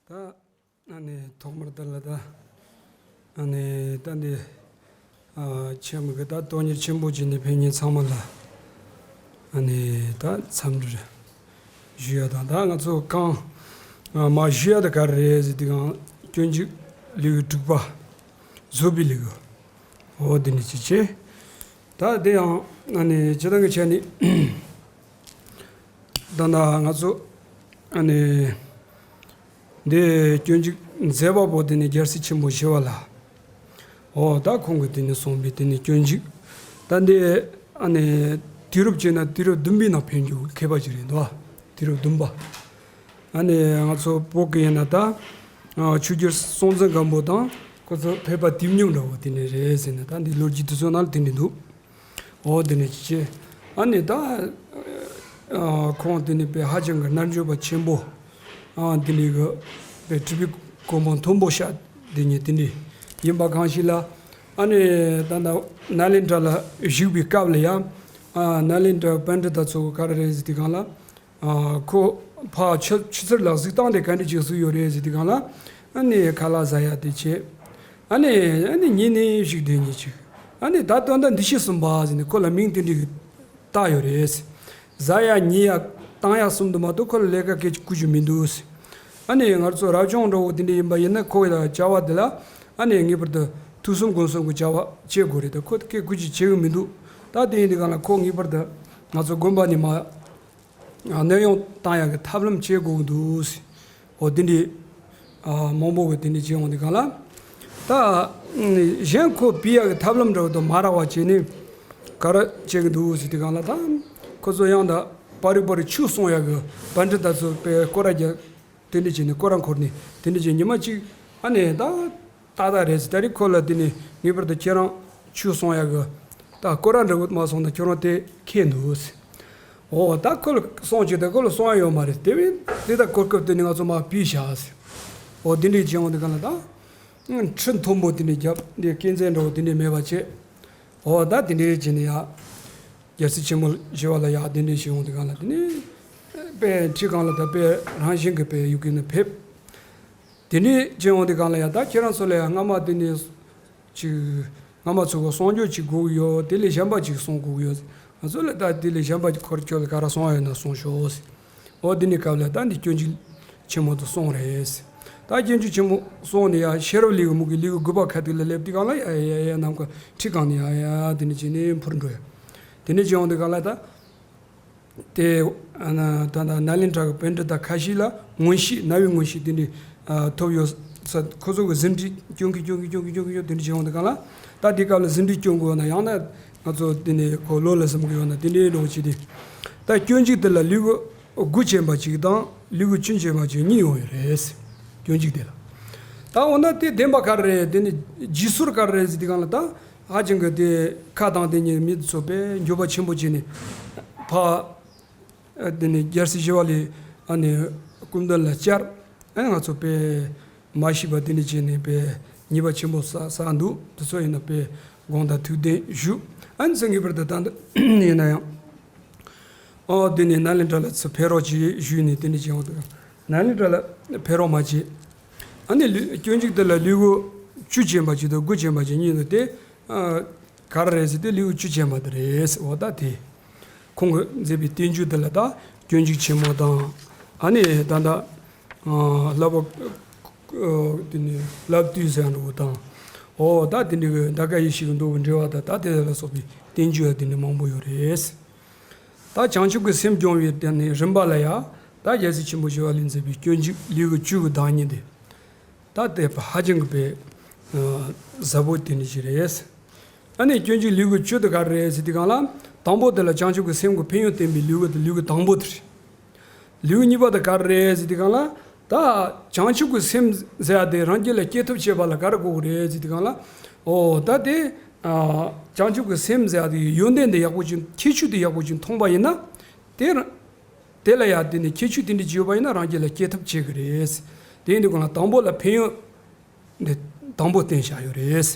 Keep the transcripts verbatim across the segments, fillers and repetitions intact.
ད་ཨ་ནི་ཐོག་མར་ད་ལ་ད་ཨ་ནི་ད་འདི་ཨ་ཆེན་མོ་གི་ད་དོན་གཉེར་ཆེན་པོ་བྱས་ནས་ཕེབས་མཁན་ཚང་མ་ལ་ཨ་ནི་ད་འཚམས་འདྲི་ཞུ་ཡ་དང་། ད་ང་ཚོ་གང་ཨ་མ་ཞུ་ཡ་ད་ག་རེ་རེད་ཟེར་དུས་གང་སྐྱོན་འཇུག་ལེའུ་དྲུག་པ་བཟོད་པའི་ལེའུ། འོ་འདི་ནི་ཅི་བྱེད། ད་དེ་ཡང་ཨ་ནི་སྤྱིར་བཏང་གི་ཆ་ནས་ད་ན་ང་ཚོ་ཨ་ནི་འདི་སྐྱོན་འཇུག་མཛད་པ་པོ་དེ་ནི་རྒྱལ་སྲས་ཆེན་པོ་ཞི་བ་ལྷ། འོ་ད་ཁོང་གིས་དེ་ནི་གསུངས་པའི་དེ་ནི་སྐྱོན་འཇུག་ད་འདི་ཨ་ནི་དུས་རབས་བྱས་ན་དུས་རབས་བདུན་པའི་ནང་ཕེབས་རྒྱུ་མཁས་པ་ཅིག་རེད་འདུག་དུས་རབས་བདུན་པ། ཨ་ནི་ང་ཚོ་བོད་ཀྱི་ཡིན་ན་ད་ཆོས་རྒྱལ་སྲོང་བཙན་སྒམ་པོ་དང་ཁོ་ཚོ་ཕེབས་པ་དེ་མཉམ་འདྲ་བོ་དེ་ནི་རེད་ཟེར་ནས་ད་འདི་ལོ་རྒྱུས་དེ་ཚོ་ནང་ལ་དེ་འདྲ་འདུག་འོ་དེ་ནི་ཅི་བྱེད། ཨ་ནི་ད་ཨ་ཁོང་དེ་ནི་དཔེ་ཧ་ཅང་གི་རྣལ་འབྱོར་པ་ཆེན་པོ། ཨ་དེ་ནི་གི་དཔེ་སྤྲུལ་པའི་གོ་འཕང་མཐོན་པོ་ཤར་དེ་ནི་དེ་འདྲ་ཡིན་པ་གང་ཞིག་ལ། ཨ་ནི་ད་ད་ནཱ་ལེནྡྲ་ལ་བཞུགས་པའི་སྐབས་ལ་ཡང་ཨ་ནཱ་ལེནྡྲ་པཎྜི་ཏ་ཚོ་ག་རེ་རེད་ཟེར་དུས་གང་ལ། ཨ་ཁོ་ཕར་ཆུ་ཆུ་ཚོད་ལ་གཟིགས་སྟངས་དེ་ག་འདྲ་ཅིག་བཟོས་ཡོད་རེད་ཟེར་དུས་གང་ལ། ཨ་ནི་ཁ་ལག་ཟ་ཡ་དེ་བྱས། ཨ་ནི་ཨ་ནི་ཉིན་ནས་ཞིག་དེ་ཉིན་ཅིག་ཨ་ནི་ད་དོན་དག་འདི་ཤེས་གསུངས་པ་ཟེར་ནས་ཁོ་ལ་མིང་དེ་འདྲ་བཏགས་ཡོད་རེད། ཟ་ཡ་ཉལ་ཡ་བཏང་ཡ་གསུམ་དུ་མ་གཏོགས་ཁོ་ལ་ལས་ཀ་སྐད་ཅིག་བསྐུར་རྒྱུ་མི་འདུག་ཨ་ནི་ང་ཚོ་རབ་བྱུང་འདྲ་བོ་དེ་འདྲ་ཡིན་པ་ཡིན་ན་ཁོ་ཡི་བྱ་བ་དེ་ལ་ཨ་ནི་ངེས་པར་དུ་ཐོས་བསམ་སྒོམ་གསུམ་གྱི་བྱ་བ་བྱེད་དགོས་རེད། ད་ཁོ་སྐད་བསྐུར་རྒྱུ་བྱེད་གི་མི་འདུག་ད་དེ་ཡིན་དུས་གང་ལ་ཁོ་ངེས་པར་དུ་ང་ཚོ་དགོན་པ་ནས་མར་གནས་དབྱུང་བཏང་ཡག་གི་ཐབས་ལམ་བྱེད་དགོས་ཀྱི་འདུག་འོ་དེ་འདྲའི་ཨ་མང་པོ་གི་དེ་འདྲའི་བྱེད་འོང་དུས་གང་ལ། ད་གཞན་ཁོ་ཕུད་ཡག་གི་ཐབས་ལམ་འདྲ་བོ་དང་མ་རག་པ་བྱས་ནས་ག་རེ་བྱེད་ཀྱི་འདུག་ཟེར་དུས་གང་ལ། ད་ཁོ་ཚོ་ཡང་ད་པར་རིས་པར་རིས་ཆོས་གསུང་ཡག་གི་པཎྜི་ཏ་ཚོ་དཔེ་སྐོར་ར་རྒྱག་དེ་འདྲ་བྱས་ནས་སྐོར་ར་འཁོར་ནས་དེ་འདྲ་བྱས་ཉི་མ་གཅིག་ཨ་ནི་ད། ཏག་ཏག་རེད་ཟེར། ད་རེས་ཁོ་ལ་དེ་ནས་ངེས་པར་དུ་ཁྱེད་རང་ཆོས་གསུང་ཡག་གི་ད་སྐོར་ར་འདྲ་བོ་མ་སོང་ན་ཁྱོད་རང་དེ་ཁེལ་འདུག་ཟེར། འོ་ད་ཁོ་ལ་གསུང་བྱས་ད་ཁོ་ལ་གསུང་ཡ་ཡོད་མ་རེད། དེ་བས་དེ་ད་གོ་སྐབས་དེ་ནས་ང་ཚོ་མར་ཕུད་བཞག་ཟེར། འོ་དེ་འདྲའི་བྱས་འོང་དུས་གང་ལ་ད་ཁྲི་མཐོན་པོ་དེ་འདྲའི་རྒྱབ་འདི་སྐས་འཛེག་འདྲ་བོ་དེ་འདྲའི་མེད་པ་བྱས། འོ་ད་དེ་འདྲའི་བྱས་ནས་ཡ་རྒྱལ་སྲས་ཆེན་མོ་ཞི་བ་ལྷ་ཡ་དེ་འདྲའི་བྱས་འོང་དུས་གང་ལ་དེ་ནས་དཔེ་ཁྲི་སྒང་ལ་ད་དཔེ་རང་བཞིན་གྱི་དཔེ་ཡུལ་གྱི་ནས་ཕེབས། དེ་འདྲའི་བྱས་འོང་དུས་གང་ལ་ཡ་ད་ཁྱེད་རང་ཚོ་ལ་ཡ་སྔ་མ་དེ་ནས་ཅིག་སྔ་མ་ཚོ་གི་གསུང་རྒྱུ་ཅིག་དགོས་ཀྱི་ཡོད། དེ་ལས་གཞན་པ་ཅིག་གསུང་དགོས་ཀྱི་ཡོད། ང་ཚོ་ལ་ད་དེ་ལས་གཞན་པ་ཅིག་ཁོར་ཁྱོད་ལ་ག་རེ་གསུང་ཡ་ཡོད་ན་གསུང་ཤོག་ཟེར། འོ་དེ་ནས་སྐབས་ལ་ད་འདི་སྐྱོན་འཇུག་ཆེན་མོ་དེ་གསུངས་རེད་ཟེར། ད་སྐྱོན་འཇུག་ཆེན་མོ་གསུངས་ནས་ཡ་ཤེས་རབ་ལེའུ་མུ་གི་ལེའུ་དགུ་པ་ཁ་ཐུག་ལ་སླེབས་དུས་གང་ལ་ཡ་ཡ་ཡ་ནམ་མཁའ་ཁྲི་སྒང་ནས་ཡ་ཡ་དེ་འདྲ་བྱས་ནས་འཕུར་འགྲོ་ཡ། དེ་འདྲ་བྱས་འོང་དུས་གང་ལ་ད། དེ་ཨ་ན་ད་ད་ནཱ་ལེནྡྲ་གི་པཎྜི་ཏ་ཁ་ཤས་ལ་མངོན་ཤེས་རྣ་བའི་མངོན་ཤེས་དེ་འདྲའི་ཨ་ཐོབ་ཡོད་ས། ཁོ་ཚོ་གི་ཟིན་བྲིས་སྐྱོན་གི་སྐྱོན་གི་སྐྱོན་གི་སྐྱོན་གི་སྐྱོན་དེ་འདྲ་བྱས་འོང་དུས་གང་ལ། ད་དེ་སྐབས་ལ་ཟིན་བྲིས་སྐྱོན་དགོས་ན་ཡང་ན་ང་ཚོ་དེ་ནས་ཁོ་བློ་ལ་ཟིན་གི་ཡོད་ན་དེ་འདྲའི་འགྲོ་བྱེད་དེ། ད་སྐྱོན་འཇུག་དེ་ལ་ལེའུ་དགུ་ཅན་པ་གཅིག་དང་ལེའུ་བཅུ་ཅན་པ་གཅིག་གཉིས་ཡོང་ཡོད་རེད། སྐྱོན་འཇུག་དེ་ལ། ད་འོ་ན་དེ་བདེན་པ་ག་རེ་རེད། དེ་ནི་རྗེས་སོར་ག་རེ་རེད་ཟེར་དུས་གང་ལ་ད། ཧ་ཅང་གི་དེ་ཁ་གདངས་དེ་ཉིད་མི་ཚོ་དཔེ་འགྱོད་པ་ཆེན་པོ་བྱས་ནས་ཕ་དེ་ནས་རྒྱལ་སྲས་ཞི་བ་ལྷའི་ཨ་ནི་སྐུ་མདུན་ལ་བཅར། ཨ་ནི་ང་ཚོ་དཔེ་མ་ཤེས་པ་དེ་འདྲ་བྱས་ནས་དཔེ་ཉེས་པ་ཆེན་པོ་བསགས་བསགས་འདུག་དེ་ཚོ་ཡིན་ན་དཔེ་དགོངས་དག་ཐུགས་བདེན་ཞུ། ཨ་ནི་ཚེ་ངེས་པར་དུ་ད་ཡིན་ན་ཡང་ཨོ་དེ་ནས་ནཱ་ལེནྡྲ་ལ་ཚུར་ཕེབས་རོགས་བྱེད་ཞུས་ནས་དེ་འདྲ་བྱས་འོང་དུས་ནཱ་ལེནྡྲ་ལ་ཕེབས་རོགས་མ་བྱེད། ཨ་ནི་ལེའུ་སྐྱོན་འཇུག་དེ་ལ་ལེའུ་བཅུ་ཅན་པ་ཅིག་དང་དགུ་ཅན་པ་ཅིག་གཉིས་འདུག་སྟེ། ཨ་ག་རེ་རེད་ཟེར་དུས་ལེའུ་བཅུ་ཅན་པ་དེ་རེད་ཟེར། འོ་ད་དེ་ཁོང་གིས་མཛད་པའི་བསྟན་བཅོས་དེ་ལ་ད་སྐྱོན་འཇུག་ཆེན་མོ་དང་། ཨ་ནི་ད་ད་ཨ་བསླབ་པ་དེ་ནི་བསླབ་བཏུས་ཟེར་འགྲོ་བ་དང་། འོ་ད་དེ་འདྲ་གི་འདའ་ཀ་ཡེ་ཤེས་ཀྱི་མདོ་གི་འགྲེལ་པ་དང་ད་དེ་ལ་སོགས་པའི་བསྟན་བཅོས་དེ་འདྲ་མང་པོ་ཡོད་རེད། ད་བྱང་ཆུབ་ཀྱི་སེམས་སྦྱོང་བའི་དེ་ནི་རིམ་པ་ལ་ཡ། ད་རྒྱལ་སྲས་ཆེན་པོ་ཞི་བ་ལྷས་མཛད་པའི་སྐྱོན་འཇུག་ལེའུ་བཅུ་གི་བདག་ཉིད་དེ། ད་དེ་ཧ་ཅང་གི་དཔེ་ཟབ་པོ་དེ་འདྲ་ཞིག་རེད། ཨ་ནི་སྐྱོན་འཇུག་ལེའུ་བཅུ་དེ་ག་རེ་རེད་ཟེར་དུས་གང་ལ། དང་པོ་དེ་ལ་བྱང་ཆུབ་ཀྱི་སེམས་ཀྱི་ཕན་ཡོན་བསྟན་པའི་ལེའུ་དེ་ལེའུ་དང་པོ་དེ་རེད། ལེའུ་གཉིས་པ་དེ་ག་རེ་རེད་ཟེར་དུས་གང་ལ། ད་བྱང་ཆུབ་ཀྱི་སེམས་ཟེར་ཡ་དེ་རང་རྒྱུད་ལ་སྐྱེ་ཐབས་བྱེད་པ་ལ་ག་རེ་དགོས་ཀྱི་རེད་ཟེར་དུས་གང་ལ། འོ་ད་དེ་ཨ་བྱང་ཆུབ་ཀྱི་སེམས་ཟེར་ཡ་དེ་ཡོན་ཏན་དེ་ཡག་པོ་ཅིག་ཁྱད་ཆོས་དེ་ཡག་པོ་ཅིག་མཐོང་པ་ཡིན་ན། དེ་རང་དེ་ལ་ཡ་དེ་ནི་ཁྱད་ཆོས་དེ་འདྲ་ཅིག་ཡོད་པ་ཡིན་ན་རང་རྒྱུད་ལ་སྐྱེ་ཐབས་བྱེད་ཀྱི་རེད། དེ་ཡིན་དུས་གང་ལ་དང་པོ་ལ་ཕན་ཡོན་འདི་དང་པོ་བསྟན་བཞག་ཡོད་རེད།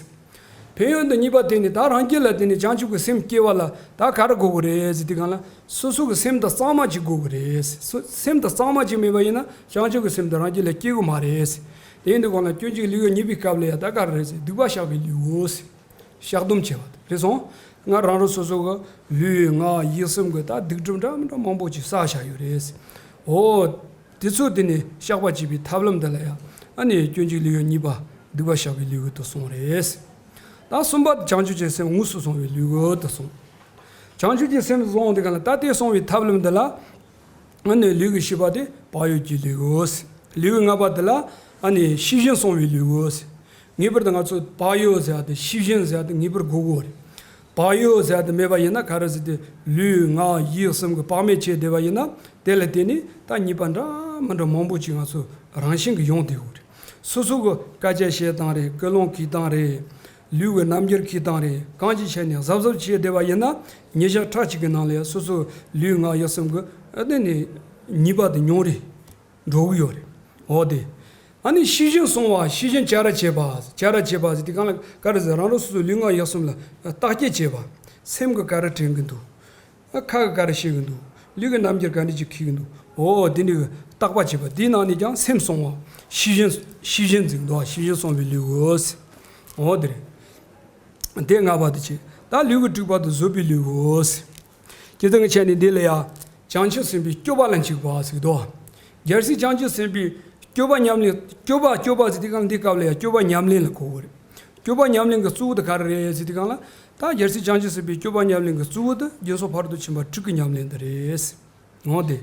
ཕན་ཡོན་དེ་གཉིས་པ་དེ་ནི་ད་རང་རྒྱུད་ལ་དེ་ནི་བྱང་ཆུབ་ཀྱི་སེམས་སྐྱེ་བ་ལ་ད་ག་རེ་དགོས་ཀྱི་རེད་ཟེར་དུས་སྒང་ལ། སོ་སོ་གི་སེམས་དང་གཙང་མ་ཅིག་དགོས་ཀྱི་རེད། སོ་སེམས་དང་གཙང་མ་ཅིག་མེད་པ་ཡིན་ན་བྱང་ཆུབ་ཀྱི་སེམས་དེ་རང་རྒྱུད་ལ་སྐྱེ་གི་མ་རེད། དེ་ཡིན་དུས་སྒང་ལ་སྤྱོད་འཇུག་ལེའུ་གཉིས་པའི་སྐབས་ལ་ཡང་ད་ག་རེ་རེད་ཟེར། སྡིག་པ་བཤགས་པའི་ལེའུ། བཤགས་སྡོམ་བྱེད་པ་རེད་སོང་། ང་རང་རང་སོ་སོ་གི་ལུས་ངག་ཡིད་གསུམ་གི་ད་སྡིག་སྒྲིབ་འདྲ་མི་འདྲ་མང་པོ་ཅིག་བསགས་བཞག་ཡོད་རེད། འོ། དེ་ཚོ་དེ་ནི་བཤགས་པ་བྱེད་པའི་ཐབས་ལམ་འདི་ལ་ཡང་ཨ་ནི་སྤྱོད་འཇུག་ལེའུ་གཉིས་པ་སྡིག་པ་བཤགས་པའི་ལེའུ་དུ་གསུངས་རེད། ད་གསུམ་པ་དེ་བྱང་ཆུབ་ཀྱི་སེམས་དངོས་སུ་བཟུང་བའི་ལེའུ་དུ་གསུངས། བྱང་ཆུབ་ཀྱི་སེམས་བཟུང་དེ་ག་ལ་ད་དེ་བཟུང་བའི་ཐབས་ལམ་འདི་ལ་ཨ་ནི་ལེའུ་གི་བཞི་པ་དེ་བག་ཡོད་ཀྱི་ལེའུ། ལེའུ་ལྔ་པ་དེ་ལ་ཨ་ནི་ཤེས་བཞིན་བཟུང་བའི་ལེའུ། ངེས་པར་དུ་ང་ཚོ་བག་ཡོད་ཟེར་ཡ་དེ་ཤེས་བཞིན་ཟེར་ཡ་དེ་ངེས་པར་དགོས་ཀྱི་རེད། བག་ཡོད་ཟེར་ཡ་དེ་མེད་པ་ཡིན་ན་ག་རེ་ཟེར་དེ་ལུས་ངག་ཡིད་གསུམ་གྱི་བག་མེད་བྱས་བསྡད་པ་ཡིན་ན་དེ་ལ་བརྟེན་ནས་ད་ཉེས་པ་འདྲ་མི་འདྲ་མང་པོ་ཅིག་ང་ཚོ་རང་བཞིན་གྱིས་ཡོང་བསྡད་ཀྱི་རེད། སོ་སོ་གི་སྐད་ཆ་བཤད་སྟངས་རེད། ཀུན་སློང་གི་སྟངས་རེད། ལུས་ཀྱི་རྣམ་འགྱུར་གྱི་སྟངས་རེད། གང་ཅི་བྱས་ནས་གཟབ་གཟབ་བྱས་བསྡད་པ་ཡིན་ན་ཉིན་ཞག་ཕྲག་གཅིག་གི་ནང་ལ་སོ་སོ་ལུས་ངག་ཡིད་གསུམ་གྱི་ཨ་དེ་ནས་ཉེས་པ་དེ་ཉུང་རུ་འགྲོ་གི་ཡོད་རེད། འོ་དེ། ཨ་ནི་ཤེས་བཞིན་བཟུང་བ། ཤེས་བཞིན་བྱ་ར་བྱེད་པ། བྱ་ར་བྱེད་པ་ཟེར་དུས་སྒང་ལ་ག་རེ་ཟེར། རང་རང་སོ་སོའི་ལུས་ངག་ཡིད་གསུམ་ལ་བརྟག་དཔྱད་བྱེད་པ། སེམས་ཀྱིས་ག་རེ་དྲན་གྱི་འདུག་ཨ་ཁ་གིས་ག་རེ་བཤད་ཀྱི་འདུག་ལུས་ཀྱི་རྣམ་འགྱུར་ག་འདྲ་ཅིག་འཁྱེར་གྱི་འདུག་འོ་དེ་འདྲའི་བརྟག་པ་བྱེད་པ། དེའི་ནང་ནས་ཀྱང་སེམས་བཟུང་བ། ཤེས་བཞིན་ཤེས་བཞིན་ཟེར་གྱི་འདུག་ཤེས་བཞིན་བཟུང་བའི་ལེའུ། འོ་དེ་རེད། དེ་ལྔ་པ་དེ་བྱས། ད་ལེའུ་གི་དྲུག་པ་དེ་བཟོད་པའི་ལེའུ། སྤྱིར་བཏང་གི་ཆ་ནས་འདི་ལ་ཡང་བྱང་ཆུབ་སེམས་དཔའི་སྤྱོད་པ་ལ་འཇུག་པ་ཟེར་གྱི་འདུག་རྒྱལ་སྲས་བྱང་ཆུབ་སེམས་དཔའི་སྤྱོད་པ་ཉམས་ལེན། སྤྱོད་པ་སྤྱོད་པ་ཟེར་དུས་སྒང་ལ་འདིའི་སྐབས་ལ་ཡང་སྤྱོད་པ་ཉམས་ལེན་ལ་གོ་དགོས་རེད། སྤྱོད་པ་ཉམས་ལེན་གྱི་གཙོ་བོ་དེ་ག་རེ་རེད་ཟེར་དུས་སྒང་ལ། ད་རྒྱལ་སྲས་བྱང་ཆུབ་སེམས་དཔའི་སྤྱོད་པ་ཉམས་ལེན་གྱི་གཙོ་བོ་དེ་སྦྱིན་སོགས་ཕ་རོལ་ཏུ་ཕྱིན་པ་དྲུག་གི་ཉམས་ལེན་དེ་རེད། འོ་དེ།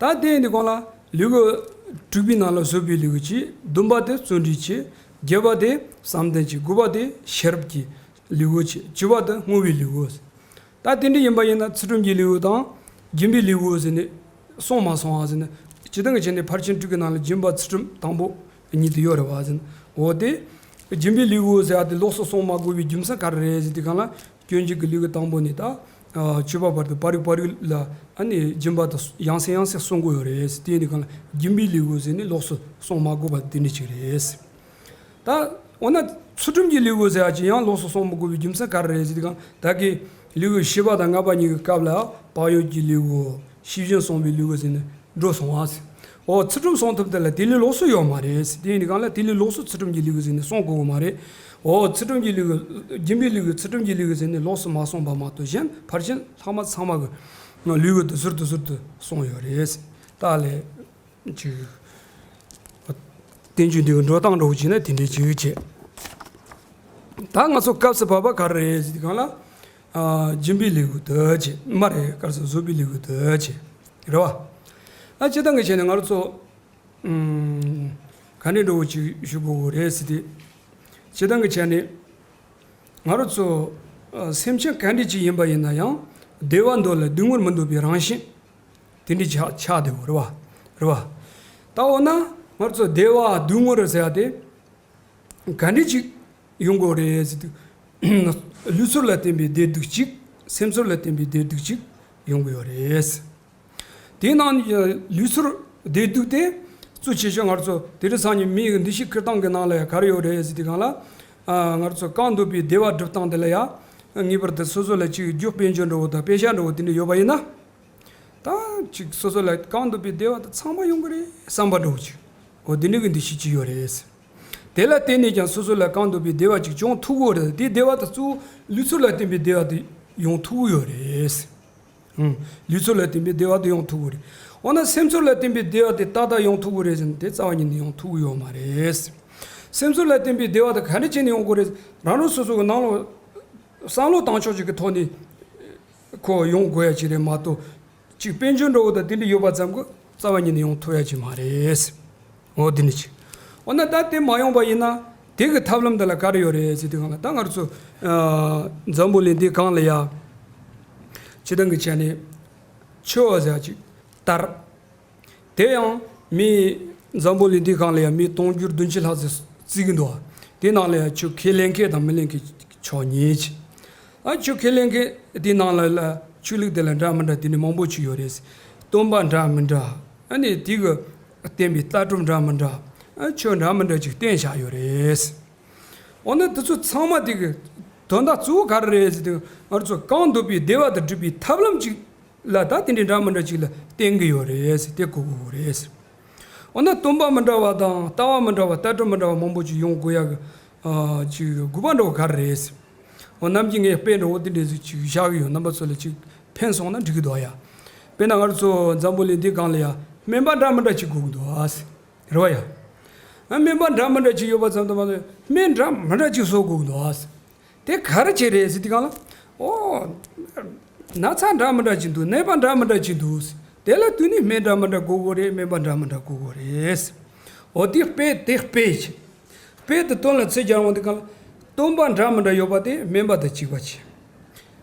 ད་དེ་ཡིན་དུས་སྒང་ལ་ལེའུ་གི་དྲུག་པའི་ནང་ལ་བཟོད་པའི་ལེའུ་གཅིག་བདུན་པ་དེ་བརྩོན་འགྲུས་གཅིག་བརྒྱད་པ་དེ་བསམ་གཏན་གཅིག་དགུ་པ་དེ་ཤེས་རབ་ཀྱི་ལེའུ་གཅིག་བཅུ་པ་དེ་བསྔོ་བའི་ལེའུ། ད་དེ་འདྲ་ཡིན་པ་ཡིན་ན་ཚུལ་ཁྲིམས་ཀྱི་ལེའུ་དང་སྦྱིན་པའི་ལེའུ་ཟེར་ནས་གསུངས་མ་སོང་ཨ་ཟེར་ན། སྤྱིར་བཏང་གི་ཆ་ནས་ཕར་ཕྱིན་དྲུག་གི་ནང་ལ་སྦྱིན་པ་ཚུལ་ཁྲིམས་དང་པོ་གཉིས་དེ་ཡོད་རེད་བ་ཟེར་ན། འོ་དེ། སྦྱིན་པའི་ལེའུ་ཟེར་ཡ་དེ་ལོགས་སུ་གསུང་མ་དགོས་པའི་རྒྱུ་མཚན་ག་རེ་རེད་ཟེར་དུས་སྒང་ལ། སྤྱོད་འཇུག་གི་ལེའུ་དང་པོ་ནས་ད་བཅུ་པ་བར་དུ་བར་རིག་བར་རིག་ལ་ཨ་ནི་སྦྱིན་པ་དེ་ཡང་སེ་ཡང་སེ་གསུང་གི་ཡོད་རེད། དེ་ཡིན་དུས་སྒང་ལ་སྦྱིན་པའི་ལེའུ་ཟེར་ནས་ལོགས་སུ་གསུང་མ་དགོས་པ་དེ་འདྲ་ཅིག་རེད། ད་འོ་ན་ཚུལ་ཁྲིམས་ཀྱི་ལེའུ་ཟེར་ཡ་ཅིག་ཡང་ལོགས་སུ་གསུང་མི་དགོས་པའི་རྒྱུ་མཚན་ག་རེ་རེད་ཟེར་དུས་སྒང་། ད་གི་ལེའུ་བཞི་པ་དང་ལྔ་པ་གཉིས་ཀྱི་སྐབས་ལ་བག་ཡོད་ཀྱི་ལེའུ། ཤེས་བཞིན་བཟུང་བའི་ལེའུ་ཟེར་ནས་འགྲོ་སོང་བ་ཟེར། འོ་ཚུལ་ཁྲིམས་བཟུང་ཐུབ་དེ་ལ་དེ་ལས་ལོགས་སུ་ཡོད་མ་རེད་ཟེར། དེ་ཡིན་དུས་སྒང་ལ་དེ་ལས་ལོགས་སུ་ཚུལ་ཁྲིམས་ཀྱི་ལེའུ་ཟེར་ནས་གསུང་དགོས་ཀྱི་མ་རེད། འོ་ཚུལ་ཁྲིམས་ཀྱི་ལེའུ། སྦྱིན་པའི་ལེའུ། ཚུལ་ཁྲིམས་ཀྱི་ལེའུ་ཟེར་ནས་ལོགས་སུ་མ་གསུངས་པ་མ་གཏོགས་གཞན་ཕར་ཕྱིན་ལྷག་མ་ཚང་མ་གི་ལེའུ་དེ་ཟུར་དུ་ཟུར་དུ་གསུངས་ཡོད་རེད་ཟེར། ད་ལས། ཅིག་བསྟན་བཅོས་འདི་གི་འགྲོ་སྟངས་འདྲ་བོ་བྱས་ན་དེ་འདྲའི་ཅིག་བྱས། ད་ང་ཚོ་སྐབས་སུ་བབ་པ་ག་རེ་རེད་ཟེར་དུས་སྒང་ལ། ཨ། སྦྱིན་པའི་ལེའུ་དེ་བྱས་མ་རེད། ག་རེ་ཟེར། བཟོད་པའི་ལེའུ་དེ་བྱས་རེད་བ། ཨ། སྤྱིར་བཏང་གི་བྱས་ནས་ང་རང་ཚོ་ཨུམ། ག་འདྲ་འདྲ་བོ་ཅིག་ཞུ་དགོས་རེད་ཟེར་དུས། སྤྱིར་བཏང་གི་བྱས་ནས་ང་རང་ཚོ་ཨ། སེམས་ཅན་ག་འདྲ་ཅིག་ཡིན་པ་ཡིན་ན་ཡང་བདེ་བ་འདོད་ལ་སྡུག་བསྔལ་མི་འདོད་པའི་རང་བཞིན། དེ་འདྲ་ཆགས་ཆགས་བསྡད་ཡོད་རེད་བ། རེད་བ། ད་འོ་ན་ང་ཚོ་བདེ་བ་སྡུག་བསྔལ་ཟེར་ཡ་དེ་ག་འདྲ་ཅིག་ཡོང་གི་ཡོད་རེད་ཟེར་དུས། ལུས་ཚོར་ལ་བརྟེན་པའི་བདེ་སྡུག་ཅིག་སེམས་ཚོར་ལ་བརྟེན་པའི་བདེ་སྡུག་ཅིག་ཡོང་གི་ཡོད་རེད། དེའི་ནང་ནས་ལུས་ཚོར་བདེ་སྡུག་དེ་གཙོ་ཆེ་ཤོས་ང་ཚོ་དེ་རིང་སང་ཉིན་མིའི་འདུ་ཤེས་འཁྱེར་སྟངས་ཀྱི་ནང་ལ་ཡང་ག་རེ་ཡོད་རེད་ཟེར་དུས་སྒང་ལ། ཨ། ང་ཚོ་གང་འདོད་པའི་བདེ་བ་སྒྲུབ་སྟངས་དེ་ལ་ཡང་ངེས་པར་དུ་སོ་སོ་ལ་ཅིག་རྒྱུ་དཔལ་འབྱོར་འདྲ་བོ་དང་པེ་ཤ་འདྲ་བོ་དེ་འདྲ་ཡོད་པ་ཡིན་ན། ད་ཅིག་སོ་སོ་ལ་གང་འདོད་པའི་བདེ་བ་དེ་ཚང་མ་ཡོང་གི་རེད་བསམ་པ་འདྲ་བོ་ཅིག་འོ་དེ་འདྲ་གི་འདུ་ཤེས་ཅིག་ཡོད་རེད། དེ་ལ་བརྟེན་ནས་ཀྱང་སོ་སོ་ལ་གང་འདོད་པའི་བདེ་བ་ཅིག་བྱུང་ཐུབ་ཀྱི་ཡོད་རེད། དེ་བདེ་བ་དེ་གཙོ་བོ་ལུས་ཚོར་ལ་བརྟེན་པའི་བདེ་བ་དེ་ཡོང་ཐུབ་ཀྱི་ཡོད་རེད། ཨང་། ལུས་ཚོར་ལ་བརྟེན་པའི་བདེ་བ་དེ་ཡོང་ཐུབ་ཀྱི་རེད། འོ་ན་སེམས་ཚོར་ལ་བརྟེན་པའི་བདེ་བ་དེ་ཏག་ཏག་ཡོང་ཐུབ་ཀྱི་རེད་ཟེར་ན་དེ་རྩ་བ་ཉིད་ནས་ཡོང་ཐུབ་ཀྱི་ཡོད་མ་རེད། སེམས་ཚོར་ལ་བརྟེན་པའི་བདེ་བ་དེ་ག་འདྲ་བྱས་ནས་ཡོང་དགོས་རེད། རང་རང་སོ་སོ་གི་ནང་ལོགས་བསམ་བློ་བཏང་ཕྱོགས་ཅིག་གི་ཐོག་ནས་ཁོ་ཡོང་དགོས་ཡ་ཅིག་རེད་མ་གཏོགས། ཅིག་དཔལ་འབྱོར་འདྲ་བོ་དང་དེ་འདྲ་ཡོད་པ་ཙམ་གྱིས་རྩ་བ་ཉིད་ནས་ཡོང་ཐུབ་ཡ་ཅིག་མ་རེད། འོ་དེ་ནི་ཅིག་འོ་ན་ད་དེ་མ་ཡོང་པ་ཡིན་ན་དེ་གི་ཐབས་ལམ་འདི་ལ་ག་རེ་ཡོད་རེད་ཟེར་དུས་སྒང་ལ། ད་ང་ཚོ་ཨ། འཛམ་བུ་གླིང་འདི་སྒང་ལ་ཡ་སྤྱིར་བཏང་གི་ཆ་ནས་ཆུ་བོ་ཟེར་ཡ་ཅིག་དར། དེ་ཡང་མི་འཛམ་བུ་གླིང་འདི་སྒང་ལ་ཡང་མི་དུང་ཕྱུར་བདུན་ཅུ་ལྷག་ཙམ་བརྩི་གི་འདུག་དེ་ནང་ལ་ཡང་ཆུ་ཁས་ལེན་མཁན་དང་མི་ལེན་མཁན་ཕྱོགས་གཉིས་ཅིག་ཨ། ཆུ་ཁས་ལེན་མཁན་དེ་ནང་ལ་ལ་ཆོས་ལུགས་དེ་ལ་འདྲ་མི་འདྲ་དེ་ནི་མང་པོ་ཅིག་ཡོད་རེད། སྟོན་པ་འདྲ་མི་འདྲ། ཨ་ནི་དེ་གི་བསྟན་པའི་ལྟ་གྲུབ་འདྲ་མི་འདྲ། ཨ། ཆོས་འདྲ་མི་འདྲ་ཅིག་བསྟན་བཞག་ཡོད་རེད། འོ་ན་དེ་ཚོ་ཚང་མ་དེ་གི་དོན་དག་གཙོ་བོ་ག་རེ་རེད་ཟེར་དུས། ང་རང་ཚོ་གང་འདོད་པའི་བདེ་བ་དང་སྒྲུབ་པའི་ཐབས་ལམ་ཅིག་ལ་ད་དེ་འདྲའི་འདྲ་མི་འདྲ་ཅིག་ལ་བརྟེན་གི་ཡོད་རེད་ཟེར། དེ་གོ་དགོས་རེད་ཟེར། འོ་ན་སྟོན་པ་མི་འདྲ་བ་དང་ལྟ་བ་མི་འདྲ་བ། ལྟ་གྲུབ་མི་འདྲ་བ་མང་པོ་ཅིག་ཡོང་དགོས་ཡག་གི་ཨ་ཅིག་དགོས་པ་འདྲ་བོ་ག་རེ་རེད་ཟེར། འོ་ནམ་རྒྱུན་ངས་དཔེ་འདྲ་བོ་དེ་འདྲ་ཟིག་ཅིག་བཞག་གི་ཡོད། རྣམ་པ་ཚོ་ལ་ཅིག་ཕན་སོང་ན་འགྲིག་གི་འདུག་ཡ། དཔེར་ན་ང་རང་ཚོ་འཛམ་བུ་གླིང་འདི་སྒང་ལ་ཡ་སྨན་པ་འདྲ་མི་འདྲ་ཅིག་དགོས་གི་འདུག་ཨ་ཟེར། རེད་བ་ཡ། ཨ་སྨན་པ་འདྲ་མི་འདྲ་ཅིག་ཡོད་པ་ཙམ་དུ་མ་ཟད་སྨན་འདྲ་མི་འདྲ་ཅིག་བཟོ་དགོས་གི་འདུག་ཨ་ཟེར། དེ་ག་རེ་བྱས་རེད་ཟེར་དུས་སྒང་ལ། ཨོ། ན་ཚ་འདྲ་མི་འདྲ་ཅིག་འདུག་ནད་པ་འདྲ་མི་འདྲ་ཅིག་འདུག་ཟེར། དེ་ལ་བསྟུན་ནས་སྨན་འདྲ་མི་འདྲ་དགོས་གི་རེད། སྨན་པ་འདྲ་མི་འདྲ་དགོས་གི་རེད་ཟེར། འོ་དེ་དཔེ་དེ་དཔེ་བྱས། དཔེ་དེ་དོན་ལ་ཚུར་སྦྱར་འོང་དུས་སྒང་ལ། སྟོན་པ་འདྲ་མི་འདྲ་ཡོད་པ་དེ་སྨན་པ་དང་གཅིག་པ་བྱས།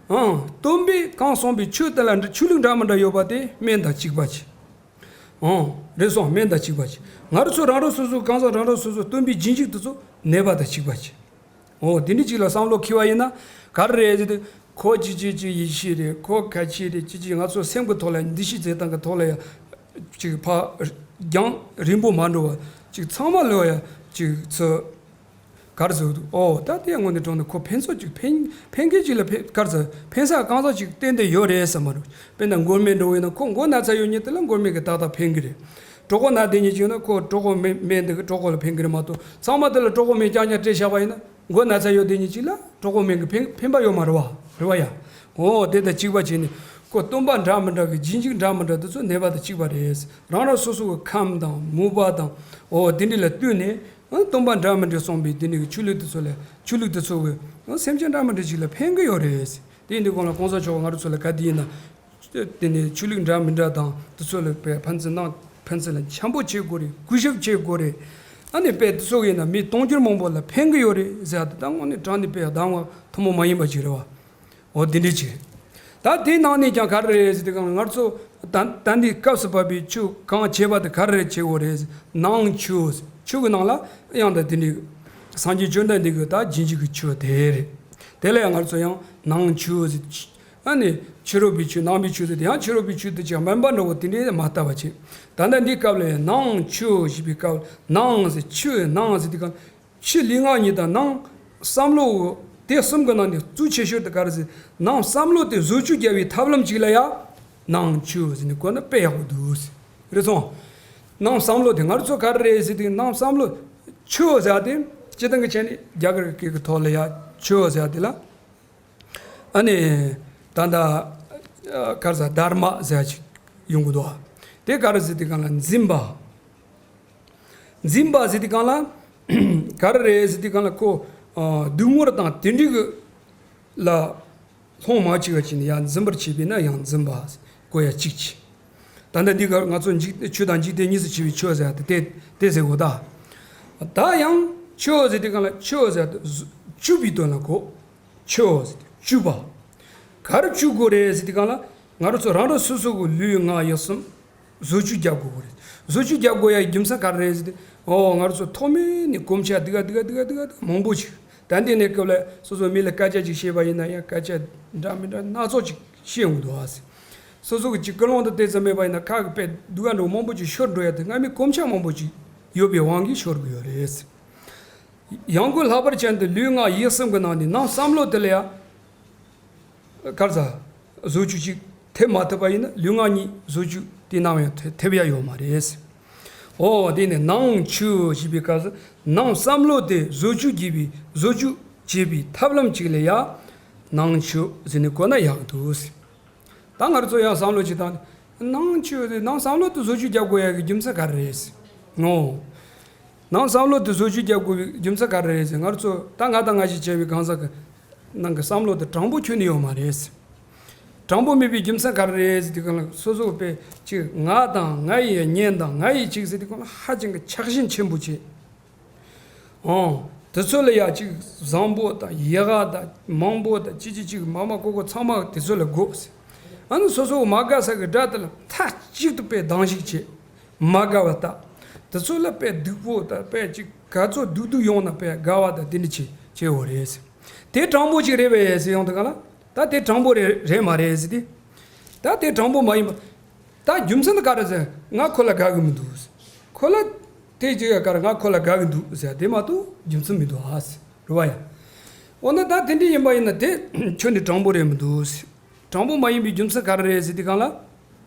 ཨང་། སྟོན་པས་གང་གསུངས་པའི་ཆོས་དེ་ལ་འདྲ་ཆོས་ལུགས་འདྲ་མི་འདྲ་ཡོད་པ་དེ་སྨན་དང་གཅིག་པ་བྱས། ཨང་། རེད་སོང་། སྨན་དང་གཅིག་པ་བྱས། ང་རང་ཚོ་རང་རང་སོ་སོ་གང་ཟག་རང་རང་སོ་སོ་སྟོན་པའི་རྗེས་འཇུག་དེ་ཚོ་ནད་པ་དང་གཅིག་པ་བྱས། འོ་དེ་འདྲ་ཅིག་ལ་བསམ་བློ་འཁྱེར་བ་ཡིན་ན་ག་རེ་རེད་ཟེར་དུས། ཁོ་ཅི་ཅི་ཅི་ཡེ་ཤེས་རེད། ཁོ་ཁ་ཆེ་རེད། ཅི་ཅི་ང་ཚོ་སེམས་ཀྱི་ཐོག་ལ་འདུ་ཤེས་བྱེད་སྟངས་ཀྱི་ཐོག་ལ་ཡ་ཅིག་ཕར་རྒྱང་རིང་པོ་མ་འགྲོ་བ་ཅིག་ཚང་མ་ལོས་ཡ་ཅིག་ཚོ་ག་རེ་ཟེར་དུས། ཨོ་ད་དེ་དངོས་གནས་དྲང་གནས་ཁོ་ཕན་ཚུན་ཅིག་ཕན་ཕན་མཁན་ཅིག་ལ་ཕན་ག་རེ་ཟེར་ཕན་ས་གང་ཟག་ཅིག་གཏན་གཏན་ཡོད་རེད་བསམ་མ་རེད། དཔེར་ན་མགོ་སྨན་འདྲ་བོ་ཡིན་ན་ཁོ་མགོ་ན་ཚ་ཡོད་མཁན་དེ་ལ་མགོ་སྨན་གྱིས་ཏག་ཏག་ཕན་གི་རེད། གྲོད་ཁོག་ན་བསྡད་མཁན་ཅིག་ཡོད་ན་ཁོ་གྲོད་ཁོག་སྨན་སྨན་དེ་གིས་གྲོད་ཁོག་ལ་ཕན་གི་རེད་མ་གཏོགས། ཚང་མ་དེ་ལ་གྲོད་ཁོག་སྨན་རྐྱང་རྐྱང་སྤྲད་བཞག་པ་ཡིན་ན། མགོ་ན་ཚ་ཡོད་དེ་ཉིད་ཅིག་ལ་གྲོད་ཁོག་སྨན་གྱི་ཕན་ཕན་པ་ཡོད་མ་རེད་བ། རེད་བ་ཡ། འོ་དེ་དང་གཅིག་པ་བྱས་ནས་ཁོ་སྟོན་པ་འདྲ་མི་འདྲ་གི་རྗེས་འཇུག་འདྲ་མི་འདྲ་དེ་ཚོ་ནད་པ་དང་གཅིག་པ་རེད། རང་རང་སོ་སོ་གི་ཁམས་དང་མོས་པ་དང་། འོ་དེ་འདྲ་ལ་ལྟོས་ནས་སྟོན་པ་འདྲ་མི་འདྲ་གསུངས་པའི་དེ་འདྲ་གི་ཆོས་ལུགས་དེ་ཚོ་ལ་ཆོས་ལུགས་དེ་ཚོ་གི་སེམས་ཅན་འདྲ་མི་འདྲ་ཅིག་ལ་ཕན་གི་ཡོད་རེད། དེ་ཡིན་དུས་གང་ལ་གོང་ས་མཆོག་ང་རང་ཚོ་ལ་ག་དེ་ཡིན་ན། དེ་ནས་ཆོས་ལུགས་འདྲ་མི་འདྲ་དང་དེ་ཚོ་ལ་དཔེ་ཕན་ཚུན་ནང་ཕན་ཚུན་ལ་འཆམ་པོ་བྱེད་དགོས་རེད། གུས་ཞབས་བྱེད་དགོས་རེད། ཨ་ནི་དཔེ་དེ་ཚོ་ཡིན་ན་མི་དུང་ཕྱུར་མང་པོ་ལ་ཕན་གི་ཡོད་རེད་ཟེར་ཡ་དེ་ད་དངོས་གནས་དྲང་གནས་དཔེ་གདམས་ངག་ཐུན་མོང་མ་ཡིན་པ་ཅིག་རེད་བ། འོ་དེ་འདྲ་ཅིག་རེད། ད་དེའི་ནང་ནས་ཀྱང་ག་རེ་རེད་ཟེར་དུས་གང་ལ་ང་ཚོ་ད་ད་འདི་སྐབས་སུ་བབས་པའི་ཆོས་གང་བྱེད་པ་དེ་ག་རེ་རེད་བྱེད་དགོས་རེད་ཟེར། ནང་ཆོས་ཟེར། ཆོས་ཀྱི་ནང་ལ་ཡང་ད་དེ་འདྲའི་སངས་རྒྱས་བཅོམ་ལྡན་འདས་ཀྱི་ད་རྗེས་འཇུག་གི་ཆོས་དེ་རེད། དེ་ལ་ཡང་ང་ཚོ་ཡང་ནང་ཆོས་ཟེར། ཨ་ནི་ཕྱི་རོལ་པའི་ཆོས་ནང་པའི་ཆོས་ཟེར་དེ་ཡང་ཕྱི་རོལ་པའི་ཆོས་དེ་ཅིག་སྨན་པ་འདྲ་བོ་དེ་འདྲའི་མ་ལྟ་བ་བྱེད། ད་ལྟ་འདིའི་སྐབས་ལ་ཡང་ནང་ཆོས་ཞེས་པའི་སྐབས་ནང་ཟེར་ཆོས་ནང་ཟེར་དུས་གང་ཕྱི་ལུས་ངག་ཡིད་དང་ནང་བསམ་བློ་དེ་གསུམ་གྱི་ནང་ནས་གཙོ་ཆེ་ཤོས་དེ་ག་རེ་ཟེར། ནང་བསམ་བློ་དེ་བཟོ་བཅོས་རྒྱག་པའི་ཐབས་ལམ་ཅིག་ལ་ཡང་ནང་ཆོས་ཟེར་ནས་གོ་ན་དཔེ་ཡག་པོ་འདུག་ཟེར། རེད་སོང་། ནང་བསམ་བློ་དེ་ང་ཚོ་ག་རེ་རེད་ཟེར་དུས་ནང་བསམ་བློ་ཆོས་ཟེར་དེ་སྤྱིར་བཏང་གི་ཆ་ནས་རྒྱ་གར་སྐད་ཀྱི་ཐོག་ལ་ཡང་ཆོས་ཟེར་དེ་ལ། ཨ་ནི། ད་ལྟ། ཨ་ག་རེ་ཟེར་དྷརྨ་ཟེར་ཅིག་ཡོང་གི་འདུག་དེ་ག་རེ་ཟེར་དུས་གང་ལ་འཛིན་པ། འཛིན་པ་ཟེར་དུས་གང་ལ། ག་རེ་རེད་ཟེར་དུས་གང་ལ་ཁོ། ཨ་སྡུག་བསྔལ་དང་དེ་འདྲའི་གི་ལ། ལྷུང་མ་བཅུག་པ་ཅིག་ནི་ཡང་འཛིན་པར་བྱེད་པས་ན་ཡང་འཛིན་པ། གོ་ཡ་གཅིག་བྱས། ད་ལྟ་འདི་ག་ང་ཚོ་འཇིག་ཆོས་དང་འཇིག་རྟེན་གཉིས་སུ་ཕྱེ་བའི་ཆོས་ཟེར་ཡ་དེ་དེ་དེ་ཟེར་གོ་ད། ད་ཡང་ཆོས་ཟེར་དུས་གང་ལ་ཆོས་ཟེར་ཡ་དེ་བཅུ་པའི་དོན་ལ་གོ། ཆོས་ཟེར་ཏེ་བཅུ་པ། ག་རེ་བཅུ་དགོས་རེད་ཟེར་ཏེ་གང་ལ། ང་རང་ཚོ་རང་རང་སོ་སོ་གི་ལུས་ངག་ཡིད་གསུམ་བཟོ་བཅོས་རྒྱག་དགོས་རེད། བཟོ་བཅོས་རྒྱག་དགོས་ཡ་རྒྱུ་མཚན་ག་རེ་རེད་ཟེར་ཏེ། ཨོ་ང་རང་ཚོ་ཐོག་མེད་ནས་གོམས་ཆ་འདི་ག་འདི་ག་འདི་ག་འདི་ག་མང་པོ་ཅིག་ད་འདི་ནས་སྐབས་ལ་སོ་སོ་མི་ལ་སྐད་ཆ་ཅིག་བཤད་པ་ཡིན་ན་ཡང་སྐད་ཆ་འདྲ་མི་འདྲ་སྣ་ཚོགས་ཅིག་བཤད་འོང་འདུག་ཨ་ཟེར། སོ་སོ་གི་ཅིག་ཀུན་སློང་དང་དེ་ཙམ་མེད་པ་ཡིན་ན་ཁ་གི་དཔེ་སྡུག་ག་འགྲོ་མང་པོ་ཅིག་ཤོར་འགྲོ་ཡ་དེ་སྔ་མའི་གོམས་ཆ་མང་པོ་ཅིག་ཡོད་པའི་དབང་གིས་ཤོར་གི་ཡོད་རེད་ཟེར། ཡང་སྒོས་ལྷག་པར་ཅན་དུ་ལུས་ངག་ཡིད་གསུམ་གྱི་ནང་ནས་ནང་བསམ་བློ་དེ་ལ་ཡང་། ག་རེ་ཟ། བཟོ་བཅོས་ཅིག་ཐེབས་མ་ཐུབ་པ་ཡིན་ན་ལུས་ངག་གཉིས་བཟོ་བཅོས་དེ་ནམ་ཡང་ཐེ་ཐེབས་ཡ་ཡོད་མ་རེད། ཨོ་དེ་ནས་ནང་ཆོས་ཞེས་པའི་སྐབས་སུ་ནང་བསམ་བློ་དེ་བཟོ་བཅོས་བགྱིས་པའི་བཟོ་བཅོས་བྱེད་པའི་ཐབས་ལམ་ཅིག་ལ་ཡང་ནང་ཆོས་ཟེར་ནས་གོ་ན་ཡག་འདུག་ད་ང་རང་ཚོ་ཡང་བསམ་བློ་ཅིག་བཏང་ནས་ནང་ཆོས་རེད། ནང་བསམ་བློ་དེ་བཟོ་བཅོས་རྒྱག་དགོས་ཡ་གི་རྒྱུ་མཚན་ག་རེ་རེད། ངོ་། ནང་བསམ་བློ་དེ་བཟོ་བཅོས་རྒྱག་དགོས་པའི་རྒྱུ་མཚན་ག་རེ་རེད་ཟེར། ང་རང་ཚོ་ད་ང་དང་ང་ཞིག་བྱས་པའི་གང་ཟག་གི་ནང་གི་བསམ་བློ་དེ་དྲང་པོ་ཁྱོན་ནས་ཡོད་མ་རེད། དྲང་པོ་མེད་པའི་རྒྱུ་མཚན་ག་རེ་རེད་ཟེར་དུས་གང་ལ་སོ་སོ་དཔེ་ཅིག་ང་དང་ང་ཡི་གཉེན་དང་ང་ཡི་ཅིག་ཟེར་དུས་གང་ལ་ཧ་ཅང་གི་ཆགས་ཞེན་ཆེན་པོ་བྱེད། ཨང་། དེ་ཚོ་ལ་ཡ་ཅིག་བཟང་པོ་དང་ཡག་ག་དང་མང་པོ་དང་ཅི་ཅི་ཅིག་མ་མ་ཀོ་ཀོ་ཚང་མ་དེ་ཚོ་ལ་དགོས་ཟེར། ཨ་ནི་སོ་སོ་མ་དགའ་ས་གི་དགྲ་དེ་ལ་མཐའ་གཅིག་ཏུ་དཔེ་སྡང་ཞིག་བྱེད། མ་དགའ་བ་ལྟ། དེ་ཚོ་ལ་དཔེ་སྡུག་པོ་དང་དཔེ་ཅིག་ག་ཚོད་སྡུག་སྡུག་ཡོང་ན་དཔེ་དགའ་བ་དང་དེ་འདྲ་བྱེད་བྱེད་འོ་རེད་ཟེར། དེ་དྲང་པོ་ཅིག་རེད་པས་ཟེར་ཡོང་དུས་ག་ལ། ད་དེ་དྲང་པོ་རེད་རེད་མ་རེད་ཟེར་ཏེ། ད་དེ་དྲང་པོ་མ་ཡིན་པ། ད་རྒྱུ་མཚན་དེ་ག་རེ་ཟེར། ང་ཁོ་ལ་དགའ་གི་མི་འདུག་ཟེར། ཁོ་ལ་དེ་ཅིག་ཡ་ག་རེ་ང་ཁོ་ལ་དགའ་གི་འདུག་ཟེར་དེ་མ་གཏོགས་རྒྱུ་མཚན་མི་འདུག་ཨ་ཟེར། རེད་བ་ཡ། འོ་ན་ད་དེ་འདྲ་ཡིན་པ་ཡིན་ན་དེ་ཁྱོད་ནི་དྲང་པོ་རེད་མི་འདུག་ཟེར། དྲང་པོ་མ་ཡིན་པའི་རྒྱུ་མཚན་ག་རེ་རེད་ཟེར་དུས་སྒང་ལ།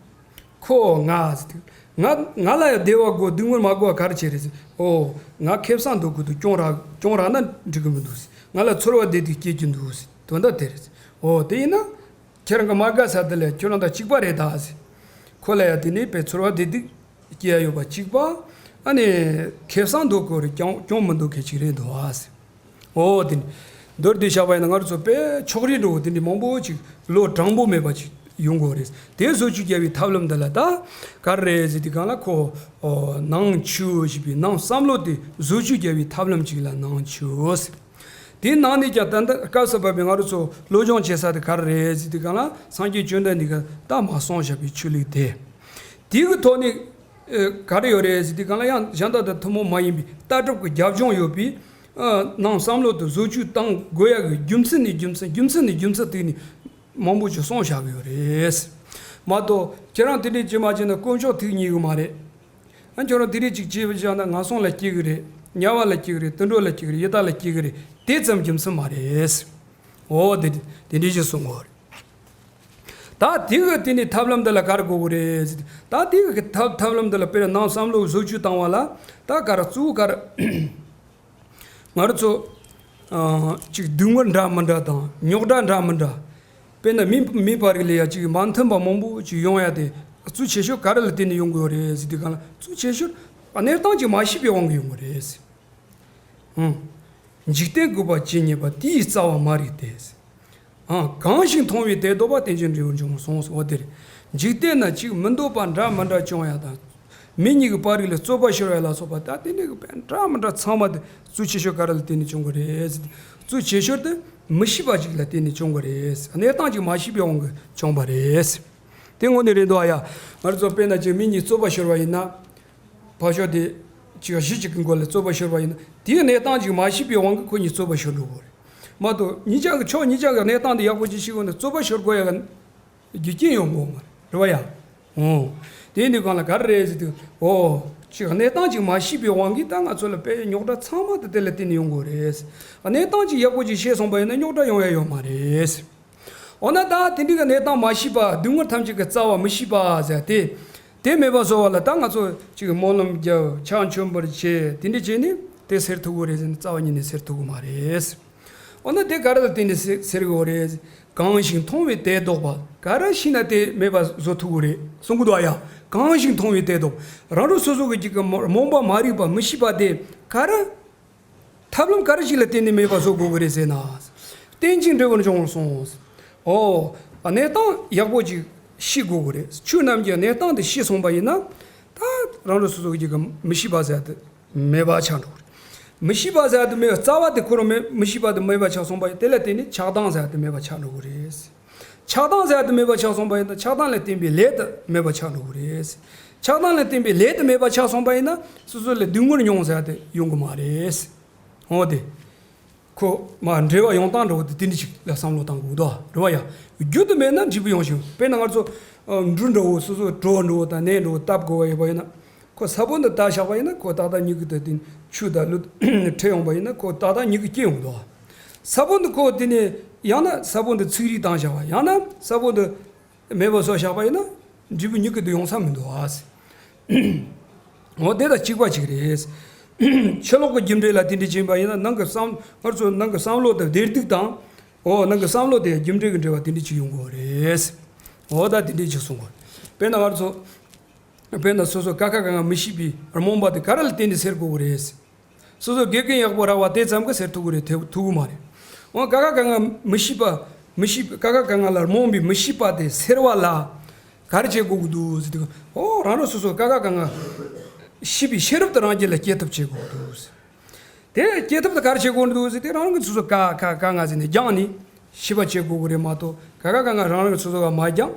ཁོ་ང་ཟེར་དུས། ང་ང་ལ་ཡང་བདེ་བ་དགོས་སྡུག་བསྔལ་མ་དགོས་པ་ག་རེ་བྱས་རེད་ཟེར། ཨོ། ང་ཁེ་བཟང་འདོད་ཀྱི་འདུག་གྱོང་རག་གྱོང་རག་ན་འགྲིག་གི་མི་འདུག་ཟེར། ང་ལ་ཚོར་བ་བདེ་སྡུག་སྐྱེ་རྒྱུ་འདུག་ཟེར། དོན་དག་དེ་རེད་ཟེར། ཨོ་དེ་ཡིན་ན། ཁྱེད་རང་གི་མ་དགའ་ས་དེ་ལས་ཁྱོད་རང་དང་གཅིག་པ་རེད་ད་ཟེར། ཁོ་ལ་ཡང་དེ་ནས་དཔེ་ཚོར་བ་བདེ་སྡུག་སྐྱེ་ཡ་ཡོད་པ་གཅིག་པ། ཨ་ནི། ཁེ་བཟང་འདོད་ཀྱི་རེད་གྱོང་གྱོང་མི་འདོད་མཁན་ཅིག་རེད་འདུག་ཨ་ཟེར། ཨོ་དེ་ནི། མདོར་བསྡུས་བཞག་པ་ཡིན་ན་ང་རང་ཚོ་དཔེ་ཕྱོགས་རིས་འགྲོ་བ་དེ་འདྲ་མང་པོ་ཅིག་བློ་དྲང་པོ་མེད་པ་ཅིག་ཡོང་གི་རེད། དེ་བཟོ་བཅོས་རྒྱག་པའི་ཐབས་ལམ་འདི་ལ་ད་ག་རེ་རེད་ཟེར་དུས་སྒང་ལ་ཁོ། ཨོ། ནང་ཆོས་ཞེས་པའི་ནང་བསམ་བློ་དེ་བཟོ་བཅོས་རྒྱག་པའི་ཐབས་ལམ་ཅིག་ལ་ནང་ཆོས་ཟེར། དེའི་ནང་ནས་ཀྱང་ད་ལྟ་སྐབས་སུ་བབས་པའི་ང་རང་ཚོ་སློབ་སྦྱོང་བྱེད་ས་དེ་ག་རེ་རེད་ཟེར་དུས་སྒང་ལ་སངས་རྒྱས་བཅོམ་ལྡན་འདས་ཀྱིས་ད་མར་གསུངས་བཞག་པའི་ཆོས་ལུགས་དེ། དེའི་གི་ཐོག་ནས། ཨེ། ག་རེ་ཡོད་རེད་ཟེར་དུས་སྒང་ལ་ཡང་གཞན་དག་དང་ཐུན་མོང་མ་ཡིན་པའི་ལྟ་གྲུབ་ཀྱི་རྒྱབ་ལྗོངས་ཡོད་པའི། ཨ། ནང་བསམ་བློ་དེ་བཟོ་བཅོས་བཏང་དགོས་ཡག་གི་རྒྱུ་མཚན་ནས་རྒྱུ་མཚན་རྒྱུ་མཚན་ནས་རྒྱུ་མཚན་དེ་ནི་མང་པོ་ཅིག་གསུངས་བཞག་གི་ཡོད་རེད། མ་གཏོགས་ཁྱེད་རང་དེ་འདྲས་བྱེད་མ་བྱེད་ན་དཀོན་མཆོག་ཐུགས་མཉེས་གི་མ་རེད། ཨ། ཁྱོད་རང་དེ་འདྲས་ཅིག་བྱས་པ་བཞག་ན་ངན་སོང་ལ་སྐྱེ་གི་རེད། དམྱལ་བ་ལ་སྐྱེ་གི་རེད། དུད་འགྲོ་ལ་སྐྱེ་གི་རེད། ཡི་དྭགས་ལ་སྐྱེ་གི་རེད། དེ་ཙམ་རྒྱུ་མཚན་མ་རེད། འོ་དེ་དེ་འདྲས་ཅིག་གསུངས་གི་ཡོད་རེད། ད་དེ་གི་དེ་ནི་ཐབས་ལམ་འདི་ལ་ག་རེ་དགོས་གི་རེད་ཟེར། ད་དེ་གི་ཐབས་ཐབས་ལམ་འདི་ལ་དཔེར་ན་ནང་བསམ་བློ་བཟོ་བཅོས་བཏང་བ་ལ་ད་ག་རེ་གཙོ་བོ་ག་རེ། ང་རང་ཚོ། ཨ། ཅིག་སྡུག་བསྔལ་འདྲ་མི་འདྲ་དང་རྙོག་དྲ་འདྲ་མི་འདྲ། དཔེར་ན་མི་མི་བར་ལ་ཡ་ཅིག་མ་མཐུན་པ་མང་པོ་ཅིག་ཡོང་ཡ་དེ་གཙོ་ཆེ་ཤོས་ག་རེ་ལ་བརྟེན་ནས་ཡོང་གི་ཡོད་རེད་ཟེར་དུས་སྒང་ལ་གཙོ་ཆེ་ཤོས་གནས་སྟངས་ཅིག་མ་ཤེས་པའི་དབང་གིས་ཡོང་གི་རེད་ཟེར། ཨང་། འཇིག་རྟེན་རྒུད་པ་ཇི་སྙེད་པ། དེ་ཡི་རྩ་བ་མ་རིག་སྟེ་ཟེར། ཨང་། གང་ཞིག་མཐོང་བས་དེ་བཟློག་པ། རྟེན་ཅིང་འབྲེལ་བར་འབྱུང་ངོ་གསུངས་སོ། འོ་དེ་རེད། འཇིག་རྟེན་ན་ཅིག་མི་འདོད་པ་འདྲ་མི་འདྲ་བྱུང་ཡ་དང་། མི་གཉིས་ཀྱི་བར་རིགས་ལ་རྩོད་པ་ཤོར་བ་ལ་སོགས་པ་ད་དེ་འདྲ་གི་དཔེ་འདྲ་མི་འདྲ་ཚང་མ་དེ་གཙོ་ཆེ་ཤོས་ག་རེ་ལ་བརྟེན་ནས་བྱུང་གི་རེད་ཟེར་ཏེ། གཙོ་ཆེ་ཤོས་དེ་མི་ཤེས་པ་ཅིག་ལ་བརྟེན་ནས་བྱུང་གི་རེད། གནས་སྟངས་ཅིག་མ་ཤེས་པའི་དབང་གིས་བྱུང་བ་རེད། དེ་དངོས་གནས་རེད་འདུག་ཨ་ཡ། ང་ཚོ་དཔེར་ན་ཅིག་མི་གཉིས་རྩོད་པ་ཤོར་བ་ཡིན་ན། ཕར་ཕྱོགས་དེ་ཅིག་གཞི་གཅིག་གི་མགོ་ལ་རྩོད་པ་ཤོར་བ་ཡིན་ན་དེའི་གནས་སྟངས་ཅིག་མ་ཤེས་པའི་དབང་གིས་ཁོ་གཉིས་རྩོད་པ་ཤོར་འགྲོ་གི་རེད། མ་གཏོགས་གཉིས་ཆ་གི་ཕྱོགས་གཉིས་ཆ་གི་གནས་སྟངས་དེ་ཡག་པོ་ཅིག་ཤེས་དགོས་ན་རྩོད་པ་ཤོར་དགོས་ཡ་གི་རྒྱུ་རྐྱེན་ཡོང་གི་ཡོད་མ་རེད། རེད་བ་ཡ། འོ། དེ་ཡིན་དུས་སྒང་ལ་ག་རེ་རེད་ཟེར་དུས། འོ། ཅིག་གནས་སྟངས་ཅིག་མ་ཤེས་པའི་དབང་གིས་ད་ང་ཚོ་ལ་དཔེ་རྙོག་དྲ་ཚང་མ་དེ་དེ་ལ་བརྟེན་ནས་ཡོང་གི་ཡོད་རེད། གནས་སྟངས་ཅིག་ཡག་པོ་ཅིག་ཤེས་སོང་བ་ཡིན་ན་རྙོག་དྲ་ཡོང་ཡ་ཡོད་མ་རེད། འོ་ན་ད་དེ་འདྲའི་གི་གནས་སྟངས་མ་ཤེས་པ། སྡུག་བསྔལ་ཐམས་ཅད་ཀྱི་རྩ་བ་མི་ཤེས་པ་ཟེར་དེ། དེ་མེད་པ་བཟོ་བ་ལ་ད་ང་ཚོ་ཅིག་སྨོན་ལམ་རྒྱབ། ཕྱག་མཆོད་འབུལ་བྱེད། དེ་འདྲ་བྱས་ནས་དེ་སེལ་ཐུབ་ཀྱི་རེད་ཟེར་ན་རྩ་བ་ཉིད་ནས་སེལ་ཐུབ་ཀྱི་མ་རེད། འོ་ན་དེ་ག་རེ་ལ་བརྟེན་ནས་སེལ་སེལ་དགོས་རེད། གང་ཞིག་མཐོང་བས་དེ་བཟློག་པ། ག་རེ་ཤེས་ན་དེ་མེད་པ་བཟོ་ཐུབ་ཀྱི་རེད་གསུང་གི་འདུག་ཨ་ཡ། གང་ཞིག་མཐོང་བས་དེ་བཟློག་རང་རང་སོ་སོ་གི་རྒྱུད་ཀྱི་རྨོངས་པ་མ་རིག་པ་མི་ཤེས་པ་དེ་ག་རེ། ཐབས་ལམ་ག་རེ་ཞིག་ལ་བརྟེན་ནས་མེད་པ་བཟོ་དགོས་ཀྱི་རེད་ཟེར་ན། རྟེན་ཅིང་འབྲེལ་བར་འབྱུང་ངོ་གསུངས། འོ། གནས་སྟངས་ཡག་པོ་ཅིག་ཤེས་དགོས་ཀྱི་རེད། ཆོས་རྣམས་ཀྱི་གནས་སྟངས་དེ་ཤེས་སོང་བ་ཡིན་ན། ད་རང་རང་སོ་སོ་གི་རྒྱུད་ཀྱི་མི་ཤེས་པ་ཟེར་དེ་མེད་པ་ཆགས་འགྲོ་གི་རེད། མི་ཤེས་པ་ཟེར་དེ་མེད་རྩ་བ་དེ་ཁོ་རང་མེད་མི་ཤེས་པ་དེ་མེད་པ་ཆགས་སོང་བ་ཡིན་དེ་ལ་བརྟེན་ནས་ཆགས་སྡང་ཟེར་དེ་མེད་པ་ཆགས་འགྲོ་གི་རེད། ཆགས་སྡང་ཟེར་དེ་མེད་པ་ཆགས་སོང་བ་ཡིན་ན་ཆགས་སྡང་ལ་བརྟེན་པའི་ལས་དེ་མེད་པ་ཆགས་འགྲོ་གི་རེད། ཆགས་སྡང་ལ་བརྟེན་པའི་ལས་དེ་མེད་པ་ཆགས་སོང་བ་ཡིན་ན་སོ་སོ་ལ་སྡུག་བསྔལ་མྱོང་ཟེར་དེ་ཡོང་གི་མ་རེད། འོ་དེ། ཁོ་མ་འབྲེལ་བ་ཡོང་སྟངས་འདྲ་བོ་དེ་དེ་འདྲ་ཞིག་ལ་བསམ་བློ་བཏང་དགོས་འདུག་རེད་བ་ཡ། རྒྱུ་དེ་མེད་ན་འབྲས་བུ་ཡོང་ཞིང་དཔེར་ན་ང་ཚོ་འབྲུ་འདྲ་བོ་སོ་སོ་གྲོ་འདྲ་བོ་དང་ནས་འདྲ་བོ་བཏབ་དགོས་པ་ཡོད་པ་ཡིན་ན། ཁོ་ས་བོན་དུ་བཏབ་བཞག་པ་ཡིན་ན་ཁོ་ཏག་ཏག་མྱུ་གུ་དེ་དེ་ཆུ་དང་ལུད་འཕྲད་ཡོང་པ་ཡིན་ན་ཁོ་ཏག་ཏག་མྱུ་གུ་སྐྱེ་ཡོང་འདུག་ས་བོན་དུ་ཁོ་དེ་ནས་ཡང་ན་ས་བོན་དུ་ཚིག་རིས་བཏང་བཞག་པ་ཡང་ན་ས་བོན་དུ་མེད་པ་བཟོ་བཞག་པ་ཡིན་ན་འབྲས་བུ་མྱུ་གུ་དེ་ཡོང་ས་མི་འདུག་ཨ། འོ་དེ་དང་གཅིག་པ་གཅིག་རེད། ཕྱི་ལོགས་ཀྱི་རྒྱུ་འབྲས་ལ་དེ་འདྲ་བྱས་པ་ཡིན་ན་ནང་གི་བསམ་ང་ཚོ་ནང་གི་བསམ་བློ་དང་བདེ་སྡུག་དང་། འོ་ནང་གི་བསམ་བློ་དེ་རྒྱུ་འབྲས་ཀྱི་འབྲེལ་བ་དེ་འདྲ་ཅིག་ཡོང་དགོས་རེད། འོ་ད་དེ་འདྲ་ཅིག་གསུང་དགོས། དཔེར་ན་ང་ཚོ། དཔེར་ན་སོ་སོ་ཀ་ཁ་ག་ང་མི་ཤེས་པའི་རྨོངས་པ་དེ་ག་རེ་ལ་བརྟེན་ནས་སེལ་དགོས་ཀྱི་རེད། སོ་སོ་དགེ་རྒན་ཡག་པོ་རག་པ་དེ་ཙམ་གྱིས་སེལ་ཐུབ་ཀྱི་རེད་ཐུབ་ཐུབ་ཀྱི་མ་རེད། འོ་ཀ་ཁ་ག་ང་མི་ཤེས་པ་མི་ཤེས་ཀ་ཁ་ག་ང་ལ་རྨོངས་པའི་མི་ཤེས་པ་དེ་སེལ་བ་ལ་ག་རེ་བྱེད་དགོས་ཀྱི་འདུག་ཟེར་དུས་འོ་རང་རང་སོ་སོ་ཀ་ཁ་ག་ང་ཤེས་པའི་ཤེས་རབ་དེ་རང་རྒྱུད་ལ་སྐྱེ་ཐབས་བྱེད་དགོས་ཀྱི་འདུག་ཟེར། དེ་སྐྱེ་ཐབས་དེ་ག་རེ་བྱེད་དགོས་ཀྱི་འདུག་ཟེར་དུས་རང་རང་གི་སོ་སོ་ཀ་ཁ་ག་ང་ཟེར་ནས་སྦྱངས་ནས་ཤེས་པ་བྱེད་དགོས་ཀྱི་རེད་མ་གཏོགས་ཀ་ཁ་ག་ང་རང་རང་གི་སོ་སོ་ག་མ་སྦྱངས།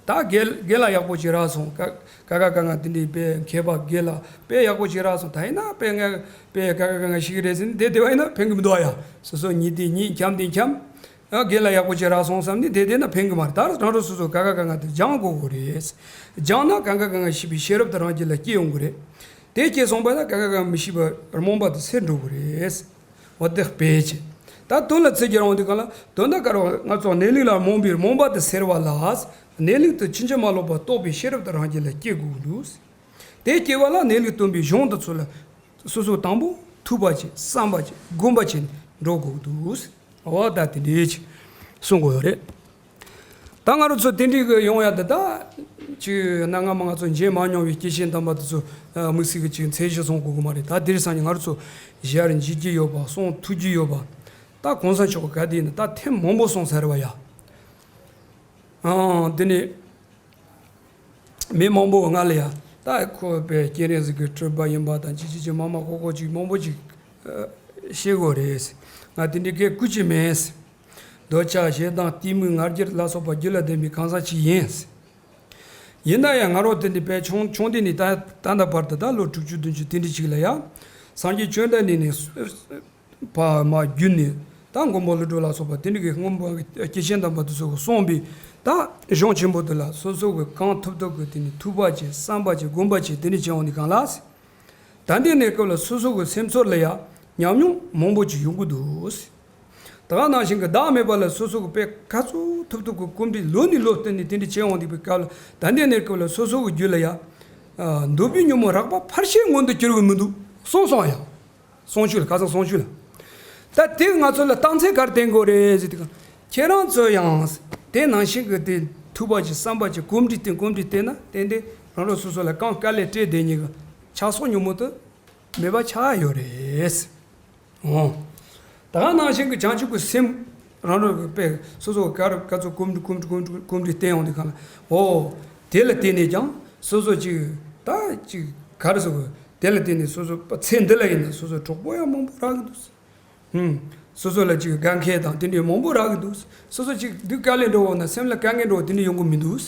ད་རྒན་རྒན་ལགས་ཡག་པོ་ཅིག་རག་སོང་། ཀ་ཀ་ཁ་ག་ང་དེ་འདྲའི་དཔེ་མཁས་པ་རྒན་ལགས་དཔེ་ཡག་པོ་ཅིག་རག་སོང་། ད་ཡིན་ན་དཔེ་ང་དཔེ་ཀ་ཁ་ག་ང་ཤེས་ཀྱི་རེད་ཟེར་ནས་དེ་དེ་བ་ཡིན་ན་ཕན་གྱི་མི་འདུག་ཨ་ཡ། སོ་སོ་ཉིད་དེ་ཉིད་འཁྱམ་དེ་འཁྱམ། ཨ་རྒན་ལགས་ཡག་པོ་ཅིག་རག་སོང་བསམ་ནས་དེ་དེ་ན་ཕན་གྱི་མ་རེད། ད་རང་རང་སོ་སོ་ཀ་ཁ་ག་ང་དེ་སྦྱང་དགོས་ཀྱི་རེད། སྦྱངས་ན་ཀ་ཁ་ག་ང་ཤེས་པའི་ཤེས་རབ་དེ་རང་རྒྱུད་ལ་སྐྱེ་ཡོང་གི་རེད། དེ་སྐྱེས་སོང་པ་ན་ཀ་ཁ་ག་ང་མི་ཤེས་པ་རྨོངས་པ་དེ་སེལ་འགྲོ་གི་རེད། འོ་དེ་དཔེ་བྱས། ད་དོན་ལ་ཚིག་གི་རང་དེ་ག་ལ་དོན་དག་ག་རང་ང་ཚོ་གནས་ལུགས་ལ་རྨོངས་པའི་རྨོངས་པ་དེ་སེལ་བ་ལ། གནས་ལུགས་དེ་ཕྱིན་ཅི་མ་ལོག་པ་རྟོགས་པའི་ཤེས་རབ་དེ་རང་རྒྱུད་ལ་སྐྱེ་དགོས་འདུག་དེ་སྐྱེ་བ་ལ་གནས་ལུགས་སྟོན་པའི་གཞུང་དེ་ཚོ་ལ་སོ་སོ་དང་པོ་ཐོས་པ་བྱས། བསམ་པ་བྱས། སྒོམ་པ་བྱས་ནས་འགྲོ་དགོས་འདུག་འོ་ད་དེ་འདྲའི་ཅིག་གསུང་དགོས་ཡོད་རེད། ད་ང་རང་ཚོ་དེ་འདྲའི་གི་ཡོང་ཡ་དེ་ད་ཅིག་གནའ་སྔ་མ་ང་ཚོ་མཇལ་མ་མྱོང་བའི་སྐྱེས་ཆེན་དམ་པ་དེ་ཚོ་དམིགས་བསལ་གི་ཅིག་མཚན་གཞི་བཟུང་དགོས་གི་མ་རེད། ད་དེ་རིང་སང་ཉིན་ང་རང་ཚོ་ཞལ་མཇལ་རྒྱུ་ཡོད་པ། གསུང་ཐོས་རྒྱུ་ཡོད་པ། ད་གོང་ས་མཆོག་གི་ག་དེ་ཡིན་ན་ད་ཐེངས་མང་པོ་གསུངས་ཚར་བ་ཡ། ཨང་། དེ་ནས་མི་མང་པོ་ང་ལ་ཡ། ད་ཁོ་པའི་སྐྱེས་རིང་ཟིག་གི་སྤྲུལ་པ་ཡིན་པ་དང་ཅི་ཅི་ཅི་མ་མ་ཀོ་ཀོ་ཅིག་མང་པོ་ཅིག་ཨ་བཤད་གོ་རེད། ང་དེ་འདྲའི་སྐད་བཀོད་ཀྱི་མེད། འདོད་ཆགས་ཞེ་སྡང་གཏི་མུག་ང་རྒྱལ་ལ་སོགས་པ་རྒྱུད་ལ་ལྡན་པའི་གང་ཟག་ཅིག་ཡིན། ཡིན་ན་ཡང་ང་རང་དེ་འདྲའི་པའི་ཆུང་ཆུང་དུས་ནས་ད་ད་ལྟ་བར་དུ་ད་ལོ་དྲུག་ཅུ་བདུན་ཅུ་དེ་འདྲའི་ཅིག་ལ་ཡ། སངས་རྒྱས་བཅོམ་ལྡན་འདས་ནས། བ་མ་བརྒྱུད་ནས་ད་མགོན་པོ་ཀླུ་སྒྲུབ་ལ་སོགས་པ་དེ་འདྲ་གི་སྔོན་པོ་སྐྱེས་ཆེན་དམ་པ་དེ་ཚོ་གི་གསུངས་པའི་ད་གཞུང་ཆེན་པོ་དེ་ལ་སོ་སོ་གི་གང་ཐུབ་ཐུབ་གི་དེ་ནས་ཐོས་པ་བྱས། བསམ་པ་བྱས། སྒོམ་པ་བྱས། དེ་འདྲ་བྱས་འོང་དུས་གང་ལ། ད་ལྟའི་གནས་སྐབས་ལ་སོ་སོ་གི་སེམས་ཚོར་ལ་ཡ་ཉམས་མྱོང་མང་པོ་ཅིག་ཡོང་གི་འདུག་ད་ག་ནང་བཞིན་གི་བདག་མེད་པ་ལ་སོ་སོ་གི་དཔེ་ག་ཚོད་ཐུབ་ཐུབ་གི་གོམས་འདྲིས་ལོ་ནས་ལོ་བསྟུན་ནས་དེ་འདྲ་བྱས་འོང་དུས་པའི་སྐབས་ལ་ད་ལྟའི་གནས་སྐབས་ལ་སོ་སོ་གི་རྒྱུད་ལ་ཡ་འདོད་པའི་ཉོན་མོངས་རགས་པ་ཕལ་ཆེར་མངོན་དུ་གྱུར་གི་མི་འདུག་གསུངས་སོང་ཡ། གསུང་ཆོས་ལ། ཁ་སང་གསུང་ཆོས་ལ། ད་དེ་ང་ཚོ་ལ་རྟགས་མཚན་ག་རེ་བསྟན་དགོས་རེད་ཟེར་དུས། ཁྱེད་རང་ཚོ་ཡང་དེ་ནང་བཞིན་གྱི་དེ་ཐོས་པ་བྱས། བསམ་པ་བྱས། གོམས་འདྲིས་བསྟེན། གོམས་འདྲིས་བསྟེན་ན་ཏན་ཏན་རང་རང་སོ་སོ་ལ་གང་དཀའ་ལས་སྤྲད་བསྡད་མཁན་གྱི་ཆགས་སོགས་ཉོན་མོངས་དེ་མེད་པ་ཆགས་ཡོད་རེད། འོ། ད་ག་ནང་བཞིན་གྱི་བྱང་ཆུབ་ཀྱི་སེམས་རང་རང་གི་དཔེ་སོ་སོ་ག་རེ་ག་ཚོད་གོམས་འདྲིས་གོམས་འདྲིས་གོམས་འདྲིས་གོམས་འདྲིས་བསྟེན་ཡོང་དུས་གང་ལ། འོ། དེ་ལ་བརྟེན་ནས་ཀྱང་སོ་སོ་ཅིག་ད་ཅིག་ག་རེ་ཟེར་དགོས། དེ་ལ་བརྟེན་ནས་སོ་སོ་ཚེ་འདི་ལ་ཡིན་ན་སོ་སོ་གྲོགས་པོ་ཡང་མང་པོ་རག་གི་འདུག་ཧུམ། སོ་སོ་ལ་ཅིག་དགའ་མཁན་དང་དེ་འདྲའི་མང་པོ་རག་གི་འདུག་སོ་སོ་ཅིག་སྡུག་དཀའ་ལས་འགྲོ་འོང་ན་སེམས་ལ་དཀའ་ངལ་འགྲོ་དེ་འདྲ་ཡོང་གི་མི་འདུག་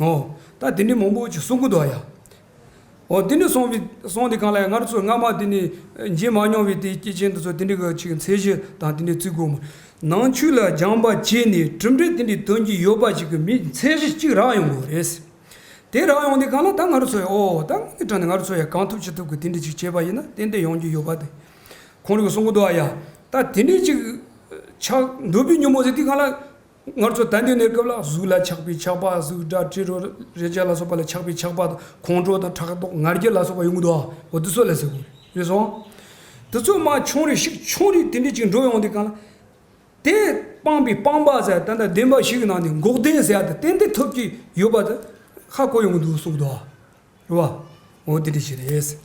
འོ། ད་དེ་འདྲའི་མང་པོ་ཅིག་གསུང་གི་འདུག་ཡ། འོ། དེ་འདྲ་གསུངས་པའི་གསུངས་དུས་གང་ལ་ཡ། ང་རང་ཚོ་སྔ་མ་དེ་ནས་མཇལ་མ་མྱོང་བའི་དེ་སྐྱེས་ཆེན་དེ་ཚོ་དེ་འདྲའི་གི་ཅིག་མཚན་གཞི་དང་དེ་འདྲའི་བརྩི་དགོས་མོད། ནང་ཆོས་ལ་སྦྱངས་པ་བྱས་ནས་གྲུབ་འབྲས་དེ་འདྲའི་ཐོན་གྱི་ཡོད་པ་ཞིག་གི་མིའི་མཚན་གཞི་གཅིག་རག་ཡོང་དགོས་རེད། དེ་རག་ཡོང་དུས་གང་ལ་ད་ང་རང་ཚོ་ཡ། འོ། ད་དངོས་གནས་དྲང་གནས་ང་རང་ཚོ་ཡ་གང་ཐུབ་ཅི་ཐུབ་ཀྱི་དེ་འདྲ་ཅིག་བྱས་པ་ཡིན་ན་ཏན་ཏན་ཡོང་རྒྱུ་ཡོད་པ་དེ། ཁོང་རང་གིས་གསུང་གི་འདུག་ཨ་ཡ། ད་དེ་འདྲ་ཅིག་ཆགས། འདོད་པའི་ཉོན་མོངས་ཟེར་དུས་གང་ལ། ང་ཚོ་ད་ལྟའི་གནས་སྐབས་ལ་གཟུགས་ལ་ཆགས་པའི་ཆགས་པ། གཟུགས་སྒྲ་དྲི་རོ་རེག་བྱ་ལ་སོགས་པ་ལ་ཆགས་པའི་ཆགས་པ་དང་། ཁོང་ཁྲོ་དང་ཕྲག་དོག་ང་རྒྱལ་ལ་སོགས་པ་ཡོང་གི་འདུག་ཨ། འོ་དེ་ཚོ་ལ་ཟེར་དགོས་རེད་སོང་། དེ་ཚོ་མར་ཆུང་རེ་ཞིག་ཆུང་རེ་དེ་འདྲ་ཅིག་འགྲོ་ཡོང་དུས་གང་ལ། དེ་སྤངས་པའི་སྤངས་པ་ཟེར། ད་ལྟ་བདེན་པ་བཞི་གི་ནང་ནས་འགོག་བདེན་ཟེར་ཡ་དེ་ཏན་ཏན་ཐོབ་ཀྱི་ཡོད་པ་དེ་ཧ་གོ་ཡོང་གི་འདུག་གསུང་གི་འདུག་ཨ། རེད་བ། འོ་དེ་འདྲ་ཞིག་རེད།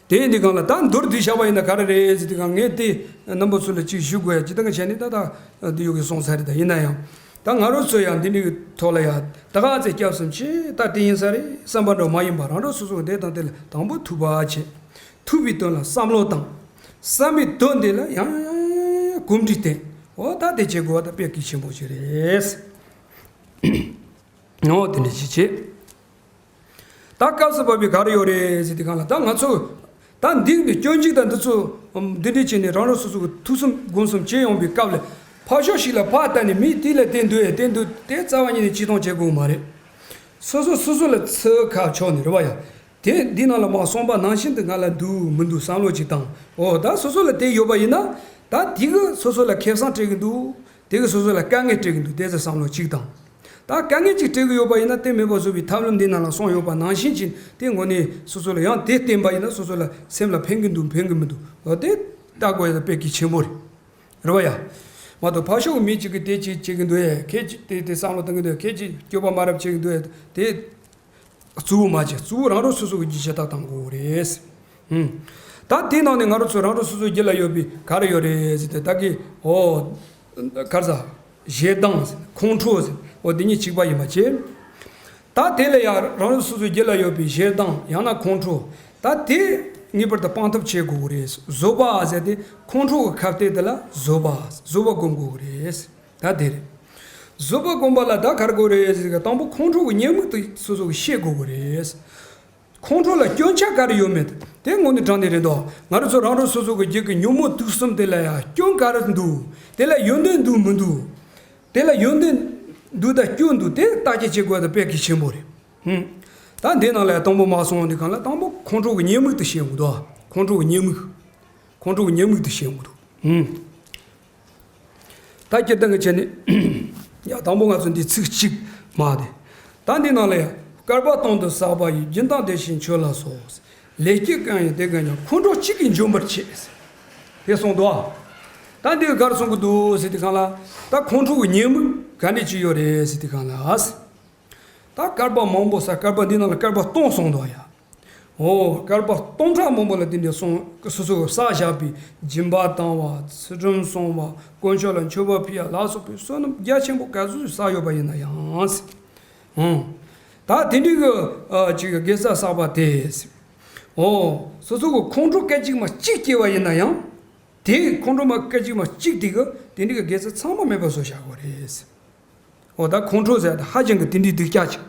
དེ་ཡིན་དུས་གང་ལ་ད་མདོར་བསྡུས་བཞག་པ་ཡིན་ན་ག་རེ་རེད་ཟེར་དུས་གང་། ངས་དེ་རྣམ་པ་ཚོ་ལ་ཅིག་ཞུ་དགོས་ཡ། ཅི་ལྟར་བྱས་ནས་ད་ད་འདི་ཡོད་གི་སོང་ས་རེད། ད་ཡིན་ན་ཡང་ད་ང་རང་ཚོ་ཡང་འདི་འདྲའི་གི་ཐོག་ལ་ཡ་ད་ག་ཚོད་སྐྱབས་སུ་མཆི། ད་དེ་ཡིན་ས་རེད་བསམ་པ་འདྲ་མ་ཡིན་པ། རང་རང་སོ་སོ་གི་འདི་དང་དེ་ལ་དང་པོ་ཐོས་པ་བྱེད། ཐོས་པའི་དོན་ལ་བསམ་བློ་བཏང་། བསམ་པའི་དོན་དེ་ལ་ཡང་ཡང་ཡང་ཡང་ཡང་གོམས་འདྲིས་བསྟེན། འོ་ད་དེ་བྱེད་དགོས་པ་ད་དཔེ་གལ་ཆེན་པོ་ཞིག་རེད། འོ་དེ་འདྲ་ཞིག་བྱེད། ད་སྐབས་སུ་བབས་པའི་ག་རེ་ཡོད་རེད་ཟེར་དུས་གང་ལ། ད་ང་ཚོ་ད་འདི་གི་སྐྱོན་གཅིག་དང་འདི་ཚོ་འདི་འདྲ་བྱས་ནས་རང་རང་སོ་སོ་གི་ཐུགས་གསུམ་སྒོམ་གསུམ་བྱེད་ཡོང་བའི་སྐབས་ལ། ཕར་ཕྱོགས་ཤིག་ལ་ཕར་ལྟ་ནས་མི་དེ་ལ་དེ་འདུག་ཨེ་དེ་འདུག་དེ་རྩ་བ་ཉིད་ནས་ཅི་གཏོང་བྱེད་དགོས་མ་རེད། སོ་སོ་སོ་སོ་ལ་ཚུར་ཁ་ཕྱོགས་ནས་རེད་བ་ཡ། དེ་འདི་ནང་ལ་མར་གསུངས་པ་ནང་བཞིན་དུ་ང་ལ་འདུག་མི་འདུག་བསམ་བློ་ཅིག་བཏང་། འོ་ད་སོ་སོ་ལ་དེ་ཡོད་པ་ཡིན་ན། ད་དེ་གི་སོ་སོ་ལ་ཁེ་བཟང་སྤྲད་གི་འདུག་དེ་གི་སོ་སོ་ལ་དཀའ་ངལ་སྤྲད་གི་འདུག་དེ་ཚོ་བསམ་བློ་ཅིག་བཏང་། ད་དཀའ་ངལ་ཅིག་སྤྲད་གི་ཡོད་པ་ཡིན་ན། དེ་མེད་པ་བཟོ་བའི་ཐབས་ལམ་འདི་ནང་ལ་གསུངས་ཡོད་པ་ནང་བཞིན་ཅིག་དེ་དངོས་གནས་སོ་སོ་ལ་ཡང་དེ་བསྟེན་པ་ཡིན་ན་སོ་སོ་ལ་སེམས་ལ་ཕན་གི་འདུག་ཕན་གི་མི་འདུག་འོ་དེ་ལྟ་དགོས་ཡ་དཔེ་གལ་ཆེན་པོ་རེད། རེད་བ་ཡ། མ་གཏོགས་ཕར་ཕྱོགས་མི་གཅིག་གིས་དེ་གཅིག་བྱེད་ཀྱི་འདུག་ཨེ། ཁྱེད་ཀྱིས་དེ་དེ་བསམ་བློ་གཏོང་གི་འདུག་ཨེ། ཁྱེད་ཀྱིས་སྤྱོད་པ་མ་རབས་བྱེད་ཀྱི་འདུག་ཨེ། དེ་གཙོ་བོ་མ་བྱེད། གཙོ་བོ་རང་རང་སོ་སོ་གི་རྒྱུ་ཆ་ད་བཏང་དགོས་རེད། ཧུམ། ད་དེའི་ནང་ནས་ང་རང་ཚོ་རང་རང་སོ་སོའི་རྒྱུད་ལ་ཡོད་པའི་ག་རེ་ཡོད་རེད་ཟེར་ཏེ། ད་གི་འོ་ག་རེ་ཟ། ཞེ་སྡང་ཟེར། ཁོང་ཁྲོ་ཟེར། འོ་དེ་གཉིས་གཅིག་པ་ཡིན་པ་བྱས། ད་དེ་ལ་ཡང་རང་རང་སོ་སོའི་རྒྱུད་ལ་ཡོད་པའི་ཞེ་སྡང་ཡང་ན་ཁོང་ཁྲོ། ད་དེ་ངེས་པར་དུ་སྤང་ཐབས་བྱེད་དགོས་ཀྱི་རེད། བཟོད་པ་ཟེར་ཏེ་ཁོང་ཁྲོ་གི་ཁ་གཏད་དེ་ལ་བཟོད་པ། བཟོད་པ་སྒོམ་དགོས་ཀྱི་རེད། ད་དེ་རེད། བཟོད་པ་སྒོམ་པ་ལ་ད་ག་རེ་དགོས་རེད་ཟེར་ག་དང་པོ་ཁོང་ཁྲོ་གི་ཉེས་དམིགས་དེ་སོ་སོ་གིས་ཤེས་དགོས་ཀྱི་རེད། ཁོང་ཁྲོ་ལ་སྐྱོན་ཆ་ག་རེ་ཡོད་མེད་དེ་དངོས་གནས་དྲང་གནས་རེད་འདུག་ང་རང་ཚོ་རང་རང་སོ་སོ་གི་རྒྱུད་ཀྱི་ཉོན་མོངས་དུག་གསུམ་དེ་ལ་ཡང་སྐྱོན་ག་རེ་འདུག་དེ་ལ་ཡོན་ཏན་འདུག་མི་འདུག་དེ་ལ་ཡོན་ཏན་འདུག་དང་སྐྱོན་འདུག་དེ་བརྟག་དཔྱད་བྱེད་དགོས་ཡ་དེ་དཔེ་གལ་ཆེན་པོ་རེད། ཧུམ། ད་འདི་ནང་ལ་ཡང་དང་པོ་མ་སོང་འདི་གང་ལ་དང་པོ་ཁོང་ཁྲོ་གི་ཉེས་དམིགས་དེ་ཤེས་དགོས་འདུག་ཁོང་ཁྲོ་གི་ཉེས་དམིགས། ཁོང་ཁྲོ་གི་ཉེས་དམིགས་དེ་ཤེས་དགོས་འདུག་ཧུམ། ད་སྤྱིར་བཏང་གི་ཆ་ནས། ཡ། དང་པོ་ང་ཚོ་འདི་ཚིག་གཅིག་མ་དེ། ད་འདི་ནང་ལ་ཡ། བསྐལ་པ་སྟོང་དུ་བསགས་པ་ཡི། རྒྱུན་དང་དེ་བཞིན་ཆོས་ལ་སོགས། ལས་སྐྱེས་གང་ཡིན་དེ་གང་ཡང་། ཁོང་ཁྲོ་གཅིག་གིས་འཇོམས་པར་བྱེད། དེ་གསུངས་འདུག་ད་འདི་ག་རེ་གསུང་གི་འདུག་ཟེར་དུས་སྒང་ལ། ད་ཁོང་ཁྲོ་གི་ཉེས་དམིགས་ག་འདྲ་ཅིག་ཡོད་རེད་ཟེར་དུས་སྒང་ལ། ད་བསྐལ་པ་མང་པོ་ས། བསྐལ་པ་འདི་ནང་ལ་བསྐལ་པ་སྟོང་གསུངས་འདུག་ཡ། འོ། བསྐལ་པ་སྟོང་ཕྲག་མང་པོ་ལ་དེ་འདྲ་སོང་། སོ་སོ་གི་བསགས་བཞག་པའི་སྦྱིན་པ་བཏང་བ། ཚུལ་ཁྲིམས་སྲུང་བ། དཀོན་མཆོག་ལ་མཆོད་པ་ཕུལ་ཡ་ལ་སོགས་པའི་བསོད་ནམས་རྒྱ་ཆེན་པོ་ག་ཚོད་བསགས་ཡོད་པ་ཡིན་ན་ཡང་། འོ། ད་དེ་འདྲའི་གི་ཨ་ཅིག་དགེ་རྩ་བསགས་པ་དེས། འོ། སོ་སོ་གི་ཁོང་ཁྲོ་སྐད་ཅིག་མ་གཅིག་སྐྱེ་བ་ཡིན་ན་ཡང་། དེ་ཁོང་ཁྲོ་མ་སྐད་ཅིག་མ་གཅིག་དེ་གི་དེ་འདྲའི་གི་དགེ་རྩ་ཚང་མ་མེད་པ་བཟོ་བཞག་དགོས་རེད། འོ། ད་ཁོང་ཁྲོ་ཟེར་ད་ཧ་ཅང་གི་དེ་འདྲའི་སྡུག་ཅག་ཅིག་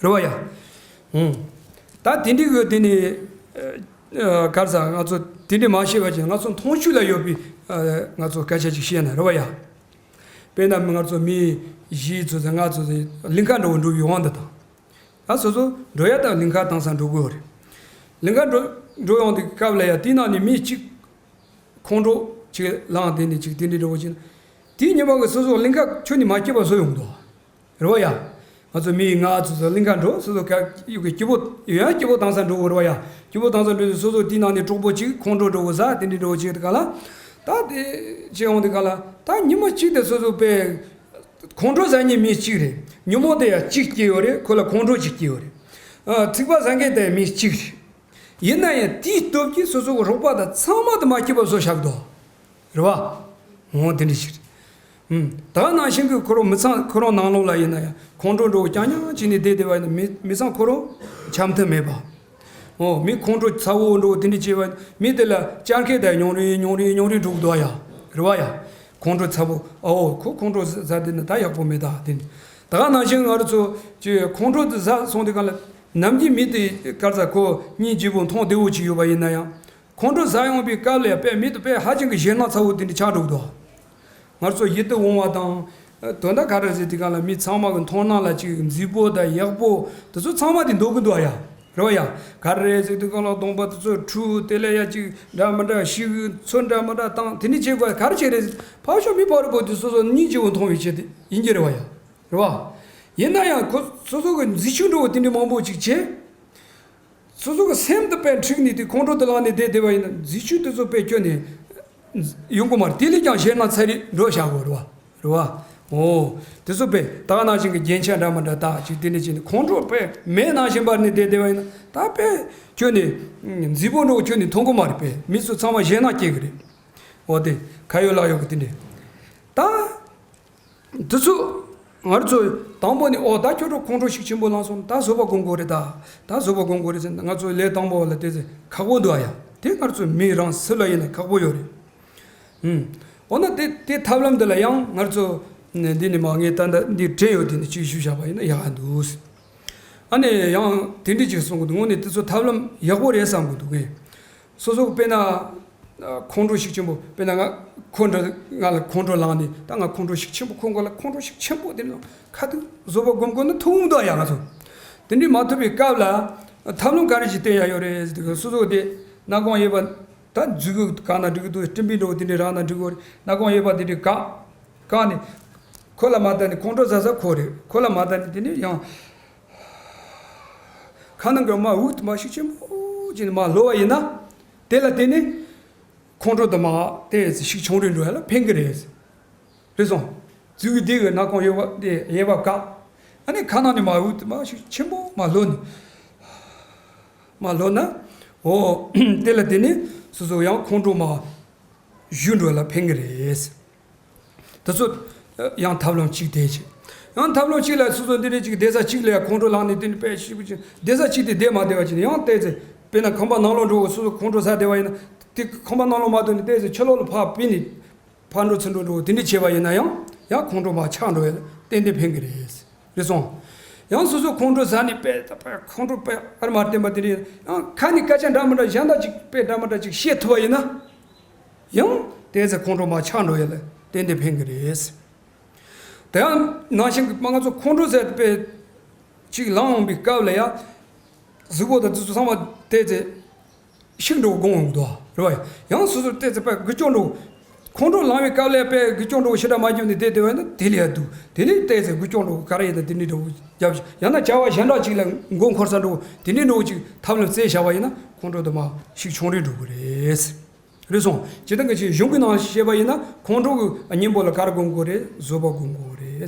རེད་བ་ཡ། ཨང་། ད་དེ་འདྲའི་གི་དེ་ནི་ཨ་ག་རེ་ཟེར། ང་ཚོ་དེ་འདྲའི་མ་ཤེས་པ་ཅིག་ང་ཚོ་མཐོང་ཆོས་ལ་ཡོད་པའི་ཨ་ང་ཚོ་སྐད་ཆ་ཅིག་བཤད་ན་རེད་བ་ཡ། དཔེར་ན་ང་ཚོ་མི་བཞི་ཚོ་ཟེར། ང་ཚོ་ཟེར། གླིང་ཁ་འགྲོ་འགྲོ་བའི་དབང་དུ་བཏང་། ད་སོ་སོ་འགྲོ་ཡ་ད་གླིང་ཁ་དྭངས་སང་འགྲོ་དགོས་རེད། གླིང་ཁ་འགྲོ་འགྲོ་ཡོང་དུས་སྐབས་ལ་ཡ། དེའི་ནང་ནས་མི་གཅིག་ཁོང་ཁྲོ་ཅིག་ལངས། དེ་ནས་ཅིག་དེ་འདྲའི་འགྲོ་བ་ཅིག་ན། དེའི་ཉི་མ་གི་སོ་སོ་གླིང་ཁ་ཁྱོན་ནས་མ་སྐྱིད་པ་བཟོ་ཡོང་འདུག་རེད་བ་ཡ། ང་ཚོ་མི་ལྔ་ཚོ་ཚོ་གླིང་ཁ་འགྲོ། སོ་སོ་ག་ཡུག་གི་སྐྱིད་པོ་ཡོད་ཡ། སྐྱིད་པོ་དྭངས་སང་འགྲོ་དགོས་རེད་བ་ཡ། སྐྱིད་པོ་དྭངས་སང་འགྲོ་དུས་སོ་སོ་དེའི་ནང་ནས་གྲོགས་པོ་ཅིག་ཁོང་ཁྲོ་འགྲོ་དགོས་ཟ། དེ་འདྲའི་འགྲོ་བ་ཅིག་དེ་ག་ལ། ད་དེ་བྱེད་ཡོང་དེ་ག་ལ། ད་ཉི་མ་གཅིག་དེ་སོ་སོ་པས་ཁོང་ཁྲོ་ཟ་མཁན་མི་གཅིག་རེད། ཉོན་མོངས་དེ་ཡང་གཅིག་སྐྱེ་ཡོད་རེད། ཁོ་ལ་ཁོང་ཁྲོ་གཅིག་སྐྱེ་ཡོད་རེད། ཨ། ཚིག་པ་ཟ་མཁན་དེ་མི་གཅིག་རེད། ཡིན་ན་ཡང་དེའི་སྟོབས་ཀྱིས་སོ་སོ་གི་རོགས་པ་དང་ཚང་མ་དེ་མ་སྐྱིད་པ་བཟོ་བཞག་འདུག་རེད་བ། འོ། དེ་འདྲ་ཞིག་རེད། ཨུམ། ད་ག་ནང་བཞིན་གྱི་ཁོ་རང་མི་ཚང་། ཁོ་རང་ནང་ལོགས་ལ་ཡིན་ན་ཡང་ཁོང་ཁྲོ་འདྲ་བོ་རྐྱང་རྐྱང་བྱས་ནས་བསྡད་བསྡད་པ་ཡིན་ན། མི་མི་ཚང་ཁོ་རང་འཆམ་མཐུན་མེད་པ། འོ། མི་ཁོང་ཁྲོ་ཚ་བོ་འདྲ་བོ་དེ་འདྲ་བྱས་པ་ཡིན་ན། མི་དེ་ལ་སྐྱར་མཁས་དང་ཉུང་རུ་ཉུང་རུ་ཉུང་རུ་འགྲོ་གི་འདུག་ཡ། རེད་བ་ཡ། ཁོང་ཁྲོ་ཚ་བོ། ཨོ། ཁོ་ཁོང་ཁྲོ་ཟ་བསྡད་ན་ད་ཡག་པོ་མེད་ད། དེ་འདྲ། ད་ག་ནང་བཞིན་ང་རང་ཚོ་ཅིག་ཁོང་ཁྲོ་དེ་ཟ་སོང་དུས་སྒང་ལ། ནམ་རྒྱུན་མི་དེ་ག་རེ་ཟ། ཁོ་སྙིང་རྗེ་བོ་མཐོང་བདེ་བོ་ཅིག་ཡོད་པ་ཡིན་ན་ཡང་། ཁོང་ཁྲོ་ཟ་ཡོང་བའི་སྐབས་ལ་ཡང་དཔེ་མི་དེ་དཔེ་ཧ་ཅང་གི་ཞེད་སྣང་ཚ་བོ་དེ་འདྲ་ཆགས་འགྲོ་གི་འདུག་ང་ཚོ་ཡིད་དུ་འོང་བ་དང་། དོན་དག་ག་རེ་ཟེར་དུས་སྒང་ལ། མི་ཚང་མ་གི་མཐོང་སྣང་ལ་ཅིག་མཛེས་པོ་དང་ཡག་པོ་དེ་ཚོ་ཚང་མ་དེ་འདོད་གི་འདུག་ཡ། རེད་བ་ཡ། ག་རེ་ཟེར་དུས་སྒང་ལ་གདོང་པ་དེ་ཚོ་འཁྲུ། དེ་ལ་ཡ་ཅིག་འདྲ་མི་འདྲ་ཞིག་ཚོན་འདྲ་མི་འདྲ་བཏང་། དེ་འདྲ་བྱེད་དགོས་ག་རེ་བྱས་རེད། ཕར་ཕྱོགས་མི་ཕ་རོལ་པོ་དེ་སོ་སོ་སྙིང་རྗེ་བོ་མཐོང་བའི་ཆེད་དུ་ཡིན་གྱི་རེད་བ་ཡ། རེད་བ། ཡིན་ན་ཡང་ཁོ་སོ་སོ་གི་མཛེས་ཆོས་འདྲ་བོ་དེ་འདྲ་མང་པོ་ཅིག་བྱས། སོ་སོ་གི་སེམས་དེ་དཔེ་འཁྲུགས་ནས་དེ་ཁོང་ཁྲོ་དེ་ལངས་ནས་བསྡད་བསྡད་པ་ཡིན་ན། མཛེས་ཆོས་དེ་ཚོ་དཔེ་ཁྱོན་ནས་ཡོང་གི་མ་རེད། དེ་ལས་ཀྱང་ཞེད་སྣང་ཚ་རེ་འགྲོ་བཞག་གོ། རེད་བ། རེད་བ། འོ། དེ་ཚོ་དཔེ་ད་ག་ནང་བཞིན་གྱི་རྒྱན་ཆ་འདྲ་མི་འདྲ་བཏགས་ཅིག་དེ་འདྲ་བྱས་ནས་ཁོང་ཁྲོ་དཔེ་མེད་ནང་བཞིན་པར་ནས་བསྡད་བསྡད་པ་ཡིན་ན། ད་དཔེ་ཁྱོན་ནས་མཛེས་པོ་འདྲ་བོ་ཁྱོན་ནས་མཐོང་གི་མ་རེད། དཔེ་མི་ཚོ་ཚང་མ་ཞེད་སྣང་སྐྱེ་གི་རེད། འོ། དེ་ཁ་ཡོད་ལག་ཡོད་གི་དེ་འདྲ། ད། དེ་ཚོ་ང་རང་ཚོ་དང་པོ་ནས། ཨོ། ད་ཁྱོད་ཚོ་ཁོང་ཁྲོ་ཤུགས་ཆེན་པོ་ལངས་སོང་། ད་བཟོད་པ་སྒོམ་དགོས་རེད། ད་ད་བཟོད་པ་སྒོམ་དགོས་རེད་ཟེར་ན། ང་ཚོ་ལས་དང་པོ་ལ་དེ་ཚོ་ཁག་པོ་འདུག་ཨ་ཡ། དེ་ང་ཚོ་མི་རང་སུ་ལ་ཡིན་ན་ཁག་པོ་ཡོད་རེད། ཨུམ། འོ་ན་དེ་དེ་ཐབས་ལམ་འདི་ལ་ཡང་ང་ཚོ་འདི་ནས་མ། ངས་ད་ལྟ་འདི་བྲིས་ཡོད། དེ་ནས་ཅིག་ཞུས་བཞག་པ་ཡིན་ན་ཡག་ག་འདུག་ཨ་ནི་ཡང་དེ་འདྲ་ཅིག་གསུང་གི་འདུག་དངོས་གནས་དེ་ཚོ་ཐབས་ལམ་ཡག་པོ་རེད་བསམ་གི་འདུག་གས། སོ་སོ་དཔེར་ན་ཁོང་ཁྲོ་ཤུགས་ཆེན་པོ། དཔེར་ན་ང་ཁོ་འདྲ། ང་ལ་ཁོང་ཁྲོ་ལངས་ནས། ད་ང་ཁོང་ཁྲོ་ཤུགས་ཆེན་པོ། ཁོ་འགོ་ལ་ཁོང་ཁྲོ་ཤུགས་ཆེན་པོ་དེ་ལ་ཁ་ཐུག་བཟོད་པ་སྒོམ་དགོས་ན་ཐུབ་འདུག་ཡ། ང་ཚོ་དེ་འདྲའི་མ་ཐུབ་པའི་སྐབས་ལ་ཐབས་ལམ་ག་རེ་ཞིག་བསྟེན་ཡ་ཡོད་རེད་ཟེར་དུས། སོ་སོ་དེ་སྣ་ཁུང་གཡས་པ་ད་མཛུབ་གུ་བཀག་ན་འགྲིག་གི་འདུག་སྤྲིན་པའི་འདྲ་བོ་དེ་འདྲའི་རག་ན་འགྲིག་གི་རེད། སྣ་ཁུང་གཡས་པ་དེ་འདྲའི་བཀག་བཀག་ནས། ཁོ་ལ་མ་ལྟ་ནས། ཁོང་ཁྲོ་ཟ་ས་ཁོ་རེད། ཁོ་ལ་མ་ལྟ་ནས་དེ་ནས་ཡང་ཁ་ནང་གི་མར་འུ་ཐུག་མར་ཤུགས་ཆེན་པོ་བྱས་ནས་མར་ལོག་པ་ཡིན་ན། དེ་ལ་བརྟེན་ནས་ཁོང་ཁྲོ་དེ་མར་དེ་ཤུགས་ཆུང་རུ་འགྲོ་ཡ་ལ་ཕན་གི་རེད། རེད་སོང་། མཛུབ་གུ་དེ་གི་སྣ་ཁུང་གཡས་པ་དེ་གཡས་པ་བཀག་ཨ་ནི་ཁ་ནང་ནས་མར་འུ་ཐུག་མར་ཤུགས་ཆེན་པོ་མར་ལོག་ནས། མར་ལོག་ན། འོ། དེ་ལ་བརྟེན་ནས་སོ་སོ་ཡང་ཁོང་ཁྲོ་མར་ཞུ་འགྲོ་ལ་ཕན་གི་རེད། དེ་ཚོ་ཡང་ཐབས་ལམ་གཅིག་དེ་བྱས། ཡང་ཐབས་ལམ་གཅིག་ལ་སོ་སོ་འདི་འདྲའི་ཅིག་བསྡད་ས་གཅིག་ལ་ཡང་ཁོང་ཁྲོ་ལངས་ནས། དེ་ནི་དཔེ་ཞིག་བྱས་བསྡད་ས་གཅིག་དེ་བསྡད་མ་བསྡད་པ་བྱས་ནས། ཡང་བལྟས་ཚེ་དཔེར་ན་ཁང་པ་ནང་ལོགས་འགྲོ་གི། སོ་སོ་ཁོང་ཁྲོ་ཟ་བསྡད་པ་ཡིན་ན། དེ་ཁང་པ་ནང་ལོགས་མ་ཐོན་ནས་བལྟས་ཚེ་ཕྱི་ལོགས་ལ་ཕར་ཕུད་ནས་ཕར་འགྲོ་ཚུར་འགྲོ་འགྲོ་དེ་འདྲ་བྱས་པ་ཡིན་ན་ཡང་། ཡང་ཁོང་ཁྲོ་མར་ཆག་འགྲོ་ཡ་ལ་ཏན་ཏན་ཕན་གི་རེད། རེད་སོང་། ཡང་སོ་སོ་ཁོང་ཁྲོ་ཟ་ནས་དཔེ་ད་དཔེ་ཁོང་ཁྲོ་དཔེ་ཨར་མར་བསྟན་པ་དེ་འདྲ་ཡང་ཁ་ནས་སྐད་ཆ་འདྲ་མི་འདྲ་གཞན་དག་ཅིག་དཔེ་འདྲ་མི་འདྲ་ཅིག་བཤད་ཐུབ་པ་ཡིན་ན། ཡང་དེ་ཚེ་ཁོང་ཁྲོ་མར་ཆག་འགྲོ་ཡ་ལ་ཏན་ཏན་ཕན་གི་རེད། དེ་ཡང་ནང་བཞིན་གྱི་མ་ང་ཚོ་ཁོང་ཁྲོ་ཟེར་དཔེ་ཅིག་ལངས་འོང་པའི་སྐབས་ལ་ཡ། གཟུགས་པོ་དང་དེ་ཚོ་ཚང་མ་བལྟས་ཚེ་ཤིག་འགྲོ་དགོངས་འོང་གི་འདུག་རེད་བ། ཡང་སོ་སོ་བལྟས་ཚེ་དཔེ་འགུལ་སྐྱོད་འགྲོ། ཁོང་ཁྲོ་ལངས་པའི་སྐབས་ལ་དཔེ་འགུལ་སྐྱོད་འདྲ་བོ་ཞེ་དྲག་མ་བརྒྱབ་ནས་བསྡད་བསྡད་པ་ཡིན་ན། དེ་ལ་ཡ་སྡུག་དེ་ལས་བལྟས་ཚེ་འགུལ་སྐྱོད་འདྲ་བོ་ག་རེ་ཡིན་ན་དེ་འདྲའི་འདྲ་བོ་བརྒྱབ་ཤིག་ཡང་ན་བྱ་བ་གཞན་དག་ཅིག་ལ་མགོ་འཁོར་ས་འདྲ་བོ་དེ་འདྲའི་འདྲ་བོ་ཅིག་ཐབས་ལམ་བཙལ་བཞག་པ་ཡིན་ན་ཁོང་ཁྲོ་དེ་མར་ཞིག་ཆུང་རུ་འགྲོ་གི་རེད། རེད་སོང་། ཇི་ལྟར་གྱི་ཆེད་གཞུང་གི་ནང་བཤད་པ་ཡིན་ན་ཁོང་ཁྲོ་གི་གཉེན་པོ་ལ་ག་རེ་སྒོམ་དགོས་རེད། བཟོད་པ་སྒོམ་དགོས་རེད།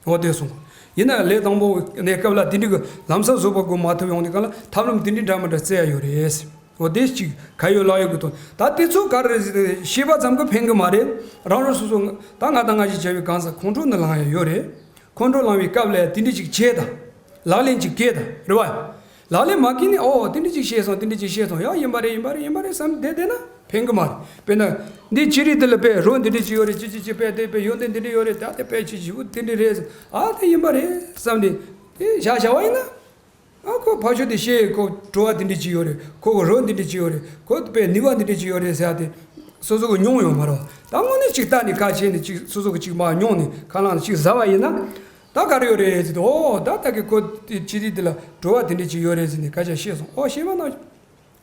འོ་དེ་སོང་། ཡིན་ན་ལས་དང་པོ་གནས་སྐབས་ལ་དེ་འདྲའི་གི་ལམ་སང་བཟོད་པ་སྒོམ་མ་ཐུབ་ཡོང་དུས་སྒང་ལ་ཐབས་ལམ་དེ་འདྲའི་འདྲ་མི་འདྲ་བཙལ་ཡ་ཡོད་རེད། འོ་དེ་གཅིག་ཁ་ཡོད་ལག་ཡོད་གི་དོན། ད་དེ་ཚོ་ག་རེ་རེད་ཟེར་ན་ཤེས་པ་ཙམ་གྱིས་ཕན་གི་མ་རེད། རང་རང་སོ་སོ་ད་ང་དང་ང་ཞིག་བྱ་བའི་གང་ཟག་ཁོང་ཁྲོ་ནི་ལངས་ཡ་ཡོད་རེད། ཁོང་ཁྲོ་ལངས་པའི་སྐབས་ལ་དེ་འདྲ་ཅིག་བྱེད་དང་། ལག་ལེན་ཅིག་བཀལ་དང་། རེད་བ། ལག་ལེན་མ་བཀལ་ནས་ཨོ་དེ་འདྲ་ཅིག་བཤད་སོང་། དེ་འདྲ་ཅིག་བཤད་སོང་། ཡང་ཡིན་པ་རེད། ཡིན་པ་རེད། ཡིན་པ་རེད་བསམ་བསྡད་བསྡད་ན་ཕན་གི་མ་རེད། དཔེར་ན། འདི་ཅི་རིགས་འདི་ལ་དཔེ་རོ་འདི་འདྲ་ཅིག་ཡོད་རེད། ཅི་ཅི་ཅི་དཔེ་དེ་དཔེ་ཡོན་ཏན་འདི་འདྲ་ཡོད་རེད། ད་དེ་དཔེ་ཅི་ཅི་བོ་དེ་འདྲ་རེད། ཨ་དེ་ཡིན་པ་རེད་བསམ་ནས་དེ་བཞག་བཞག་པ་ཡིན་ན། ཨ་ཁོ་ཕར་ཕྱོགས་དེ་ཤེས། ཁོ་བྲོ་བ་དེ་འདྲ་ཅིག་ཡོད་རེད། ཁོ་གི་རོ་འདི་འདྲ་ཅིག་ཡོད་རེད། ཁོ་དཔེ་ནུས་པ་འདི་འདྲ་ཅིག་ཡོད་རེད་ཟེར་ཡ་དེ་སོ་སོ་གི་མྱོང་ཡོད་མ་རེད་བ། ད་དངོས་གནས་ཅིག་ལྟ་ནས་ཁ་ཕྱེ་ནས་ཅིག་སོ་སོ་གི་ཅིག་མར་མྱོང་ནས་ཁ་ནང་ལ་ཅིག་ཟ་བ་ཡིན་ན། ད་ག་རེ་ཡོད་རེད་ཟེར་དུས། ཨོ་ད་ད་གི་ཁོ་དེ་ཅི་རིགས་དེ་ལ་བྲོ་བ་དེ་འདྲ་ཅིག་ཡོད་རེད་ཟེར་ནས་སྐད་ཆ་བཤད་སོང་། ཨོ་ཤེས་པ་ན།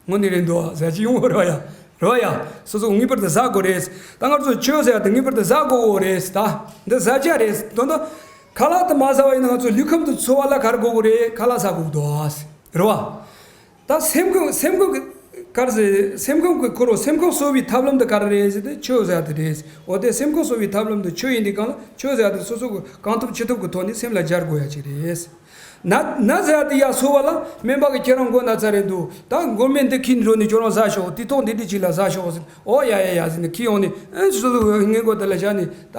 དངོས་གནས་རེད་འདུག་ཟེར་གྱི་ཡོང་བ་རེད་བ་ཡ། རེད་བ་ཡ། སོ་སོ་ངེས་པར་དུ་ཟ་དགོས་རེད། ད་ང་ཚོ་ཆོས་ཟེར་ཡ་དེ་ངེས་པར་དུ་ཟ་དགོས་རེད། ད་འདི་ཟ་བྱ་རེད། དོན་དུ་ཁ་ལག་དེ་མ་ཟ་བ་ཡིན་ན་ང་ཚོ་ལུས་ཁམས་དེ་འཚོ་བ་ལ་ག་རེ་དགོས་ཀྱི་རེད། ཁ་ལག་ཟ་དགོས་ཀྱི་འདུག་ཟེར། རེད་བ། ད་སེམས་ཁམས་སེམས་ཁམས་ཀྱི་ག་རེ་ཟེར། སེམས་ཁམས་ཀྱི་འཁོར་བ། སེམས་ཁམས་གསོ་བའི་ཐབས་ལམ་དེ་ག་རེ་རེད་ཟེར་ཏེ་ཆོས་ཟེར་ཡ་དེ་རེད། འོ་དེ་སེམས་ཁམས་གསོ་བའི་ཐབས་ལམ་དེ་ཆོས་ཡིན་དུས་སྒང་ལ་ཆོས་ཟེར་ཡ་དེ་སོ་སོ་གི་གང་ཐུབ་ཅི་ཐུབ་ཀྱི་ཐོག་ནས་སེམས་ལ་སྦྱར་དགོས་ཡ་ཅིག་རེད། ན་ན་ཟེར་ཡ་དེ་ཡ་གསོ་བ་ལ་སྨན་པ་གིས་ཁྱེད་རང་མགོ་ན་ཚ་རེད་འདུག་ད་མགོ་སྨན་འདི་ཁྱེར་འགྲོ་ནས་ཁྱོད་རང་ཟ་ཤོག་དེ་ཐོག་འདི་འདི་ཅིག་ལ་ཟ་ཤོག་ཟེར། ཨོ་ཡ་ཡ་ཡ་ཟེར་ནས་ཁྱེར་ཡོང་ནས་ཨེ་སོ་སོ་གི་སྔས་མགོ་དེ་ལ་བཞག་ནས་ད་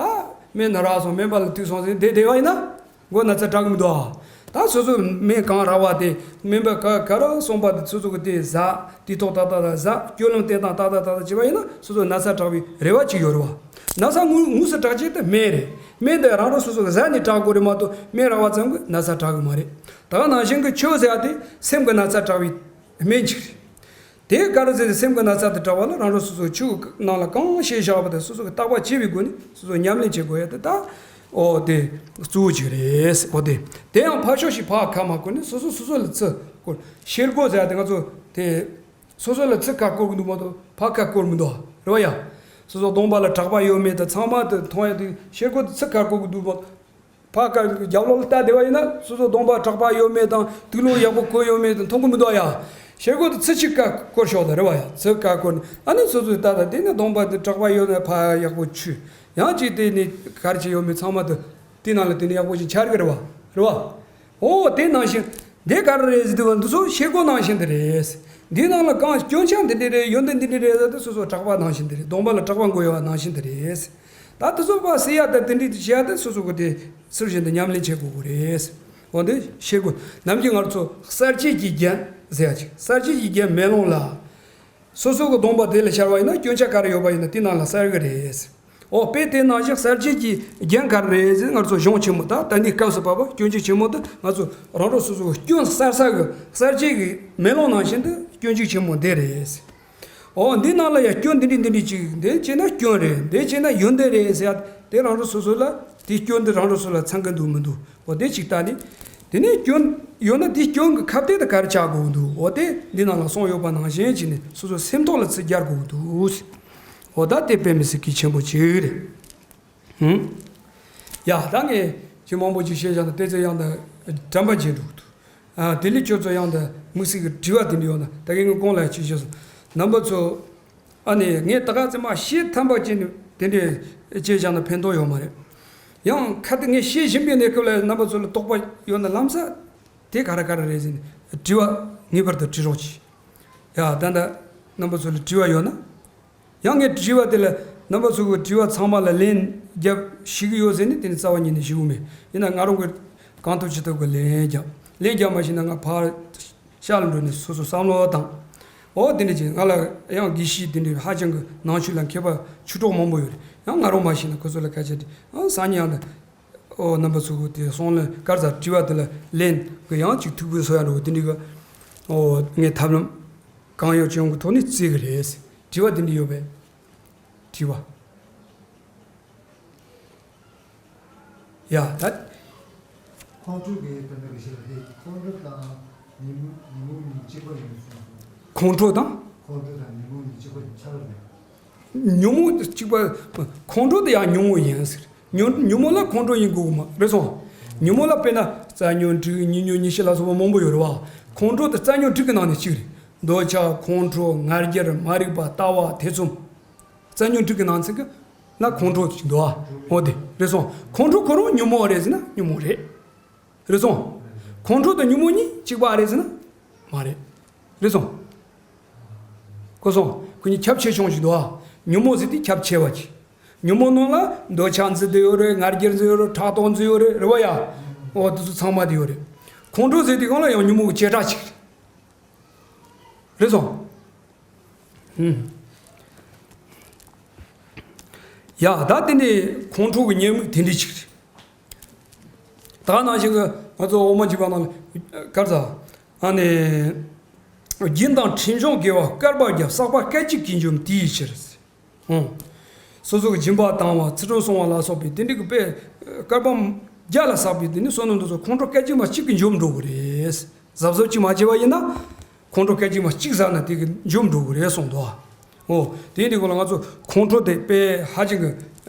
སྨན་ན་རག་སོང་། སྨན་པ་ལ་ཐུག་སོང་ཟེར་བསྡད་བསྡད་པ་ཡིན་ན། མགོ་ན་ཚ་དྲག་གི་མི་འདུག་ད་སོ་སོ་སྨན་གང་རག་པ་དེ་སྨན་པ་ག་ག་རེ་གསུངས་པ་དེ་སོ་སོ་གི་དེ་ཟ། དེ་ཐོག་ཏག་ཏག་ཏག་ཟ། སྤྱོད་ལམ་བསྟེན་སྟངས་ཏག་ཏག་ཏག་ཏག་བྱས་པ་ཡིན་ན་སོ་སོ་ན་ཚ་དྲག་པའི་རེ་བ་ཅིག་ཡོད་རེད་བ། ན་ཚ་དངོས་དངོས་སུ་དྲག་ཆེད་དུ་སྨན་རེད། སྨན་དེ་རང་རང་སོ་སོ་གི་ཟ་ནས་དྲག་དགོས་རེད་མ་གཏོགས་སྨན་རག་པ་ཙམ་གྱིས་ན་ཚ་དྲག་གི་མ་རེད། ད་ག་ནང་བཞིན་གྱི་ཆོས་ཟེར་ཡ་དེ་སེམས་ཀྱི་ན་ཚ་དྲག་པའི་སྨན་ཅིག་རེད། དེ་ག་རེ་ཟེར་ཏེ་སེམས་ཀྱི་ན་ཚ་དང་འདྲ་བ་ལ་རང་རང་སོ་སོའི་ཆོས་ཀྱི་ནང་ལ་གང་བཤད་བཞག་པ་དང་སོ་སོ་གི་བརྟག་པ་དཔྱད་པའི་སྒོ་ནས་སོ་སོ་ཉམས་ལེན་བྱེད་དགོས་ཡ་དེ་ད། ཨོ་དེ་གཙོ་བོ་ཅིག་རེད། ཨོ་དེ། དེ་ཡང་ཕར་ཕྱོགས་ཤིག་ཕར་ཁ་མ་བསྐོར་ནས་སོ་སོ་སོ་སོ་ལ་ཚུར་བསྐོར། ཤེལ་སྒོ་ཟེར་ཡ་དེ་ང་ཚོ་དེ་སོ་སོ་ལ་ཚུར་ཁ་བསྐོར་གི་འདུག་མ་གཏོགས་ཕར་ཁ་བསྐོར་མི་འདུག་རེད་བ་ཡ། སོ་སོ་གདོང་པ་ལ་གྲགས་པ་ཡོད་མེད་དང་ཚང་མ་དེ་མཐོང་ཡ་དེ་ཤེལ་སྒོ་དེ་ཚུར་ཁ་བསྐོར་གི་འདུག་མ། ཕར་ཁ་རྒྱབ་ལོགས་ལ་ལྟ་བསྡད་པ་ཡིན་ན་སོ་སོ་གདོང་པ་གྲགས་པ་ཡོད་མེད་དང་དུག་ལོག་ཡག་པོ་གོན་ཡོད་མེད་དང་མཐོང་གི་མི་འདུག་ཡ། ཤེལ་སྒོ་དེ་ཚུར་ཅིག་ཁ་བསྐོར་ཤོག་དང་རེད་བ་ཡ། ཚུར་ཁ་བསྐོར་ནས་ཨ་ནི་སོ་སོའི་ལྟ་དང་དེ་ནི་གདོང་པ་དེ་གྲགས་པ་ཡོད་ན་ཕར་ཡག་པོ་ཆུ། ཡང་ཅིག་དེ་ནི་ག་རེ་བྱས་ཡོད་མེད་ཚང་མ་དེ་དེ་ནང་ལ་དེ་ནི་ཡག་པོ་ཞིག་འཆར་གི་རེད་བ། རེད་བ། ཨོ་དེ་ནང་བཞིན། འདི་ག་རེ་རེད་ཟེར་དུས་འདི་ཚོ་ཤེལ་སྒོ་ནང་བཞིན་དུ་རེད། འདི་ནང་ལ་གང་སྐྱོན་ཆ་འདི་འདྲ་རེད། ཡོན་ཏན་འདི་འདྲ་རེད་ཟེར་དུས་སོ་སོ་གྲགས་པ་ནང་བཞིན་དུ་རེད། གདོང་པ་ལ་གྲགས་པ་འགོ་ཡོད་པ་ནང་བཞིན་དུ་རེད། ད་དེ་ཚོ་པ་སེ་ཡ་ད་དེ་འདྲ་དེ་བྱེད་ཡ་ད་སོ་སོ་གི་དེ་ཚུལ་བཞིན་དུ་ཉམས་ལེན་བྱེད་དགོས་གི་རེད། འོ་འདི་ཤེལ་སྒོ་ནམ་རྒྱུན་ང་ཚོ་གསར་བརྗེ་གི་རྒྱན་ཟེར་ཡ་ཅིག་གསར་བརྗེ་གི་རྒྱན་མེ་ལོང་ལ། སོ་སོ་གི་གདོང་པ་དེ་ལ་ཤར་བ་ཡིན་ན་སྐྱོན་ཆ་ག་རེ་ཡོད་པ་ཡིན་ན་དེ་ནང་ལ་གསལ་གི་རེད། ཨོ་དཔེ་དེ་ནང་བཞིན་གསར་བརྗེ་གི་རྒྱན་ག་རེ་རེད་ཟེར་ང་ཚོ་གཞུང་ཆེན་མོ་ད་ད་ནི་སྐབས་སུ་བབ་པ་སྐྱོན་བརྗོད་ཆེན་མོ་དེ་ང་ཚོ་རང་རང་སོ་སོ་གི་སྐྱོན་གསར་གསར་གི་གསར་བརྗེ་གི་མེ་ལོང་ནང་བཞིན་དུ་སྐྱོན་བརྗོད་ཆེན་མོ་འདི་རེད། ཨོ་འདི་ནང་ལ་ཡ་སྐྱོན་འདི་འདྲི་འདི་འདྲི་ཅིག་འདི་བྱས་ན་སྐྱོན་རེད། འདི་བྱས་ན་ཡོན་ཏན་རེད་ཟེར་ཡ་དེ་རང་རང་སོ་སོ་ལ་དེ་སྐྱོན་འདི་རང་རང་སོ་སོ་ལ་ཚང་གི་འདུག་མི་འདུག་འོ་དེ་ཅིག་ལྟ་ནི། དེ་ནས་སྐྱོན་ཡོད་ན་དེ་སྐྱོན་གྱི་ཁ་གཏད་དུ་ག་རེ་ཆགས་དགོས་འདུག་འོ་དེ་འདི་ནང་ལ་གསུངས་ཡོད་པ་ནང་བཞིན་བྱས་ནས་སོ་སོའི་སེམས་ཐོག་ལ་ཚུར་སྦྱར་དགོས་འདུག་འོ་ད་དེ་དཔེ་མི་སྲིད་གལ་ཆེན་པོ་ཅིག་རེད། ཧུམ། ཡ་ད་ངས་ཅིག་མང་པོ་ཅིག་བཤད་བཞག་ན་དེ་ཚོ་ཡང་ད་དྲན་པ་བརྗེད་འགྲོ་གི་འདུག་ཨ་དེ་ལས་ཁྱོད་ཚོ་ཡང་ད་དམིགས་བསལ་གྱི་དྲི་བ་དེ་འདྲ་ཡོད་ན་ད་གིན་ངས་གོང་ལ་ཅིག་བཤད་སོང་། རྣམ་པ་ཚོ། ཨ་ནི་ངས་ད་ག་ཚོད་མ་བཤད་ཐམ་པ་ཅན་དེ་འདྲས་བྱས་བཞག་ན་ཕན་ཐོགས་ཡོད་མ་རེད། ཡང་ཁ་ཏ་ངས་བཤད་བཞིན་པའི་གནས་སྐབས་ལ་རྣམ་པ་ཚོ་ལ་དོགས་པ་ཡོད་ན་ལམ་སང་དེ་ག་རེ་ག་རེ་རེད་ཟེར་ནས་དྲི་བ་ངེས་པར་དུ་དྲི་རོགས་གྱིས། ཡ་ད་ལྟ་རྣམ་པ་ཚོ་ལ་དྲི་བ་ཡོད་ན། ཡང་ངས་དྲི་བ་དེ་ལ་རྣམ་པ་ཚོ་གི་དྲི་བ་ཚང་མ་ལ་ལན་རྒྱབ་ཤེས་ཀྱི་ཡོད་ཟེར་ནས་དེ་ནི་རྩ་བ་ཉིད་ནས་ཞུ་གི་མེད། ཡིན་ན་ང་རང་གི་གང་ཐུབ་ཅི་ཐུབ་ཀྱི་ལན་རྒྱབ། ལན་རྒྱབ་མ་ཤེས་ན་ང་ཕར་ཤག་ལ་འགྲོ་ནས་སོ་སོ་བསམ་བློ་བཏང་། འོ་དེ་འདྲ་ཅིག་ང་ལ་ཡང་དགེ་བཤེས་དེ་འདྲའི་ཧ་ཅང་གི་ནང་ཆོས་ལ་མཁས་པ་ཆོས་གྲོགས་མང་པོ་ཡོད་རེད། ཡང་ང་རང་མ་ཤེས་ན་ཁོ་ཚོ་ལ་སྐད་ཆ་དྲིས། ཡང་སང་ཉིན་ཡང་ད། ཨོ་རྣམ་པ་ཚོ་གི་དེ་སོང་ལ་གར་ས་དྲི་བ་དེ་ལ་ལན་གི་ཡང་ཅིག་ཐུག་པའི་སོ་ཡ་འགྲོ་དེ་འདྲའི་གི། ཨོ་ངས་ཐབས་ལམ་གང་ཡོད་ཅི་ཡོང་གི་ཐོག་ནས་བརྩི་གི་རེད། དྲི་བ་དེ་འདྲ་ཡོད་པས། དྲི་བ། ཡ་ད། ཁོང་ཁྲོ་གི་དོན་དག་གི་ཞེས་པ་དེ་ཁོང་ཁྲོ་དང་ཉོན་མོངས་ཉོན་མོངས་གཉིས་གཅིག་པ་ཡིན་གསུངས་སོང་། ཁོང་ཁྲོ་དང་། ཁོང་ཁྲོ་དང་ཉོན་མོངས་གཉིས་གཅིག་པ་ཡིན་ཆགས་པ་མེད། ཉོན་མོངས་གཅིག་པ། ཁོང་ཁྲོ་དེ་ཡང་ཉོན་མོངས་ཡིན་ཟེར། ཉོན་ཉོན་མོངས་ལ་ཁོང་ཁྲོ་ཡིན་དགོས་གི་མ་རེད་སོང་། ཉོན་མོངས་ལ་དཔེར་ན་རྩ་ཉོན་དྲུག་གཉིས་ཉོན་ཉི་ཤུ་ལ་སོགས་པ་མང་པོ་ཡོད་རེད་བ། ཁོང་ཁྲོ་དེ་རྩ་ཉོན་དྲུག་གི་ནང་ནས་གཅིག་རེད། འདོད་ཆགས། ཁོང་ཁྲོ། ང་རྒྱལ། མ་རིག་པ། ལྟ་བ། ཐེ་ཚོམ། རྩ་ཉོན་དྲུག་གི་ནང་ཚན་གྱི་ན་ཁོང་ཁྲོ་ཞིག་འདུག་ཨ། འོ་དེ་རེད་སོང་། ཁོང་ཁྲོ་ཁོ་རང་ཉོན་མོངས་རེད་ཟེར་ན་ཉོན་མོངས་རེད། རེད་སོང་། ཁོང་ཁྲོ་དང་ཉོན་མོངས་གཉིས་གཅིག་པ་རེད་ཟེར་ན་མ་རེད། རེད་སོང་། གོ་སོང་། ཁོ་གཉིས་ཁྱབ་ཆེ་ཆུང་ཞིག་འདུག་ཨ། ཉོན་མོངས་ཟེར་དེ་ཁྱབ་ཆེ་བ་ཅིག། ཉོན་མོངས་ནང་ལ་འདོད་ཆགས་འཛིན་དེ་ཡོད་རེད། ང་རྒྱལ་འཛིན་ཡོད་རེད། ཕྲག་དོག་འཛིན་ཡོད་རེད། རེད་བ་ཡ། འོ་དེ་ཚོ་ཚང་མ་དེ་ཡོད་རེད། ཁོང་ཁྲོ་ཟེར་དེ་གང་ལ་ཡང་ཉོན་མོངས་ཀྱི་བྱེ་བྲག་ཅིག་རེད། རེད་སོང་། ཧུམ། ཡ་ད་དེ་ནས་ཁོང་ཁྲོ་གི་ཉེས་དམིགས་དེ་འདྲ་ཅིག་རེད། ད་ནང་བཞིན་གྱི་ང་ཚོ་འོག་མ་འཇིགས་པ་ནང་ལ་གར་ས། ཨ་ནི། རྒྱུན་དང་འཕྲིན་བྱུང་དགེ་བ་བསྐལ་པ་བརྒྱ། བསགས་པ་སྐད་ཅིག་གིས་འཇོམས་དེ་ཡི་ཕྱིར། ཨང་། སོ་སོ་གི་སྦྱིན་པ་བཏང་བ། ཚུལ་ཁྲིམས་སྲུང་བ་ལ་སོགས་པའི་དེ་འདྲ་གི་དཔེ་བསྐལ་པ་བརྒྱ་ལ་བསགས་པའི་དེ་ནི་བསོད་ནམས་དེ་ཚོ་ཁོང་ཁྲོ་སྐད་ཅིག་མ་གཅིག་གིས་འཇོམས་འགྲོ་གི་རེད། གཟབ་གཟབ་ཅིག་མ་བྱས་པ་ཡིན་ན། ཁོང་ཁྲོ་སྐད་ཅིག་མ་གཅིག་ཟ་ན་དེ་གིས་འཇོམས་འགྲོ་གི་རེད་གསུངས་འདུག་ཨ། འོ། དེ་འདྲ་གི་ལ་ང་ཚོ་ཁོང་ཁྲོ་དེ་དཔེ་ཧ་ཅང་གི་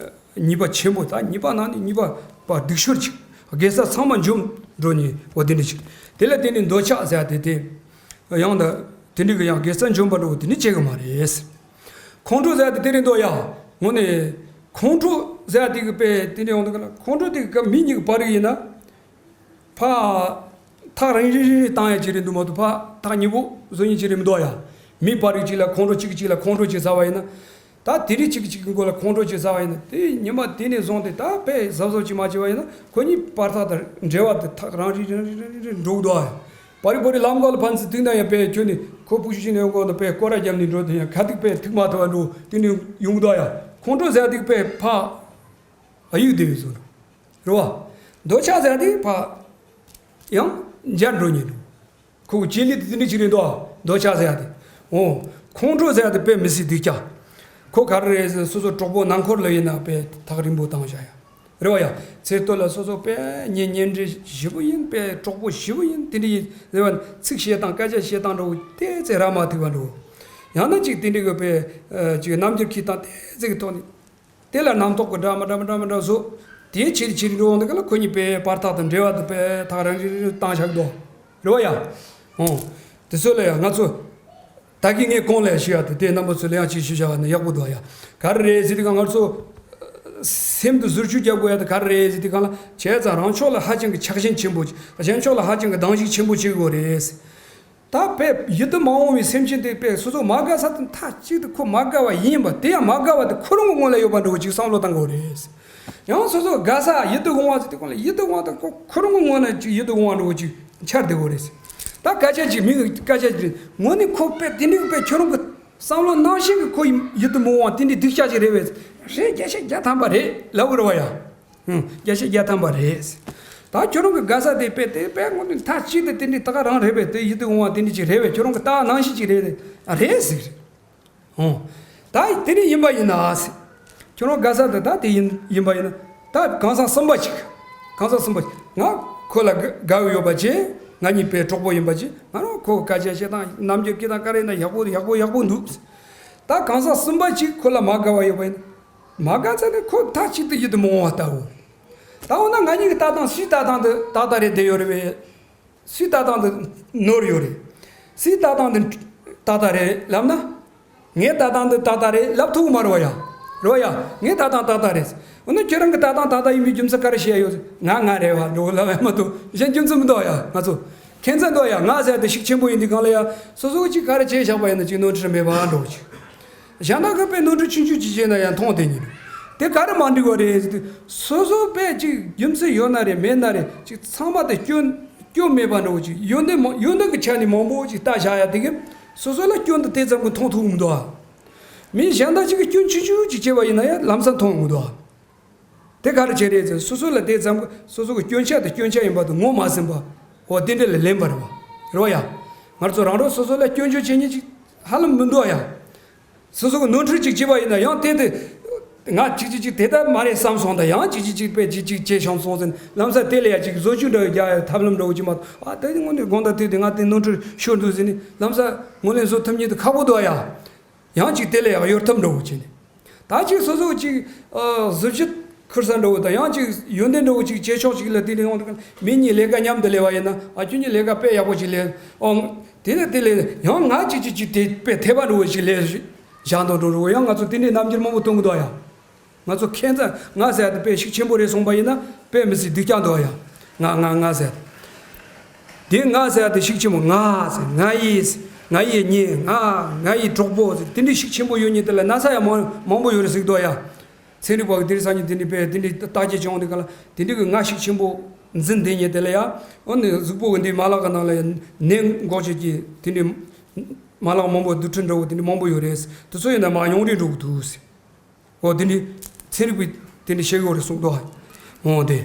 ཉེས་པ་ཆེན་པོ། ད་ཉེས་པ་ནང་ནས་ཉེས་པ་པ་སྡུག་ཤོས་ཅིག། དགེ་རྩ་ཚང་མ་འཇོམས་འགྲོ་ནི་འོ་དེ་འདྲ་ཅིག། དེ་ལ་བརྟེན་ནས་འདོད་ཆགས་ཟེར་ཡ་དེ་དེ། ཡང་ད་དེ་འདྲ་གི་ཡང་དགེ་རྩ་འཇོམས་པ་འགྲོ་དེ་ནི་བྱེད་གི་མ་རེད། ཁོང་ཁྲོ་ཟེར་ཡ་དེ་དེ་རེད་འདུག་ཡ། དངོས་གནས་ཁོང་ཁྲོ་ཟེར་ཡ་དེ་གི་དཔེ་དེ་འདྲ་ཡོང་དུས་ག་ལ་ཁོང་ཁྲོ་དེ་གི་སྐབས་མི་གཉིས་ཀྱི་བར་ཡིན་ན། ཕ། ཐག་རིང་རིང་རིང་རིང་བཏང་ཡ་ཅིག་རེད་འདུག་མ་གཏོགས་ཕ་ཐག་ཉེ་པོ་བཟོ་ཡིན་ཅིག་རེད་མི་འདུག་ཡ། མི་བར་གཅིག་ལ་ཁོང་ཁྲོ་གཅིག་གཅིག་ལ་ཁོང་ཁྲོ་ཅིག་ཟ་བ་ཡིན་ན། ད་དེ་རིང་གཅིག་གཅིག་གི་མགོ་ལ་ཁོང་ཁྲོ་ཅིག་ཟ་བ་ཡིན་ན། དེ་ཉི་མ་དེ་ནས་བཟུང་སྟེ་ད་དཔེ་གཟབ་གཟབ་ཅིག་མ་བྱས་པ་ཡིན་ན་ཁོ་གཉིས་བར་ཐག་དང་འབྲེལ་བ་དེ་ཐག་རིང་རིང་རིང་རིང་རིང་འགྲོ་གི་འདུག་ཡ། བར་རི་བར་རི་ལམ་ཁ་ལ་ཕན་ཚུན་ཐུག་ན་ཡང་དཔེ་ཁྱོད་ནི་ཁོ་ཕུ་ཤུ་ཤི་ནས་ཡོང་གོ་ནི་དཔེ་སྐོར་ར་རྒྱབ་ནས་འགྲོ་དེ་ཡང་ག་དུས་དཔེ་ཐུག་མ་ཐུབ་པ་འགྲོ་དེ་ནས་ཡོང་གི་འདུག་ཡ། ཁོང་ཁྲོ་ཟ་དེ་དཔེ་ཕ། ཨ་ཡུག་བདེ་བའི་བཟོ་འདྲ། རེད་བ། འདོད་ཆགས་ཟེར་དེ་ཕ། ཡང་འཇར་འགྲོ་ཉེན་འགྲོ། ཁོ་གི་བྱེད་ལས་དེ་འདི་ཅི་རེད་འདུག་ཨ། འདོད་ཆགས་ཟེར་དེ། འོ། ཁོང་ཁྲོ་ཟེར་དེ་དཔེ་མི་སྲིད་སྡུག་ཅག། ཁོ་ག་རེ་རེད་ཟེར་སོ་སོ་གྲོགས་པོ་ནང་འཁོར་ལ་ཡིན་ན་དཔེ་ཐག་རིང་པོ་བཏང་བཞག་ཡ། རེད་བ་ཡ། ཚེ་སྟོད་ལ་སོ་སོ་དཔེ་གཉེན་གཉེན་འབྲེལ་ཞེ་པོ་ཡིན་དཔེ་གྲོགས་པོ་ཞེ་པོ་ཡིན་དེ་འདྲ་ཡིན་ཟེར་བ་ཚིག་བཤད་སྟངས་སྐད་ཆ་བཤད་སྟངས་འདྲ་བོ་དེ་ཚེ་ར་མ་ཐུག་པ་འདྲ་བོ། ཡང་ན་ཅིག་དེ་འདྲ་གི་དཔེ་ཅིག་རྣམ་འགྱུར་འཁྱེར་སྟངས་དེ་ཚེ་གི་ཐོག་ནས། དེ་ལ་རྣམ་རྟོག་གི་འདྲ་མི་འདྲ་མི་འདྲ་མི་འདྲ་བཟོ། དེའི་ཕྱིར་ཕྱིར་འགྲོ་འོང་དུས་ག་ལ་ཁོ་གཉིས་པའི་བར་ཐག་དང་འབྲེལ་བ་དུ་པའི་ཐག་རང་རིང་རིང་བཏང་བཞག་འདུག། རེད་བ་ཡ། འོང་། དེ་ཚོ་ལ་ཡང་ང་ཚོ། ད་གིན་ངས་གོང་ལ་ཞུ་ཡ་དེ་དེ་རྣམ་པ་ཚོ་ལ་ཡང་ཅིག་ཞུ་བཞག་ན་ཡག་པོ་འདུག་ཡ། ག་རེ་རེད་ཟེར་དུས་ག་ང་ཚོ། སེམས་དུ་ཟུར་ཆུ་རྒྱག་དགོས་ཡ་དེ་ག་རེ་རེད་ཟེར་དུས་ག་ལ་བྱས་ཙང་རང་ཕྱོགས་ལ་ཧ་ཅང་གི་ཆགས་ཞེན་ཆེན་པོ་གཞན་ཕྱོགས་ལ་ཧ་ཅང་གི་སྡང་ཞེན་ཆེན་པོ་བྱེད་དགོས་རེད། ད་དཔེ་ཡིད་དུ་མ་འོང་བའི་སེམས་ཅན་དེ་དཔེ་སོ་སོ་མ་དགའ་ས་དེ་མཐའ་གཅིག་ཏུ་ཁོ་མ་དགའ་བ་ཡིན་པ་དེ་ཡང་མ་དགའ་བ་དེ་ཁོ་རང་གི་ངོ་ལ་ཡོད་པ་འདྲ་བོ་ཅིག་བསམ་བློ་བཏང་དགོས་རེད། ཡང་སོ་སོ་དགའ་ས་ཡིད་དུ་འོང་བ་ཟེར་དེ་ཁོ་ལ་ཡིད་དུ་འོང་བ་དང་ཁོ་ཁོ་རང་གི་ངོ་ན་ཅིག་ཡིད་དུ་འོང་བ་འདྲ་བོ་ཅིག་འཆར་བསྡད་དགོས་རེད། ད་སྐད་ཆ་ཅིག་མི་གི་སྐད་ཆ་ཅིག་རེད། ངོ་ནས་ཁོ་དཔེ་དེ་འདྲའི་དཔེ་ཁྱོད་རང་གི་བསམ་བློ་ནང་བཞིན་གི་ཁོ་ཡིད་དུ་མི་འོང་བ་དེ་འདྲའི་སྡུག་ཅག་ཅིག་རེད་བས། རེད། བརྒྱ་ཆ་བརྒྱ་ཐམ་པ་རེད་ལབ་དགོས་རེད་བ་ཡ། ཧུམ། བརྒྱ་ཆ་བརྒྱ་ཐམ་པ་རེད། ད་ཁྱོད་རང་གི་དགའ་ས་དེ་དཔེ་དེ་དཔེ་དངོས་གནས་མཐའ་གཅིག་ཏུ་དེ་འདྲའི་ད་ག་རང་རེད་པས། དེ་ཡིད་དུ་འོང་བ་དེ་འདྲ་ཅིག་རེད་པས། ཁྱོད་རང་གི་ལྟ་བ་ནང་བཞིན་ཅིག་རེད། རེད་ཟེར། ཧུམ། ད་དེ་འདྲ་ཡིན་པ་ཡིན་ན་ཟེར། ཁྱོད་རང་དགའ་ས་དེ་ད་དེ་ཡིན་ཡིན་པ་ཡིན་ན། ད་གང་ཟག་གསུམ་པ་ཅིག། གང་ཟག་གསུམ་པ་ཅིག། ང་ཁོ་ལ་དགའ་དགའ་བོ་ཡོད་པ་ཅིག། ང་གཉིས་དཔེ་གྲོགས་པོ་ཡིན་པ་ཅིག། ང་རང་ཁོ་གི་སྐད་ཆ་བཤད་སྟངས་རྣམ་འགྱུར་སྐྱེ་སྟངས་ག་རེ་ཡིན་ན་ཡག་པོ་ཡག་པོ་ཡག་པོ་འདུག། ད་གང་ཟག་གསུམ་པ་ཅིག་ཁོ་ལ་མ་དགའ་བ་ཡོད་པ་ཡིན་ན། མ་དགའ་ཚར་ནས་ཁོ་མཐའ་གཅིག་ཏུ་ཡིད་དུ་མི་འོང་བ་ལྟ་བུ། ད་འོ་ན་ང་གཉིས་ཀྱི་ལྟ་སྟངས་སུའི་ལྟ་སྟངས་དེ་ཏག་ཏག་རེད་བསྡད་ཡོད་རེད་པས། སུའི་ལྟ་སྟངས་དེ་ནོར་ཡོད་རེད། སུའི་ལྟ་སྟངས་དེ་ཏག་ཏག་རེད་ལབ་ན། ངའི་ལྟ་སྟངས་དེ་ཏག་ཏག་རེད་ལབ་ཐུབ་ཀྱི་མ་རེད་བ་ཡ། རེད་བ་ཡ། ངའི་ལྟ་སྟངས་ཏག་ཏག་རེད། འོ་ན་ཁྱོད་རང་གི་ལྟ་སྟངས་ཏག་ཏག་ཡིན་པའི་རྒྱུ་མཚན་ག་རེ་བཤད་ཡོད། ང་ང་རེད་བ་འགྲོ་ལབ་ཡ་མ་གཏོགས་གཞན་རྒྱུ་མཚན་མི་འདུག་ཡ། ང་ཚོ་ཁྱད་མཚར་འདུག་ཡ། ང་ཟེར་དེ་ཤུགས་ཆེན་པོ་ཡིན་དུས་གང་ལ་ཡ། སོ་སོ་གཅིག་ག་རེ་བྱས་བཞག་པ་ཡིན་ན་གཅིག་ནོར་འཁྲུལ་མེད་པ་འགྲོ་གཅིག། གཞན་དག་གིས་དཔེ་ནོར་འཁྲུལ་ཆུང་ཆུང་ཅིག་བྱས་ན་ཡང་མཐོང་དེ་ཉིད། དེ་ག་རེ་མ་འགྲིག་པ་རེད་ཟེར་དུས། སོ་སོ་དཔེ་ཅིག་རྒྱུ་མཚན་ཡོད་ན་རེད་མེད་ན་རེད་ཅིག་ཚང་མ་དེ་སྐྱོན་སྐྱོན་མེད་པ་འདྲ་བོ་ཅིག་ཡོན་ཏན་མ་ཡོན་ཏན་གྱི་ཆ་ནས་མང་པོ་ཅིག་ལྟ་བཞག་ཡ་དེ་གིས་སོ་སོ་ལ་སྐྱོན་དེ་དེ་ཙམ་གྱིས་མཐོང་ཐུབ་མི་འདུག་ཨ། མི་གཞན་དག་ཅིག་གིས་སྐྱོན་ཆུང་ཆུང་ཅིག་བྱས་པ་ཡིན་ན་ཡང་ལམ་སང་མཐོང་མི་འདུག་ཨ། དེ་ག་རེ་བྱས་རེད་ཟེར། སོ་སོ་ལ་དེ་ཙམ་གྱིས་སོ་སོ་གི་སྐྱོན་ཆ་དེ་སྐྱོན་ཆ་ཡིན་པ་དེ་ངོ་མ་ཟིན་པ། འོ་དེ་འདྲ་ལ་ལེན་པ་རེད་བ། རེད་བ་ཡ། ང་ཚོ་རང་རང་སོ་སོ་ལ་སྐྱོན་བརྗོད་བྱེད་མཁན་ཅིག་ཧ་ལམ་མི་འདུག་ཡ། སོ་སོ་གི་ནོར་འཁྲུལ་ཅིག་བྱས་པ་ཡིན་ན་ཡང་དེ་དེ། ང་ཅིག་ཅིག་ཅིག་དེ་ལྟར་མ་རེད་བསམ་སོང་དང་ཡང་ཅིག་ཅིག་ཅིག་དཔེ་ཅིག་ཅིག་བྱས་བྱུང་སོང་ཟེར་ནས་ལམ་སང་དེ་ལ་ཡ་ཅིག་བཟོ་བཅོས་འདྲ་བོ་རྒྱག་ཡ་ཐབས་ལམ་འདྲ་བོ་ཅིག་མ་གཏོགས། ཨ་དེ་ནི་དངོས་གནས་དགོངས་དག་དེ་དེ་ང་དེ་ནོར་འཁྲུལ་ཤོར་འདུག་ཟེར་ནས་ལམ་སང་ངོས་ལེན་བཟོ་ཐུབ་མཁན་དེ་ཁག་པོ་འདུག་ཡ། ཡང་ཅིག་དེ་ལ་ཡ་གཡོལ་ཐབས་འདྲ་བོ་བྱས་ནས། ད་ཅིག་སོ་སོ་ཅིག་ཨ་གཟི་བརྗིད་ཁུར་ས་འདྲ་བོ་དང་ཡང་ཅིག་ཡོན་ཏན་འདྲ་བོ་ཅིག་བྱེད་ཕྱོགས་ཅིག་ལ་དེ་ནས་ཡོང་དུས་མི་གཉིས་ལས་ཀ་མཉམ་དུ་ལས་པ་ཡིན་ན། ཨ་ཁྱོད་གཉིས་ལས་ཀ་དཔེ་ཡག་པོ་ཅིག་ལས། ཨོ་དེ་ནས་དེ་ལས་ཡང་ང་ཅིག་ཅིག་ཅིག་དེ་དཔེ་འཐད་པ་འདྲ་བོ་ཅིག་ལས་བཞག་འདུག་འགྲོ་རུ། ཡང་ང་ཚོ་དེ་འདྲའི་རྣམ་འགྱུར་མང་པོ་སྟོན་གི་འདུག་ཡ། ང་ཚོ་ཁྱད་མཚར། ང་ཟེར་ཡ་དེ་དཔེ་ཤུགས་ཆེན་པོ་རེད་སོང་པ་ཡིན་ན་དཔེ་མི་སྲིད་སྡུག་ཅག་འདུག་ཡ། ང་ང་ང་ཟེར་ཡ་དེ། དེ་ང་ཟེར་ཡ་དེ་ཤུགས་ཆེན་པོ། ང་ཟེར། ང་ཡི་ཟེར། ང་ཡི་གཉེན། ང་། ང་ཡི་གྲོགས་པོ་ཟེར། དེ་འདྲའི་ཤུགས་ཆེན་པོ་ཡོད་མཁན་དེ་ལ་ན་ཚ་ཡང་མང་མང་པོ་ཡོད་རེད་ཟེར་གི་འདུག་ཡ། ཚན་རིག་པ་གི་དེ་རིང་སང་ཉིན་དེ་འདྲའི་དཔེ་དེ་འདྲའི་བརྟག་དཔྱད་བྱུང་དེ་ག་ལ་དེ་འདྲའི་གི་ང་ཤུགས་ཆེན་པོ་འཛིན་བསྡད་མཁན་དེ་ལ་ཡ། འོ་ནི་གཟུགས་པོ་གི་འདི་མ་ལག་གི་ནང་ལ་ཡ་ནད་འགོག་བྱེད་ཀྱི་དེ་འདྲའི་མ་ལག་མང་པོ་རྡུལ་ཕྲན་འདྲ་བོ་དེ་འདྲའི་མང་པོ་ཡོད་རེད། དེ་ཚོ་ཡིན་ན་མ་ཡོང་རེ་འགྲོ་གི་འདུག་ཟེར། འོ་དེ་འདྲའི་ཚན་རིག་པས་དེ་འདྲའི་བཤད་ཡོད་རེད་གསུངས་འདུག་འོ་དེ།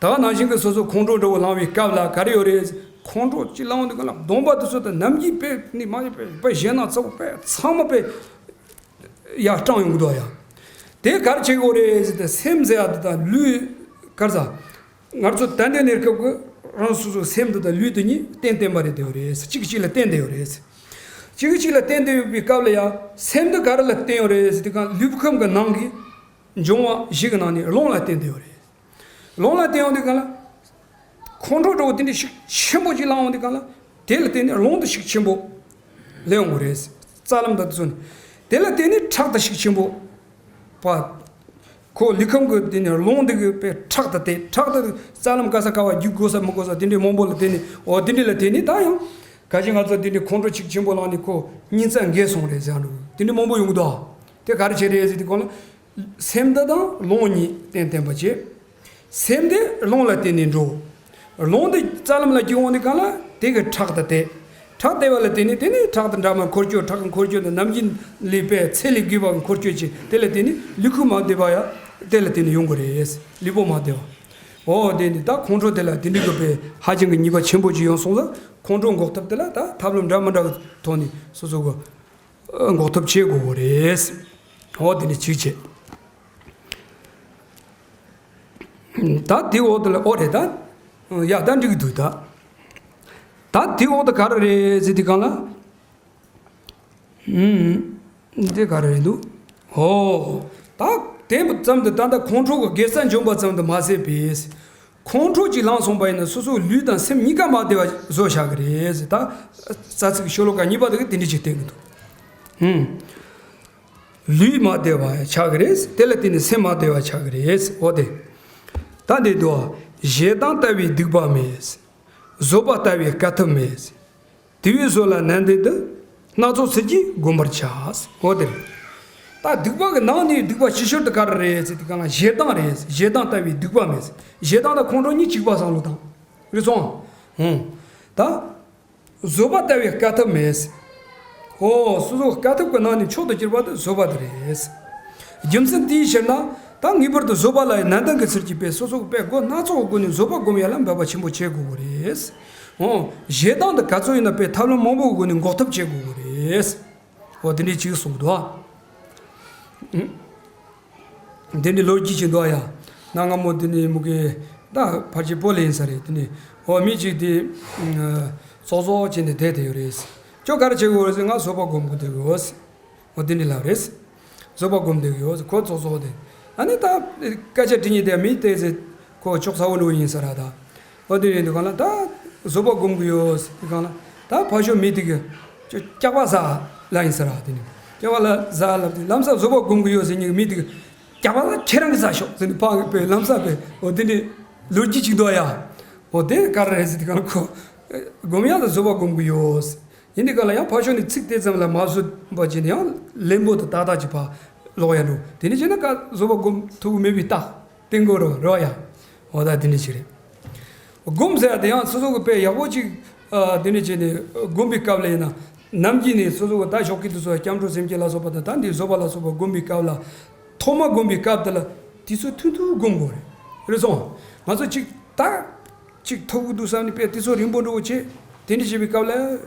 ད་ག་ནང་བཞིན་གྱི་སོ་སོ་ཁོང་ཁྲོ་འདྲ་བོ་ལངས་པའི་སྐབས་ལ་ག་རེ་ཡོད་རེད། ཁོང་ཁྲོ་ཅིག་ལངས་དུས་ག་ལ་གདོང་པ་དེ་ཚོ་དང་ནམ་རྒྱུན་དཔེ་ནི་མ་ཡོད་པའི་དཔེ་ཞེད་སྣང་ཚ་བོ་དཔེ་ཚང་མ་དཔེ་ཡར་སྐྲངས་ཡོང་གི་འདུག་ཡ། དེ་ག་རེ་བྱེད་དགོས་རེད་ཟེར་ཏེ་སེམས་ཟེར་ཡ་དེ་དང་ལུས་ག་རེ་ཟ། ང་ཚོ་ད་ལྟའི་གནས་སྐབས་ཀྱི་རང་སོ་སོའི་སེམས་འདི་དང་ལུས་འདི་གཉིས་རྟེན་བརྟེན་པ་རེད་བསྡད་ཡོད་རེད། གཅིག་གཅིག་ལ་བརྟེན་བསྡད་ཡོད་རེད། གཅིག་གཅིག་ལ་བརྟེན་བསྡད་ཡོད་པའི་སྐབས་ལ་ཡང་སེམས་འདི་ག་རེ་ལ་བརྟེན་ཡོད་རེད་ཟེར་དུས་གང་ལུས་ཁམས་ཀྱི་ནང་གི་འབྱུང་བ་བཞི་གི་ནང་ནས་རླུང་ལ་བརྟེན་བསྡད་ཡོད་རེད། རླུང་ལ་བརྟེན་ཡོང་དུས་གང་ལ་ཁོང་ཁྲོ་འདྲ་བོ་དེ་འདྲའི་ཤུགས་ཆེན་པོ་ཅིག་ལངས་ཡོང་དུས་གང་ལ་དེ་ལ་བརྟེན་ནས་རླུང་དེ་ཤུགས་ཆེན་པོ་སླེབས་ཡོང་གི་རེད། རྩ་ལམ་དང་དེ་ཚོ་ནས་དེ་ལ་བརྟེན་ནས་ཁྲག་དེ་ཤུགས་ཆེན་པོ་པ། ཁོ་ལུས་ཁམས་ཀྱི་དེ་ནས་རླུང་དེ་གི་པའི་ཁྲག་དང་དེ་ཁྲག་དེ་རྩ་ལམ་ག་ས་ག་བ་རྒྱུག་དགོས་ས་མི་དགོས་ས་དེ་འདྲའི་མང་པོ་ལ་བརྟེན་ནས། འོ་དེ་འདྲའི་ལ་བརྟེན་ནས་ད་ཡང་ག་ཅི་ང་ཚོ་དེ་འདྲའི་ཁོང་ཁྲོ་ཤུགས་ཆེན་པོ་ལངས་ནས་ཁོ་སྙིང་རྩ་འགས་སོང་རེད་ཟེར་འདུག་དེ་འདྲའི་མང་པོ་ཡོང་གི་འདུག་དེ་ག་རེ་བྱས་རེད་ཟེར་དུས་གང་ལ་སེམས་འདི་དང་རླུང་གཉིས་བརྟེན་བརྟེན་པ་བྱས། སེམས་དེ་རླུང་ལ་བརྟེན་ནས་འགྲོ། རླུང་དེ་རྩ་ལམ་ལ་རྒྱུག་འོང་དུས་གང་ལ་དེ་གི་ཁྲག་དང་དེ། ཁྲག་དེ་བ་ལ་བརྟེན་ནས་དེ་ནས་ཁྲག་དང་འདྲ་མ་འཁོར་སྐྱོད། ཁྲག་གི་འཁོར་སྐྱོད་དང་ནམ་རྒྱུན་ལས་པའི་ཚེ་ལས་རྒུད་པ་གི་འཁོར་སྐྱོད་ཅིག་དེ་ལ་བརྟེན་ནས་ལུས་ཁུག་མ་བདེ་བ་ཡ་དེ་ལ་བརྟེན་ནས་ཡོང་གི་རེད། ལུས་པོ་མ་བདེ་བ། འོ་དེ་ནི་ད་ཁོང་ཁྲོ་དེ་ལ་དེ་འདྲི་དགོས་པའི་ཧ་ཅང་གི་ནུས་པ་ཆེན་པོ་ཅིག་ཡོང་སོང་ལ་ཁོང་ཁྲོ་འགོག་ཐབས་དེ་ལ་ད་ཐབས་ལམ་འདྲ་མི་འདྲ་གི་ཐོག་ནས་སོ་སོ་གི་འགོག་ཐབས་བྱེད་དགོས་གི་རེད། འོ་དེ་ནི་གཅིག་བྱས། ད་དེ་འོག་ཏུ་ལ་ཨོ་རེད་ད། ཡ་ད་འགྲིག་གི་འདུག་ད། ད་དེ་འོག་ཏུ་ག་རེ་རེད་ཟེར་དུས་གང་ལ། ཨུམ། འདི་ག་རེ་རེད་འདུག་ཧོ། ད་དེ་ཙམ་དུ་ད་ལྟ་ཁོང་ཁྲོ་གི་དགེ་རྩ་འཇོམས་པ་ཙམ་དུ་མ་ཟད་པས། ཁོང་ཁྲོ་ཅིག་ལངས་སོང་པ་ཡིན་ན་སོ་སོའི་ལུས་དང་སེམས་གཉིས་ཀ་མ་བདེ་བ་བཟོ་བཞག་གི་རེད་ཟེར། ད་རྩ་ཚིག་ཤོ་ལོ་ཀ་གཉིས་པ་དེ་གི་དེ་འདྲ་ཅིག་བསྟན་གི་འདུག་ཧུམ། ལུས་མ་བདེ་བ་ཆགས་ཀྱི་རེད། དེ་ལ་བརྟེན་ནས་སེམས་མ་བདེ་བ་ཆགས་ཀྱི་རེད། འོ་དེ། ད་འདི་དུ་ཞེ་སྡང་ལྟ་བུའི་སྡིག་པ་མེད། བཟོད་པ་ལྟ་བུའི་དཀའ་ཐུབ་མེད། དེ་བས་བཟོད་ལ་ནན་ཏན་དུ། སྣ་ཚོགས་ཚུལ་གྱིས་བསྒོམ་པར་བྱ། འོ་དེ། ད་སྡིག་པ་གི་ནང་ནས་སྡིག་པ་ཆེ་ཤོས་དེ་ག་རེ་རེད་ཟེར་དུས་གང་ལ་ཞེ་སྡང་རེད། ཞེ་སྡང་ལྟ་བུའི་སྡིག་པ་མེད། ཞེ་སྡང་དང་ཁོང་ཁྲོ་གཉིས་གཅིག་པ་བསམ་བློ་བཏང་། རེད་སོང་། ཧུང་། ད། བཟོད་པ་ལྟ་བུའི་དཀའ་ཐུབ་མེད། ཨོ། སོ་སོ་དཀའ་ཐུབ་ཀྱི་ནང་ནས་མཆོག་ཏུ་གྱུར་པ་དེ་བཟོད་པ་དེ་རེད། རྒྱུ་མཚན་དེའི་ཕྱིར་ན། ད་ངེས་པར་དུ་བཟོད་པ་ལ་ཡང་ནན་ཏན་གྱི་ཚུལ་གྱིས་པས་སོ་སོ་པས་སྒོ་སྣ་ཚོགས་ཀྱི་སྒོ་ནས་བཟོད་པ་སྒོམ་ཡ་ལ་འབད་པ་ཆེན་པོ་བྱེད་དགོས་ཀྱི་རེད། ཨོ། ཞེ་སྡང་དེ་ག་ཚོད་ཡིན་ན་པས་ཐབས་ལམ་མང་པོའི་སྒོ་ནས་འགོག་ཐབས་བྱེད་དགོས་ཀྱི་རེད། ཨོ་དེ་འདྲའི་ཅིག་གསུངས་འདུག་ཨ། དེ་འདྲའི་ལོ་རྒྱུས་ཅིག་འདུག་ཡ། གནའ་སྔ་མོ་དེ་ནས་མུ་གེ་ད་ཕལ་ཆེར་བོད་ལ་ཡིན་ས་རེད། དེ་ནས་འོ་མི་གཅིག་དེ་ཙོག་ཙོག་བྱས་ནས་བསྡད་དེ་ཡོད་རེད། ཁྱོད་ག་རེ་བྱེད་དགོས་རེད་ཟེར། ང་བཟོད་པ་སྒོམ་དགོས་དེ་ཡོད། འོ་དེ་འདྲའི་ལབ་རེད། བཟོད་པ་སྒོམ་དེ་ཡོད། ཁོ་ཙོག་ཙོག་དེ་ཨ་ནི་ད་སྐད་ཆ་དྲི་ཉིན་དེ་མི་དེ་ཟེར། ཁོ་ཅོག་ཚ་བོ་འདྲ་བོ་ཡིན་ས་ར་ད། འོ་དེ་ཡིན་དུས་གང་ལ་ད་བཟོད་པ་སྒོམ་གི་ཡོད་ཟེར་དུས་གང་ལ་ད་ཕ་ཤོ་མི་དེ་གི་ཅོ་སྐྱག་པ་ཟ་ལ་ཡིན་ས་ར་དེ་ནི་སྐྱག་པ་ལ་ཟ་ལབ་དུས་ལམ་སང་བཟོད་པ་སྒོམ་གི་ཡོད་ཟེར་ཉིན་མི་དེ་གི་སྐྱག་པ་ལ་ཁྱེད་རང་གི་ཟ་ཤོག་ཟེར་ནི་ཕ་གི་པའི་ལམ་སང་པའི་འོ་དེ་ནི་ལོ་རྒྱུས་ཅིག་འདུག་ཡ། འོ་དེ་ག་རེ་རེད་ཟེར་དུས་གང་ལ་ཁོ་སྒོམ་ཡག་ལ་བཟོད་པ་སྒོམ་གི་ཡོད། ཡིན་དུས་གང་ལ་ཡང་ཕ་ཤོ་ནི་ཚིག་དེ་ཙམ་ལ་མ་བཟོད་པ་བྱས་ནས་ཡང་ལན་པོ་དེ་ཏག་ཏག་ཅིག་ཕ་ལོག་ཡ་འགྲོ། དེ་ནི་བྱས་ན་ཀ་བཟོད་པ་སྒོམ་ཐུབ་གི་མེད་པའི་རྟགས། བསྟན་དགོས་རོ་རོ་ཡ། འོ་ད་དེ་འདྲ་ཞིག་རེད། སྒོམ་ཟེར་ཡ་དེ་ཡང་སོ་སོ་གི་དཔེ་ཡག་པོ་ཅིག་ཨ་དེ་འདྲ་བྱས་ནས་སྒོམ་པའི་སྐབས་ལ་ཡིན་ན། ནམ་རྒྱུན་ནས་སོ་སོ་གི་ད་ཞོགས་ཀྱི་དུས་སུ་སྐྱབས་འགྲོ་སེམས་བསྐྱེད་ལ་སོགས་པ་དང་ད་འདི་བཟོད་པ་ལ་སོགས་པ་སྒོམ་པའི་སྐབས་ལ། ཐོག་མ་སྒོམ་པའི་སྐབས་དེ་ལ་དུས་ཚོད་ཐུང་ཐུང་སྒོམ་དགོས་རེད། རེད་སོང་། ང་ཚོ་ཅིག་ད་ཅིག་ཐོབ་གི་འདུག་བསམ་ནས་དཔེ་དུས་ཚོད་རིང་པོ་འགྲོ་བྱེད། དེ་འདྲ་བྱེད་པའི་སྐབས་ལ་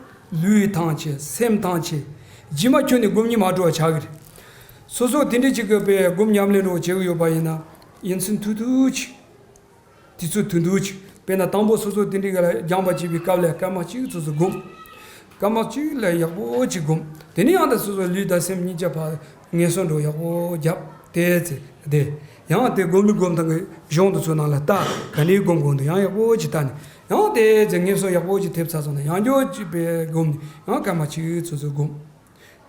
ལུས་ཐང་ཆད། སེམས་ཐང་ཆད། རྗེས་མ་ཁྱོན་ནས་སྒོམ་ཉིན་མ་འགྲོ་བ་ཆགས་གི་རེད། སོ་སོ་དེ་འདྲ་ཅིག་གི་དཔེ་སྒོམ་ཉམས་ལེན་འགྲོ་བྱེད་གི་ཡོད་པ་ཡིན་ན། ཡིན་ཚུལ་ཐུང་ཐུང་ཅིག་དུས་ཚོད་ཐུང་ཐུང་ཅིག་དཔེར་ན་དང་པོ་སོ་སོ་དེ་འདྲའི་ག་ལ་སྦྱངས་པ་བྱེད་པའི་སྐབས་ལ་སྐར་མ་གཅིག་ཙམ་ཙམ་སྒོམ། སྐར་མ་གཅིག་ལ་ཡག་པོ་ཅིག་སྒོམ། དེ་ནས་ཡང་དེ་སོ་སོ་ལུས་དང་སེམས་གཉིས་ཆ་ཕར་ངལ་གསོ་འདྲ་ཡག་པོ་བརྒྱབ། དེ་ཚེ་དེ་ཡང་དེ་སྒོམ་ལུགས་སྒོམ་སྟངས་ཀྱི་གཞུང་དེ་ཚོ་ནང་ལ་ལྟ། ག་ནས་སྒོམ་དགོས་འདུག་ཡང་ཡག་པོ་ཅིག་ལྟ་ནས། ཡང་དེ་ཚེ་ངལ་གསོ་ཡག་པོ་ཅིག་ཐེབས་ཚར་སོང་ན་ཡང་བསྐྱར་ཅིག་པའི་སྒོམ་ནས་ཡང་སྐར་མ་གཅིག་ཚོ་ཚོ་སྒོམ།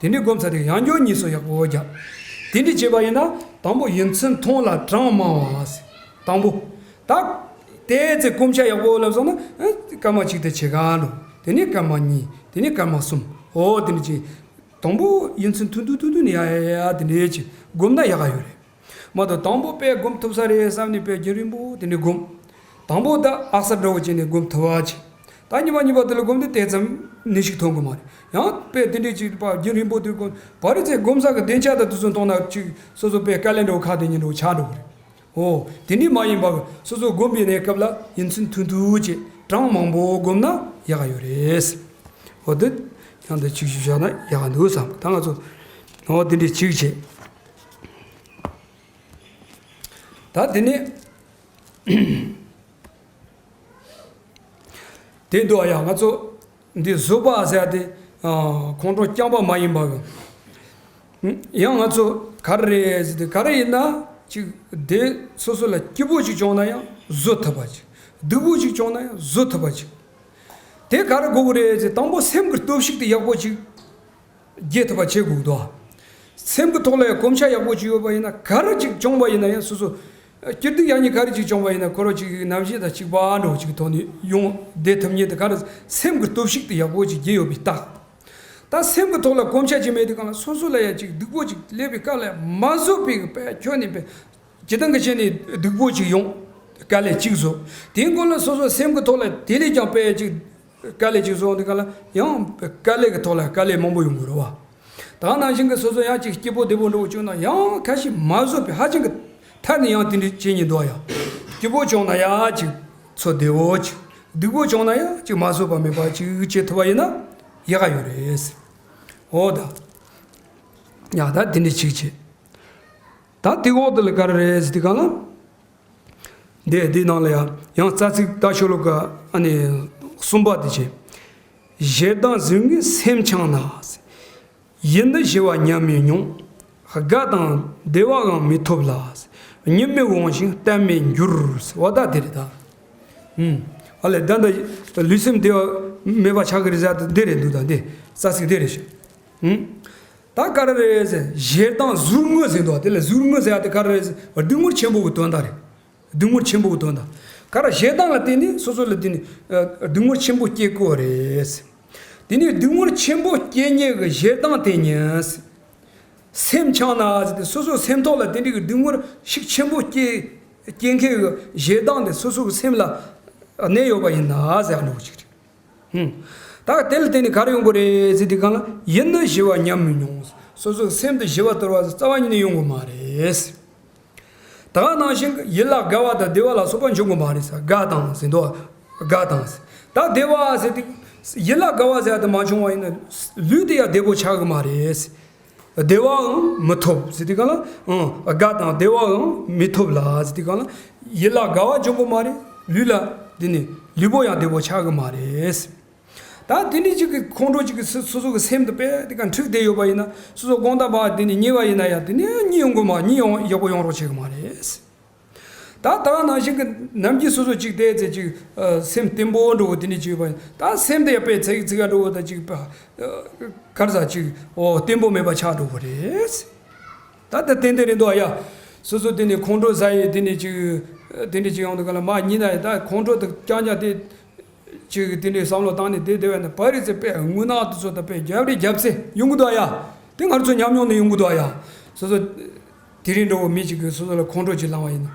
དེ་འདྲའི་སྒོམ་ཚར་དུས་ཡང་བསྐྱར་གཉིད་གསོ་ཡག་པོ་རྒྱག། དེ་འདྲའི་བྱས་པ་ཡིན་ན་དང་པོ་ཡུན་ཚད་ཐུང་ལ་གྲངས་མང་བ། དང་པོ། ད་དེ་ཚེ་སྒོམ་ཆ་ཡག་པོ་ལབ་སོང་ན་ཨ་སྐར་མ་གཅིག་དེ་ཕྱེད་ཀ་འགྲོ། དེ་ནས་སྐར་མ་གཉིས། དེ་ནས་སྐར་མ་གསུམ། འོ་དེ་འདྲ་ཅིག། དང་པོ་ཡུན་ཚད་ཐུང་ཐུང་ཐུང་ཐུང་ནས་ཡ་ཡ་ཡ་དེ་འདྲ་ཅིག་སྒོམ་ན་ཡག་ག་ཡོད་རེད། མ་གཏོགས་དང་པོ་དཔེ་སྒོམ་ཐུབ་ས་རེད་བསམ་ནས་དཔེ་རྒྱུན་རིང་པོ་དེ་འདྲ་སྒོམ། དང་པོ་ད་ཨག་སར་འདྲ་བོ་བྱས་ནས་སྒོམ་ཐུབ་པ་བྱེད། ད་གཉིས་པ་གཉིས་པ་དེ་ལ་སྒོམ་དུས་དེ་ཙམ་ནུས་ཤུགས་ཐོན་གི་མ་རེད། ཡང་དཔེ་དེ་འདྲའི་ཅིག་པ་རྒྱུན་རིང་པོ་དུས་སྒོམ་བར་རི་ཚེ་སྒོམ་ས་གི་བདེ་འཇགས་དང་དུས་ཚོད་མཐོང་ན་ཅིག་སོ་སོ་དཔེ་དཀའ་ལས་འདྲ་བོ་ཁག་དེ་ཉིན་འདྲ་བོ་ཆགས་འགྲོ་གི་རེད། འོ་དེ་འདྲའི་མ་ཡིན་པ་སོ་སོ་སྒོམ་པའི་གནས་སྐབས་ལ་ཡུན་ཚད་ཐུང་ཐུང་བྱས་གྲངས་མང་པོ་སྒོམ་ན་ཡག་ག་ཡོད་རེད། འོ་དེ་ཡང་དེ་ཅིག་ཞུ་བཞག་ན་ཡག་ག་འདུག་བསམ། ད་ང་ཚོ་འོ་དེ་འདྲའི་ཅིག་བྱས། ད་དེ་ནས། དེ་འདུག་ཡ། ང་ཚོ་འདི་བཟོད་པ་ཟེར་ཏེ་ཁོང་ཁྲོ་རྐྱང་པ་མ་ཡིན་པ་གི། ཡང་ང་ཚོ་ག་རེ་རེད་ཟེར་ཏེ་ག་རེ་ཡིན་ན་ཅིག་དེ་སོ་སོ་ལ་སྐྱིད་པོ་ཅིག་བྱུང་ན་ཡང་བཟོད་ཐུབ་པ་ཅིག། སྡུག་པོ་ཅིག་བྱུང་ན་ཡང་བཟོད་ཐུབ་པ་ཅིག། དེ་ག་རེ་དགོས་ཀྱི་རེད་ཟེར། དང་པོ་སེམས་ཀྱི་སྟོབས་ཤུགས་དེ་ཡག་པོ་ཅིག་རྒྱས་ཐུབ་པ་བྱེད་དགོས་འདུག། སེམས་ཀྱི་ཐོག་ལ་ཡང་གོམས་ཆ་ཡག་པོ་ཅིག་ཡོད་པ་ཡིན་ན་ག་རེ་ཅིག་བྱུང་བ་ཡིན་ན་ཡང་སོ་སོ། སྐྱིད་སྡུག་ཡག་ཉེས་ག་རེ་ཅིག་བྱུང་བ་ཡིན་ན་ཁོ་རང་ཅིག་ནམ་ཞིག་དང་གཅིག་པ་འདྲ་བོ་ཅིག་ཐོག་ནས་ཡོང་བསྡད་ཐུབ་མཁན་དེ་ག་རེ་སེམས་ཀྱི་སྟོབས་ཤུགས་དེ་ཡག་པོ་ཅིག་རྒྱས་ཡོད་པའི་རྟགས། ད་སེམས་ཀྱི་ཐོག་ལ་གོམས་ཆ་ཅིག་མེད་དུས་གང་ལ་སོ་སོ་ལ་ཡང་ཅིག་སྡུག་པོ་ཅིག་སླེབས་པའི་སྐབས་ལ་མ་བཟོད་པའི་དཔེ་ཁྱོན་ནས་དཔེ། སྤྱིར་བཏང་གི་ཆ་ནས་སྡུག་པོ་ཅིག་ཡོང་། དཀའ་ལས་ཅིག་བཟོ། དེའི་སྐོར་ལ་སོ་སོ་སེམས་ཀྱི་ཐོག་ལ་དེ་ལས་ཀྱང་དཔེ་ཅིག་དཀའ་ལས་ཅིག་བཟོ་འོང་དུས་གང་ལ་ཡང་དཀའ་ལས་ཀྱི་ཐོག་ལ་དཀའ་ལས་མང་པོ་ཡོང་གི་རེད་བ། ད་ནང་བཞིན་གྱི་སོ་སོ་ཡང་ཅིག་སྐྱིད་པོ་བདེ་པོ་འདྲ་བོ་བྱུང་ན་ཡང་ཁ་ཞིག་མ་བཟོད་པའི་ཧ་ཅང་གི་ཐད་ནས་ཡང་དེ་འདྲ་བྱེད་ཉེན་འདུག་ཡ། སྐྱིད་པོ་བྱུང་ན་ཡང་ཅིག་ཚོ་བདེ་བོ་ཅིག། སྡུག་པོ་བྱུང་ན་ཡང་ཅིག་མ་བཟོད་པ་མེད་པ་ཅིག་བྱེད་ཐུབ་པ་ཡིན་ན་ཡག་ག་ཡོད་རེད། འོ་ད། ཡ་ད་དེ་འདྲ་ཅིག་བྱེད། ད་དེ་འོག་དེ་ལ་ག་རེ་རེད་ཟེར་དུས་གང་ལ། འདི་འདི་ནང་ལ་ཡང་ཡང་རྩ་ཚིག་ད་ཤོ་ལོ་ཀ་ཨ་ནི་གསུམ་པ་དེ་བྱས། ཞེ་སྡང་ཟུག་རྔུས་སེམས་འཆང་ན། ཡིད་འདི་ཞི་བ་ཉམས་མི་མྱོང་། དགའ་དང་བདེ་བའང་མི་ཐོབ་ལ། གཉིད་མི་འོང་ཞིང་གཏན་མི་འགྱུར། འོ་ད་དེ་རེད་ད། ཨུམ། ཨ་ལས་ད་ད་ལུས་སེམས་བདེ་བ་མེད་པ་ཆགས་ཀྱི་རེད་ཟེར་ད་འདི་རེད་འདུག་ད་འདི་རྩ་ཚིག་འདི་རེད་ཤག། ཨུམ། ད་ག་རེ་རེད་ཟེར། ཞེ་སྡང་ཟུག་རྔུ་ཟེར་འདུག་དེ་ལ་ཟུག་རྔུ་ཟེར་ཡ་དེ་ག་རེ་རེད་ཟེར། སྡུག་བསྔལ་ཆེན་པོ་གི་དོན་དག་རེད། སྡུག་བསྔལ་ཆེན་པོ་གི་དོན་དག་ག་རེ་ཞེ་སྡང་ལ་བརྟེན་ནས་སོ་སོ་ལ་བརྟེན་ནས་ཨ་སྡུག་བསྔལ་ཆེན་པོ་སྐྱེ་གི་རེད། དེ་ནས་སྡུག་བསྔལ་ཆེན་པོ་སྐྱེ་མཁན་གྱི་ཞེ་སྡང་དེ་ཉིད་སེམས་འཆང་ན་ཟེར་ཏེ་སོ་སོའི་སེམས་ཐོག་ལ་དེ་འདྲའི་གི་སྡུག་བསྔལ་ཤུགས་ཆེན་པོ་སྐྱེ་སྐྱེ་མཁན་གྱི་ཞེ་སྡང་དེ་སོ་སོའི་སེམས་ལ་གནས་ཡོད་པ་ཡིན་ན་ཟེར་ཡ་འདྲ་བོ་ཅིག་རེད། ཧུམ། ད་དེ་ལ་བརྟེན་ནས་ག་རེ་ཡོང་གི་རེད་ཟེར་དུས་གང་ལ་ཡིད་ནི་ཞི་བ་ཉམས་མི་མྱོང་། སོ་སོའི་སེམས་དེ་ཞི་བ་དོར་བ་རྩ་བ་ཉིད་ནས་ཡོང་གི་མ་རེད། ད་ག་ནང་བཞིན་གྱི་ཡིད་ལ་དགའ་བ་དང་བདེ་བ་ལ་སོགས་པ་འབྱུང་གི་མ་རེད་ཟེར། དགའ་དང་ཟེར་འདུག་དགའ་དང་ཟེར། ད་བདེ་བ་ཟེར་དུས་ཡིད་ལ་དགའ་བ་ཟེར་དེ་མ་བྱུང་བ་ཡིན་ན་ལུས་དེ་ཡང་བདེ་པོ་ཆགས་གི་མ་རེད། བདེ་བའང་མི་ཐོབ་ཟེར་དུས་གང་ལ། ཨང་། དགའ་དང་བདེ་བའང་མི་ཐོབ་ལ་ཟེར་དུས་གང་ལ། ཡིད་ལ་དགའ་བ་འབྱུང་གི་མ་རེད། ལུས་ལ་དེ་ནི་ལུས་པོ་ཡང་བདེ་པོ་ཆགས་གི་མ་རེད། ད་དེ་འདྲ་ཅིག་གི་ཁོང་ཁྲོ་ཅིག་གི་སོ་སོ་གི་སེམས་དེ་དཔེ་དེ་ག་འཁྲུགས་བསྡད་ཡོད་པ་ཡིན་ན་སོ་སོ་དགོང་དག་བར་དེ་ནི་གཉིད་པ་ཡིན་ན་ཡང་དེ་ནི་གཉིད་ཡོང་གི་མ། གཉིད་ཡོང་ཡག་པོ་ཡོང་རོགས་བྱེད་གི་མ་རེད། ད་ད་ག་ནང་བཞིན་གི་ནམ་རྒྱུན་སོ་སོ་ཅིག་བལྟས་ཚེ་ཅིག་ཨ་སེམས་བརྟན་པོ་འགྲོ་གི་དེ་འདྲ་ཅིག་ཡོད་པ་ཡིན་ད་སེམས་དེ་ཡང་དཔེ་ཚིག་ཚིག་ག་འགྲོ་གི་ད་ཅིག་པ་གར་ཟ་ཅིག་འོ་བརྟན་པོ་མེད་པ་ཆགས་འགྲོ་གི་རེད། ད་ལྟ་ཏན་ཏན་རེད་འདུག་ཨ་ཡ། སོ་སོ་དེ་ནས་ཁོང་ཁྲོ་ཟ་ཡི་དེ་ནས་ཅིག་དེ་འདྲ་ཅིག་ཡོང་དུས་ག་ལ་མ་གཉིད་ན་ཡི་ད་ཁོང་ཁྲོ་དེ་རྐྱང་རྐྱང་དེ་ཅིག་དེ་འདྲའི་བསམ་བློ་བཏང་ནས་དེ་དེ་བས་ན་པ་རི་ཚེ་དཔེ་རྔུལ་ནག་དེ་ཚོ་ད་དཔེ་རྒྱབ་རེ་རྒྱབ་ཚེ་ཡོང་གི་འདུག་ཨ་ཡ། དེ་ང་ཚོ་ཉམས་མྱོང་ནས་ཡོང་གི་འདུག་ཨ་ཡ། སོ་སོ་དེ་རིང་འགྲོ་བོ་མི་ཅིག་གིས་སོ་སོ་ལ་ཁོང་ཁྲོ་ཅིག་ལངས་པ་ཡིན་ན།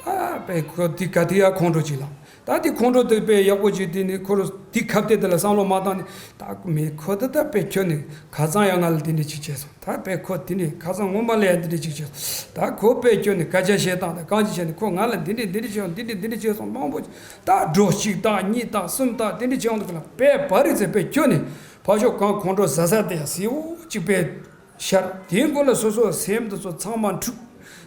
ད་དཔེ་ཁོ་དེ་ག་དེ་ཡ་ཁོང་ཁྲོ་ཅིག་ལངས། ད་དེ་ཁོང་ཁྲོ་དེ་དཔེ་ཡག་པོ་ཅིག་དེ་ནི་ཁོ་རང་དེ་ཁ་གཏད་དེ་ལ་བསམ་བློ་མ་བཏང་ནས་ད་མི་ཁོ་དེ་ད་དཔེ་ཁྱོད་ནི་ཁ་སང་ཡང་ང་ལ་དེ་འདྲ་ཅིག་བྱས་སོང་། ད་དཔེ་ཁོ་དེ་ནི་ཁ་སང་སྔོན་མ་ལ་ཡང་དེ་འདྲ་ཅིག་བྱས་སོང་། ད་ཁོ་དཔེ་ཁྱོད་ནི་སྐད་ཆ་བཤད་སྟངས་དང་གང་ཅི་བྱས་ནས་ཁོ་ང་ལ་འདི་འདྲ་འདི་འདྲ་བྱས་སོང་། འདི་འདྲ་འདི་འདྲ་བྱས་སོང་མང་པོ་ད་སྒྲོ་གཅིག་དང་གཉིས་དང་གསུམ་དང་དེ་འདྲ་བྱས་ཡོང་དུས་ལ་དཔེ་བ་རི་ཚེ་དཔེ་ཁྱོད་ནི་ཕར་ཕྱོགས་གང་ཁོང་ཁྲོ་ཟ་ས་དེ་ཡང་གཟིགས་འོ་ཅིག་དཔེ་ཤར། དེའི་མགོ་ལ་སོ་སོའི་སེམས་དེ་ཚོ་ཚང་མ་འཁྲུགས།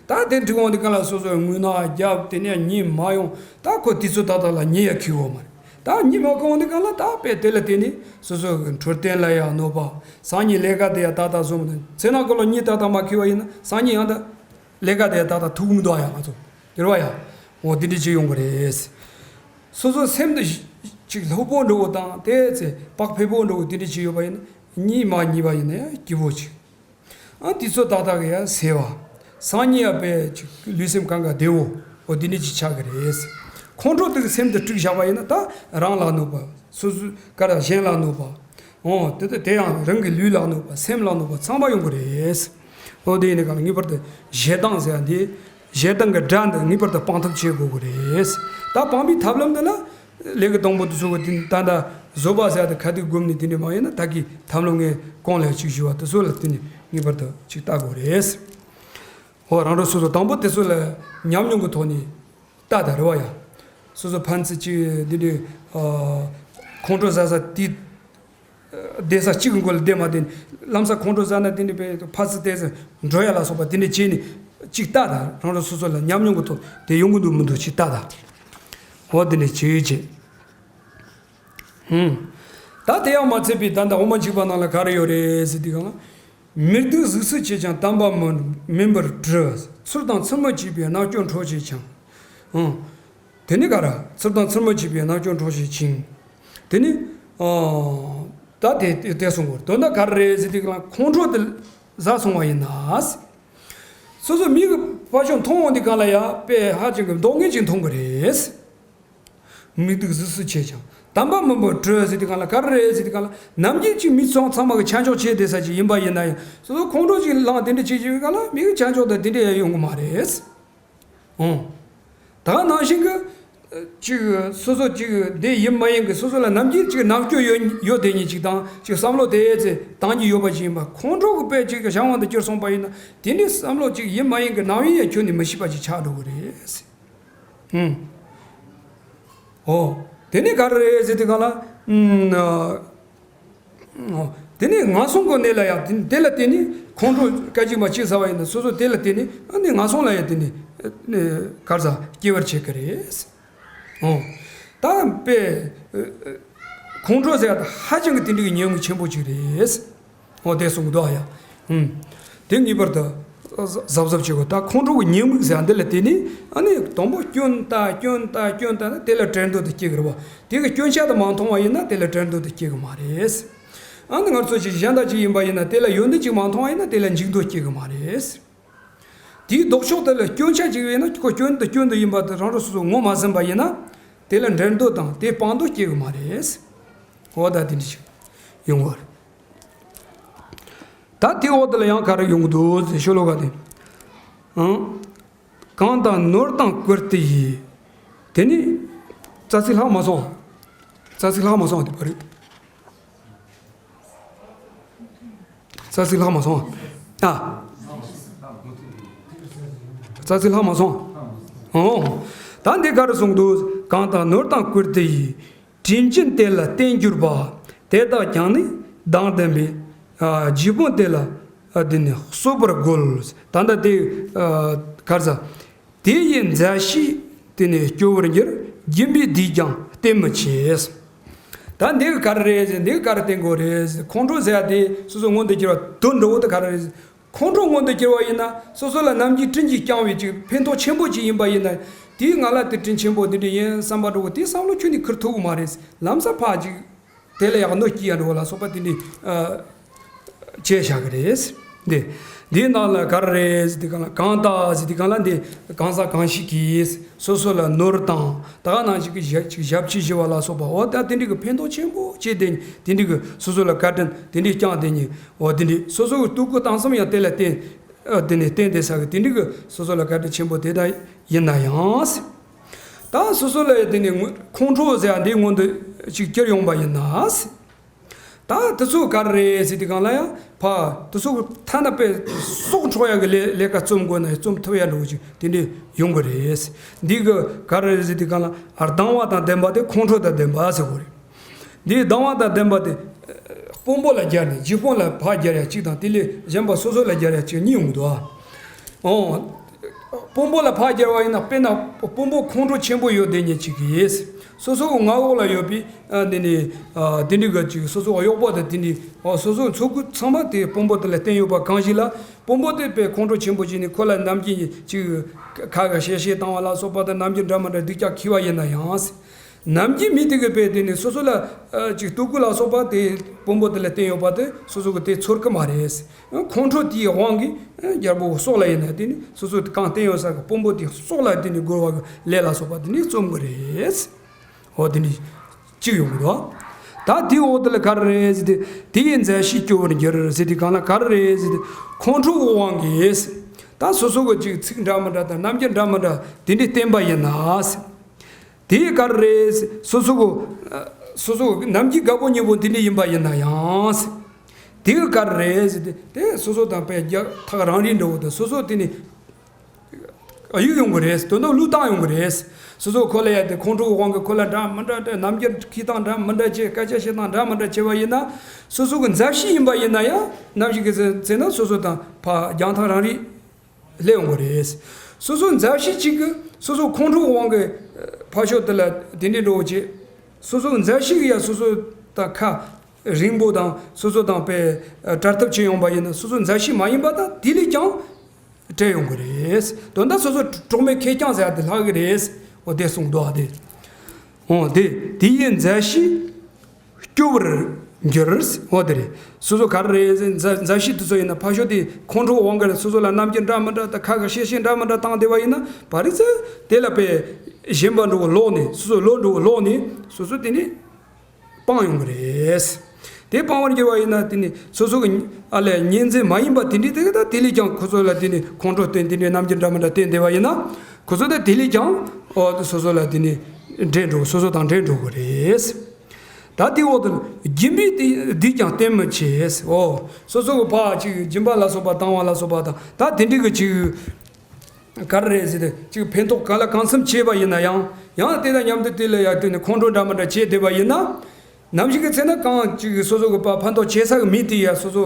ད་དེ་འཁྲུགས་འོང་དུས་གང་ལ་སོ་སོའི་རྔུལ་ནག་རྒྱབ་དེ་ནས་གཉིད་མ་ཡོང་། ད་ཁོ་དུས་ཚོད་ད་ལྟ་ལ་གཉིད་ཡང་ཁུག་ཡོད་མ་རེད། ད་གཉིད་མ་ཁུག་འོང་དུས་གང་ལ་ད་དཔེ་དེ་ལ་བརྟེན་ནས་སོ་སོ་གི་འཕྲོད་བསྟེན་ལ་ཡང་གནོད་པ། སང་ཉིན་ལས་ཀ་དེ་ཡང་ཏག་ཏག་བཟོ་མི་ཐུབ། མཚན་ནག་གོ་ལོ་གཉིད་ཏག་ཏག་མ་ཁུག་པ་ཡིན་ན་སང་ཉིན་ཡང་ད་ལས་ཀ་དེ་ཡང་ཏག་ཏག་ཐུག་གི་མི་འདུག་ཨ། ཡང་ང་ཚོ་དེ་རེད་བ་ཡ། འོ་དེ་འདྲ་ཅིག་ཡོང་གི་རེད། སོ་སོ་སེམས་དེ་ཅིག་སློབ་པོ་འདྲ་བོ་དང་དེ་ཚེ་བག་ཕེབས་པོ་འདྲ་བོ་དེ་འདྲ་ཅིག་ཡོད་པ་ཡིན་ན་གཉིད་མ་ཉལ་བ་ཡིན་ན་ཡང་སྐྱིད་པོ་ཅིག་ཨ་དེ་ཚོ་ཏག་ཏག་གི་ཡང་ཟེར་བ། སང་ཉིན་ཡང་དཔེ་ཅིག་ལུས་སེམས་གང་ག་བདེ་བོ། འོ་དེ་འདྲ་ཅིག་ཆགས་ཀྱི་རེད། ཁོང་ཁྲོ་དེ་གི་སེམས་དེ་དཀྲུགས་བཞག་པ་ཡིན་ན་ད་རང་ལ་གནོད་པ། སོ་སོ་ག་ར་གཞན་ལ་གནོད་པ། འོ་དེ་དེ་དེ་ཡང་རང་གི་ལུས་ལ་གནོད་པ། སེམས་ལ་གནོད་པ་ཚང་མ་ཡོང་གི་རེད། འོ་དེ་ཡིན་ནི་གང་ངེས་པར་དུ་ཞེ་སྡང་ཟེར་ཡ་འདི། ཞེ་སྡང་གི་དགྲ་འདི་ངེས་པར་དུ་སྤང་ཐབས་བྱེད་དགོས་ཀྱི་རེད། ད་སྤང་པའི་ཐབས་ལམ་འདི་ལ། ལས་ཀྱི་སྡོང་པོ་འདི་ཚོ་གི་འདི་ད་ལྟ་བཟོད་པ་ཟེར་ཡ་དེ་ག་དུས་བསྒོམས་ནས་དེ་འདྲ་མ་ཡིན་ན་ད་གི་ཐབས་ལམ་ངས་གོང་ལ་ཅིག་ཞུས་པ་དེ་ཚོ་ལ་བརྟེན་ནས་ངེས་པར་དུ་ཅིག་ལྟ་དགོས་རེད། འོ་རང་རང་སོ་སོ་དང་པོ་དེ་ཚོ་ལ་ཉམས་མྱོང་གི་ཐོག་ནས་ལྟ་ད་རེད་བ་ཡ། སོ་སོ་ཕན་ཚུན་ཅིག་འདི་འདྲའི་ཁོང་ཁྲོ་ཟ་ས་དེ། བསྡད་ས་གཅིག་གི་མགོ་ལ་བསྡད་མ་བསྡད་ནས་ལམ་སང་ཁོང་ཁྲོ་ཟ་ན་དེ་འདྲ་བས་ཕར་ཚུར་བལྟས་ཚེ་འགྲོ་ཡ་ལ་སོགས་པ་དེ་འདྲ་བྱས་ནས་གཅིག་ལྟ་དང་རང་རང་སོ་སོ་ལ་ཉམས་མྱོང་གི་ཐོག་དེ་ཡོང་གི་འདུག་མི་འདུག་གཅིག་ལྟ་དང་། འོ་དེ་འདྲ་བྱས་བྱས། ཧུམ། ད་དེ་ཡང་མ་ཚད་པའི་ད་ལྟ་འོ་མ་འཇིགས་པ་ནང་ལ་ག་རེ་ཡོད་རེད་ཟེར་དུས་གང་ལ། མི་སྡུག་གཟུགས་སུ་བྱེད་ཀྱང་དམ་པ་མིན་པར་བཀྲི། ཚུལ་དང་ཚུལ་མིན་བྱེད་པའི་རྣམ་ཅོ་འཕྲོག་བྱེད་ཅིང་། ཨང་། དེ་ནི་ག་ར་ཚུལ་དང་ཚུལ་མིན་བྱེད་པའི་རྣམ་ཅོ་འཕྲོག་བྱེད་ཅིང་། དེ་ནི། ཨང་། ད་དེ་དེ་དེ་གསུང་གོ་དོན་དག་ག་རེ་རེད་ཟེར་དུས་གང་ཁོང་ཁྲོ་དེ་ཟ་སོང་བ་ཡིན་ན། སོ་སོ་མིག་གི་ཕར་ཕྱོགས་མཐོང་འོང་དུས་གང་ལ་ཡ་དཔེ་ཧ་ཅང་གི་མདོག་ངན་ཅིག་མཐོང་གི་རེད། མི་སྡུག་གཟུགས་སུ་བྱེད་ཅིང་དམ་པ་མིན་པར་བཀྲི་ཟེར་དུས་གང་ལ་ག་རེ་རེད་ཟེར་དུས་གང་ལ་ནམ་རྒྱུན་གཅིག་མི་ཚང་ཚང་མ་གི་ཆ་འཇོག་བྱས་བསྡད་ས་ཅིག་ཡིན་པ་ཡིན་ན་ཡང་སོ་སོ་ཁོང་ཁྲོ་ཅིག་ལངས་དེ་འདྲ་བྱེད་ཀྱི་ཡོད་ག་ལ་མི་གི་ཆ་འཇོག་དང་དེ་འདྲ་ཡང་ཡོང་གི་མ་རེད། ཨོ། ད་ག་ནང་བཞིན་གི་ཅིག་སོ་སོ་ཅིག་དེ་ཡིན་མ་ཡིན་གི་སོ་སོ་ལ་ནམ་རྒྱུན་ཅིག་ནང་སྐྱོ་ཡོད་ཡོད་དེ་ཉིད་ཅིག་དང་ཅིག་བསམ་བློ་དེ་ཚེ་བཏང་གི་ཡོད་པ་ཅིག་ཡིན་པ་ཁོང་ཁྲོ་གི་དཔེ་ཅིག་གི་བྱང་བ་འདི་གྱུར་སོང་པ་ཡིན་ན་དེ་འདྲའི་བསམ་བློ་ཅིག་ཡིན་མ་ཡིན་གི་ནང་ཡིན་ཡང་ཁྱོན་ནས་མི་ཤེས་པ་ཅིག་ཆགས་འགྲོ་གི་རེད། ཨུམ། ཨོ། དེ་ནས་ག་རེ་རེད་ཟེར་དུས་གང་ལ། ཨུམ། ཨོ། དེ་ནས་ངན་སོང་གི་གནས་ལ་ཡང་དེ་དེ་ལ་བརྟེན་ནས་ཁོང་ཁྲོ་སྐད་ཅིག་མ་གཅིག་ཟ་བ་ཡིན་ན་སོ་སོ་དེ་ལ་བརྟེན་ནས་ཨ་ནི་ངན་སོང་ལ་ཡང་དེ་ནས་གར་ཟ་སྐྱེ་བར་བྱེད་ཀྱི་རེད། ཨོ། ད་དཔེ་ཁོང་ཁྲོ་ཟེར་ཡ་ད་ཧ་ཅང་གི་དེ་འདྲའི་ཉེས་དམིགས་ཆེན་པོ་ཅིག་རེད། འོ་དེ་གསུངས་འདུག་ཨ་ཡ། ཧུམ། དེ་ངེས་པར་དུ་གཟབ་གཟབ་བྱེད་དགོས། ད་ཁོང་ཁྲོ་གི་ཉེས་དམིགས་ཟེར་ཡ་འདི་ལ་བརྟེན་ནས་ཨ་ནི་དང་པོ་སྐྱོན་ལྟ་སྐྱོན་ལྟ་སྐྱོན་ལྟ་ན་དེ་ལ་བྲེལ་འདོད་དེ་སྐྱེ་གི་རེད་བ། དེ་གི་སྐྱོན་ཆ་དེ་མ་མཐོང་བ་ཡིན་ན་དེ་ལ་བྲེལ་འདོད་དེ་སྐྱེ་གི་མ་རེད། ཨ་ནི་ང་ཚོ་ཅིག་གཞན་དག་ཅིག་ཡིན་པ་ཡིན་ན་དེ་ལ་ཡོན་ཏན་ཅིག་མ་མཐོང་བ་ཡིན་ན་དེ་ལ་འཇིགས་འདོད་སྐྱེ་གི་མ་རེད། དེའི་ལྡོག་ཕྱོགས་དེ་ལ་སྐྱོན་ཆ་ཅིག་ཡོད་ན་ཁོ་སྐྱོན་དེ་སྐྱོན་དེ་ཡིན་པ་དེ་རང་རང་སོ་སོ་ངོ་མ་ཟིན་པ་ཡིན་ན་དེ་ལ་འགྲན་འདོད་དང་དེ་སྤང་འདོད་སྐྱེ་གི་མ་རེད། འོ་ད་དེ་འདྲ་ཞིག་ཡོང་བ་རེད། ད་དེ་འོག་དེ་ལ་ཡང་ག་རེ་ཡོང་གི་འདུག་ཟེར་ཤོ་ལོ་ཀ་དེ། ཨང་། གང་དག་ནོར་དང་བཀུར་སྟི་ཡིས། དེ་ནི་རྩ་ཚིག་ལྷག་མ་སོང་། རྩ་ཚིག་ལྷག་མ་སོང་དེ་བ་རེད། རྩ་ཚིག་ལྷག་མ་སོང་། ཨ། རྩ་ཚིག་ལྷག་མ་སོང་། ཨོ། ད་འདི་ག་རེ་གསུངས་འདུག་གང་དག་ནོར་དང་བཀུར་སྟི་ཡིས། དྲིན་ཅན་དེ་ལ་བརྟེན་གྱུར་པ། དེ་དག་ཀྱང་ནི་སྡང་ལྡན་པའི། ཨ། རྗེ་བོ་དེ་ལ། ཨ། དེ་ནི་གསོད་པར་རྒོལ། ད་ལྟ་དེ། ཨ། ག་རེ་ཟ། དེ་ཡི་མཛའ་བཤེས་དེ་ནི་སྐྱོ་བར་འགྱུར། སྦྱིན་པའི་བདེས་ཀྱང་བསྟེན་མི་བྱེད། ད་འདི་ག་ག་རེ་རེད་ཟེར། འདི་ག་ག་རེ་བསྟེན་དགོས་རེད་ཟེར། ཁོང་ཁྲོ་ཟེར་ཡ་དེ་སོ་སོ་མངོན་དུ་གྱུར་བ་དོན་འགྲོ་བོ་དེ་ག་རེ་རེད་ཟེར། ཁོང་ཁྲོ་མངོན་དུ་གྱུར་བ་ཡིན་ན་སོ་སོ་ལ་ནམ་རྒྱུན་དྲིན་གྱིས་བསྐྱངས་པའི་ཅིག་ཕན་ཐོགས་ཆེན་པོ་ཅིག་ཡིན་པ་ཡིན་ན། དེའི་ང་ལ་དེ་དྲིན་ཆེན་པོ་འདི་འདྲ་ཡིན་བསམ་པ་འགྲོ་བོ་དེ་བསམ་བློ་ཁྱོན་ནས་འཁུར་ཐུབ་ཀྱི་མ་རེད། ལམ་སང་ཕར་ཅིག་དེ་ལ་ཡག་གནོད་སྐྱེལ་ཡ་འགྲོ་བ་ལ་སོགས་པ་དེ་འདྲ་བྱས་བཞག་གི་རེད། འདི་འདིའི་ནང་ལ་ག་རེ་རེད་ཟེར་དུས་གང་ལ་གང་དག་ཟེར་དུས་གང་ལ་འདི་གང་ཟག་གང་ཞིག་གིས་སོ་སོ་ལ་ནོར་དང་ད་ག་ནང་བཞིན་གྱི་ཞབས་ཅིག་ཞབས་ཕྱི་ཞུ་བ་ལ་སོགས་པ་འོ་ད་དེ་འདྲ་གི་ཕན་ཐོགས་ཆེན་པོ་བྱས་ཏེ་དེ་འདྲ་གི་སོ་སོ་ལ་བཀའ་དྲིན་དེ་འདྲ་བསྐྱངས་ཏེ་ནི་འོ་དེ་འདྲ་སོ་སོ་གི་ལྟོ་གོས་གཏམ་གསུམ་ཡང་དེ་ལ་བརྟེན། ཨ། དེ་ནས་བརྟེན་ཏེ་ས་གི་དེ་འདྲ་གི་སོ་སོ་ལ་བཀའ་དྲིན་ཆེན་པོ་དེ་འདྲ་ཡིན་ན་ཡང་། ད་སོ་སོ་ལ་དེ་ནས་ཁོང་ཁྲོ་ཟེར་ཡ་འདི་མངོན་དུ་ཅིག་གྱུར་ཡོང་པ་ཡིན་ན། ད་དེ་ཚོ་ག་རེ་རེད་ཟེར་དུས་གང་ལ་ཡང་ཕ་དེ་ཚོ་ཐ་ན་དཔེ་སྲོག་འཕྲོག་ཡ་གི་ལས་ལས་ཀ་རྩོམ་དགོས་ན་ཡང་རྩོམ་ཐུབ་ཡ་འགྲོ་གི་ཅིག་དེ་འདྲ་ཡོང་གི་རེད། འདི་གི་ག་རེ་རེད་ཟེར་དུས་གང་ལ་སྡང་བ་དང་ལྡན་པ་དེ་ཁོང་ཁྲོ་དང་ལྡན་པ་ཟེར་དགོས་རེད། འདིའི་སྡང་བ་དང་ལྡན་པ་དེ། དཔོན་པོ་ལ་སྦྱར་ནས་རྗེ་དཔོན་ལ་ཕར་སྦྱར་ཡ་གཅིག་དང་དེ་ལས་གཞན་པ་སོ་སོ་ལ་སྦྱར་ཡ་གཅིག་གཉིས་ཡོང་གི་འདུག་ཨ། ཨོ། དཔོན་པོ་ལ་ཕར་སྦྱར་བ་ཡིན་ན་དཔེར་ན་དཔོན་པོ་ཁོང་ཁྲོ་ཆེན་པོ་ཡོད་དེ་ཉིད་ཅིག་གིས། སོ་སོའི་མངའ་འོག་ལ་ཡོད་པའི་ཨ་འདི་ནི་ཨ་དེ་འདྲའི་གི་ཅིག་སོ་སོའི་གཡོག་པོ་དང་དེ་འདྲའི་ཨ་སོ་སོའི་ཚོགས་ཀྱི་ཚང་མ་དེ་དཔོན་པོ་དེ་ལ་བརྟེན་ཡོད་པ་གང་ཞིག་ལ། དཔོན་པོ་དེ་དཔེ་ཁོང་ཁྲོ་ཆེན་པོ་བྱས་ནས་ཁོ་ལ་ནམ་རྒྱུན་ཅིག་ཁ་ཁ་བཤད་བཤད་བཏང་བ་ལ་སོགས་པ་དང་ནམ་རྒྱུན་འདྲ་མི་འདྲ་སྡུག་ཅག་ཁྱེར་བ་ཡིན་ན་ཡང་། ནམ་རྒྱུན་མི་དེ་གི་དཔེ་དེ་ནི་སོ་སོ་ལ་ཨ་ཅིག་གཏུག་གུ་ལ་སོགས་པ་དེ་དཔོན་པོ་དེ་ལ་བརྟེན་ཡོད་པ་དེ་སོ་སོ་གི་དེ་ཚོར་གི་མ་རེད། ཁོང་ཁྲོ་དེའི་དབང་གིས་རྒྱལ་པོ་སྲོག་ལ་ཡིན་ན་དེ་ནི་སོ་སོ་གང་བརྟེན་ཡོད་ས་གི་དཔོན་པོ་དེ་སྲོག་ལ་དེ་ནི་རྒོལ་བ་གི་ལས་ལ་སོགས་པ་དེ་ནི་རྩོམ་གི་རེད། འོ་དེ་ནི་གཅིག་ཡོང་གི་འདུག་ད་དེའི་འོག་དེ་ལ་ག་རེ་རེད་ཟེར་ཏེ། དེ་ཡི་མཛའ་བཤེས་སྐྱོ་བར་འགྱུར་ཟེར་དེ་གང་ལ་ག་རེ་རེད་ཟེར་ཏེ། ཁོང་ཁྲོ་གི་དབང་གིས་ད་སོ་སོ་གི་ཅིག་ཚིག་འདྲ་མི་འདྲ་དང་རྣམ་འགྱུར་འདྲ་མི་འདྲ་དེ་འདྲའི་བསྟན་པ་ཡིན་ན། དེ་ག་རེ་རེད། སོ་སོ་གི་སོ་སོ་གི་ནམ་རྒྱུན་དགའ་པོ་ཉེ་པོ་དེ་འདྲ་ཡིན་པ་ཡིན་ན་ཡང་། དེ་ག་རེ་རེད་ཟེར་ཏེ། དེ་སོ་སོ་དང་དཔེ་རྒྱག་ཐག་རང་རིག་འདྲ་བོ་དང་སོ་སོ་དེ་ནི་གཡུག་ཡོང་གི་རེད། དོན་དག་བློས་བཏང་ཡོང་གི་རེད། སོ་སོ་ཁོ་ལ་ཡ་དེ་ཁོང་ཁྲོ་གི་དབང་གིས་ཁོ་ལ་འདྲ་མི་འདྲ་འདྲ་རྣམ་འགྱུར་འཁྱེར་སྟངས་འདྲ་མི་འདྲ་བྱས། སྐད་ཆ་བཤད་སྟངས་འདྲ་མི་འདྲ་བྱས་པ་ཡིན་ན། སོ་སོ་གི་མཛའ་བཤེས་ཡིན་པ་ཡིན་ན་ཡང་ནམ་ཞིག་གི་ཚེ་ཚེ་ན་སོ་སོ་དང་ཕར་རྒྱང་ཐག་རང་རིག་སླེབས་ཡོང་གི་རེད། སོ་སོ་མཛའ་བཤེས་གཅིག་གིས་སོ་སོ་ཁོང་ཁྲོ་དབང་གིས་ཕར་ཕྱོགས་དེ་ལ་དེ་འདྲའི་འགྲོ་བྱེད། སོ་སོ་མཛའ་བཤེས་ཀྱིས་ཡང་སོ་སོ་དང་ཁ་རིང་པོ་དང་སོ་སོ་དང་དཔེ་བྲལ་ཐབས་བྱེད་ཡོང་པ་ཡིན་ན། སོ་སོ་མཛའ་བཤེས་མ་ཡིན་པ་དང་དེ་ལས་ཀྱང་བྲལ་ཡོང་གི་རེད། དོན་དག་སོ་སོ་གྲོགས་མེད་ཁེར་རྐྱང་ཟེར་ཡ་དེ་ལྷག་གི་རེད། འོ་དེ་གསུངས་འདུག་ཨ་དེ། འོ་དེ་དེ་ཡི་མཛའ་བཤེས་སྐྱོ་བར་འགྱུར། འོ་དེ་རེད། སོ་སོ་ག་རེ་རེད་ཟེར། མཛའ་མཛའ་བཤེས་དེ་ཚོ་ཡིན་ན་ཕར་ཕྱོགས་དེ་ཁོང་ཁྲོ་དབང་གིས་སོ་སོ་ལ་རྣམ་འགྱུར་འདྲ་མི་འདྲ་དང་ཁ་ཁ་བཤད་བཤད་འདྲ་མི་འདྲ་བཏང་བསྡད་པ་ཡིན་ན། བར་རི་ཚེ་དེ་ལ་དཔེ་ཞེན་པ་འགྲོ་གི་ལོག་ནས། སོ་སོ་བློ་འགྲོ་གི་ལོག་ནས་སོ་སོ་དེ་ནི་སྤང་ཡོང་གི་རེད། དེ་སྤང་བར་འགྱུར་བ་ཡིན་ན་དེ་ནི་སོ་སོ་གི་ཨ་ལས་གཉེན་ཚན་མ་ཡིན་པ་དེ་འདྲའི་དེ་ག་ད་དེ་ལས་ཀྱང་ཁོ་ཚོ་ལ་དེ་ནི་ཁོང་ཁྲོ་བསྟན། དེ་འདྲའི་རྣམ་འགྱུར་འདྲ་མི་འདྲ་བསྟན་བསྡད་པ་ཡིན་ན། ཁོ་ཚོ་ད་དེ་ལས་ཀྱང་འོ་སོ་སོ་ལ་དེ་ནི་འདྲེས་འགྲོ། སོ་སོ་དང་འདྲེས་འགྲོ་གི་རེད། ད་དེ་འོག་ཏུ་སྦྱིན་པའི་དུས་ཀྱང་བསྟེན་མི་བྱེད། འོ་སོ་སོ་གི་ཕར་ཅིག་སྦྱིན་པ་ལ་སོགས་པ་བཏང་བ་ལ་སོགས་པ་དང་ད་དེ་འདྲའི་གི་ཅིག་ག་རེ་རེད་ཟེར་ཏེ་ཅིག་ཕན་ཐོགས་གང་ལ་གང་འཚམ་བྱས་པ་ཡིན་ན་ཡང་། ཡང་དེ་དང་མཉམ་དུ་དེ་ལ་ཡ་དེ་ནི་ཁོང་ཁྲོ་འདྲ་མི་འདྲ་བྱས་བསྡད་པ་ཡིན་ན། ནམ་ཞིག་གི་ཚེ་ན་གང་ཅིག་སོ་སོ་གི་ཕར་ཕན་ཐོགས་བྱེད་ས་གི་མི་དེ་ཡ་སོ་སོ་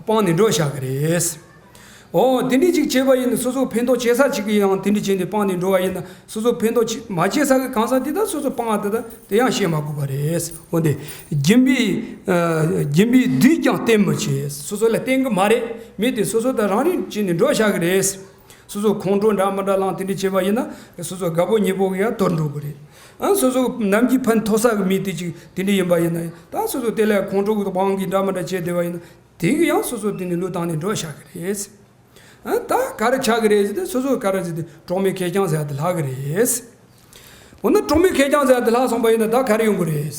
སྤངས་ནས་འགྲོ་བཞག་གི་རེད། འོ་དེ་འདྲ་ཅིག་བྱས་པ་ཡིན་ན། སོ་སོ་ཕན་ཐོགས་བྱེད་ས་ཅིག་གི་ཡང་དེ་འདྲ་བྱས་ནས་སྤངས་ནས་འགྲོ་བ་ཡིན་ན། སོ་སོ་ཕན་ཐོགས་བྱེད་མ་བྱེད་ས་གི་གང་ཟག་དེ་ད་སོ་སོ་སྤང་བ་དེ་ད་དེ་ཡང་བྱེད་མ་དགོས་པ་རེད། འོ་དེ་སྦྱིན་པའི་ཨ་སྦྱིན་པའི་དུས་ཀྱང་བསྟེན་མི་བྱེད། སོ་སོ་ལ་བསྟེན་གི་མ་རེད། མི་དེ་སོ་སོ་དང་རང་རིག་བྱས་ནས་འགྲོ་བཞག་གི་རེད། སོ་སོ་ཁོང་ཁྲོ་འདྲ་མི་འདྲ་ལངས་དེ་འདྲ་བྱས་པ་ཡིན་ན། སོ་སོ་དགའ་པོ་ཉེ་པོ་གི་ཡང་དོར་འགྲོ་གི་རེད། ཨ་སོ་སོ་ནམ་རྒྱུན་ཕན་ཐོགས་ས་གི་མི་དེ་ཅིག་དེ་འདྲ་ཡིན་པ་ཡིན་ན་ཡང་། ད་སོ་སོ་དེ་ལ་ཁོང་ཁྲོ་གི་དབང་གིས་འདྲ་མི་འདྲ་བྱས་བསྡད་པ་ཡིན་ན། དེ་གི་ཡང་སོ་སོ་དེ་ནི་བློས་བཏང་ནས་འགྲོ་བཞག་གི་རེད། ཨ་ད་ག་རེ་ཆགས་ཀྱི་རེད་ཟེར་ཏེ། སོ་སོ་ག་རེ་ཟེར་ཏེ་གྲོགས་མེད་ཁེར་རྐྱང་ཟེར་ཡ་དེ་ལྷག་གི་རེད། འོ་ན་གྲོགས་མེད་ཁེར་རྐྱང་ཟེར་ཡ་དེ་ལྷག་སོང་པ་ཡིན་ན་ད་ག་རེ་ཡོང་གི་རེད།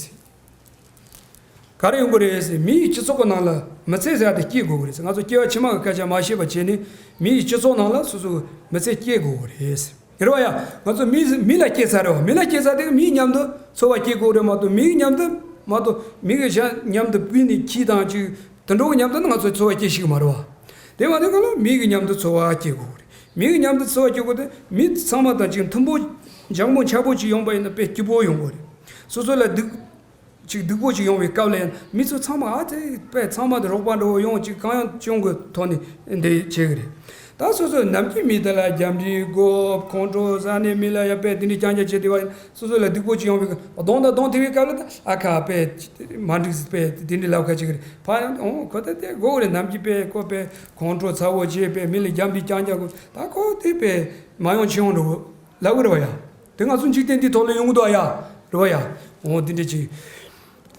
ག་རེ་ཡོང་གི་རེད་ཟེར། མི་ཡི་སྤྱི་ཚོགས་ཀྱི་ནང་ལ་མི་ཚེ་ཟེར་ཡ་དེ་སྐྱེལ་དགོས་ཀྱི་རེད་ཟེར། ང་ཚོ་སྐྱེ་བ་ཕྱི་མ་གི་སྐད་ཆ་མ་བཤད་པ་བྱས་ནས་མི་ཡི་སྤྱི་ཚོགས་ནང་ལ་སོ་སོ་མི་ཚེ་སྐྱེལ་དགོས་ཀྱི་རེད་ཟེར། རེད་བ་ཡ། ང་ཚོ་མི་མི་ལ་སྐྱེ་ས་རེད་བ། མི་ལ་སྐྱེ་ས་དེ་མིའི་མཉམ་དུ་འཚོ་བ་སྐྱེལ་དགོས་རེད་མ་གཏོགས། མིའི་མཉམ་དུ་མ་གཏོགས་མི་གི་གཞན་མཉམ་དུ་བུད་ནས་ཁྱི་དང་ཅིག་དེ་འདྲ་གི་མཉམ་དུ་ནི་ང་ཚོ་འཚོ་བ་སྐྱེལ་ཤེས་ཀྱི་མ་རེད་བ། དེ་བ་དེ་ག་ལ་མི་གི་མཉམ་དུ་འཚོ་བ་སྐྱེལ་དགོས་རེད། མི་གི་མཉམ་དུ་འཚོ་བ་སྐྱེལ་དགོས་དེ་མི་ཚང་མ་དང་ཅིག་མཐུན་པོ་འཇམ་པོ་འཆར་པོ་ཅིག་ཡོང་པ་ཡིན་ན་དཔེ་སྐྱིད་པོ་ཡོང་གི་རེད། སོ་སོ་ལ་སྡུག་ཅིག་སྡུག་པོ་ཅིག་ཡོང་བའི་སྐབས་ལ་ཡང་མི་ཚོ་ཚང་མ་ཨ་ཙི་དཔེ་ཚང་མ་དེ་རོགས་པ་འདྲ་བོ་ཡོང་ཅིག་གང་ཡང་སྐྱོན་གི་ཐོག་ནས་འདི་བྱེད་གི་རེད། ད་སོ་སོ་ནམ་རྒྱུན་མི་དེ་ལ་རྒྱབ་འདྲི་དགོས། ཁོང་ཁྲོ་ཟ་ནས་མི་ལ་ཡ་དཔེ་དེ་འདྲའི་རྐྱང་རྐྱང་བྱེད་དེ་བ་ཡིན། སོ་སོ་ལ་སྡུག་པོ་ཅིག་ཡོང་བའི་གདོང་དང་གདོང་ཐེག་པའི་སྐབས་ལ་ད་ཨ་ཁ་དཔེ་མ་འགྲིག་དཔེ་དེ་འདྲའི་ལབ་ཁ་ཅིག་གི་རེད། ཕ་ཡང་ཨོ་ཁོ་ད་དེ་དགོས་རེད། ནམ་རྒྱུན་དཔེ་ཁོ་དཔེ་ཁོང་ཁྲོ་ཚ་བོ་བྱེད། དཔེ་མི་ལ་རྒྱབ་འདྲི་རྐྱང་རྐྱང་དགོས། ད་ཁོ་དེ་དཔེ་མ་ཡོང་ཅི་ཡོང་འགྲོ་ལབ་གི་རེད་བ་ཡ། དེ་ང་ཚོ་འཇིག་རྟེན་འདིའི་ཐོག་ལ་ཡོང་གི་འདུག་ཨ་ཡ། རེད་བ་ཡ། འོ་དེ་འདྲ་ཅིག་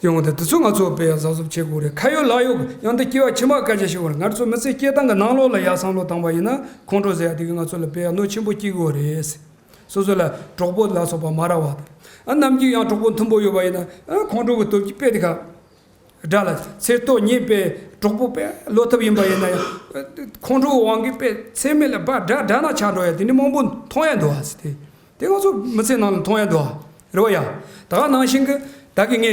ཡོང་གི་འདུག་དེ་ཚོ་ང་ཚོ་དཔེ་ཡ་གཟབ་གཟབ་བྱེད་དགོས་རེད། ཁ་ཡོད་ལག་ཡོད་ཡང་ད་སྐྱེ་བ་ཕྱི་མ་སྐད་ཆ་བཤད་དགོས་རེད། ང་ཚོ་མི་ཚེ་སྐྱེལ་སྟངས་ཀྱི་ནང་ལོགས་ལ་ཡ་བསམ་བློ་བཏང་པ་ཡིན་ན་ཁོང་ཁྲོ་ཟེར་ཡ་དེ་གིས་ང་ཚོ་ལ་དཔེ་ཡ་གནོད་ཆེན་པོ་སྐྱེལ་གི་ཡོད་རེད། སོ་སོ་ལ་གྲོགས་པོ་ལ་སོགས་པ་མ་རག་པ་དང་། ཨ་ནམ་རྒྱུན་ཡང་གྲོགས་པོ་མཐུན་པོ་ཡོད་པ་ཡིན་ན་ཨ་ཁོང་ཁྲོ་གི་སྟོབས་ཀྱིས་དཔེ་དེ་ག་དགྲ་ལ་ཚེ་སྟོད་ཉེས་པའི་གྲོགས་པོ་དཔེ་བློ་ཐབས་ཡིན་པ་ཡིན་ན་ཡང་། ཁོང་ཁྲོ་དབང་གིས་དཔེ་ཚེ་སྨད་ལ་ཕར་དགྲ་དགྲ་ནག་ཆགས་འགྲོ་ཡ་དེ་འདྲ་མང་པོ་མཐོང་ཡ་འདུག་ཨ་ཟེར་ཏེ། དེ་ང་ཚོ་མི་ཚེ་ནང་ལ་མཐོང་ཡ་འདུག་ཨ། རེད་བ་ཡ། ད་ག་ནང་བཞིན་གི་ད་གི་ངས་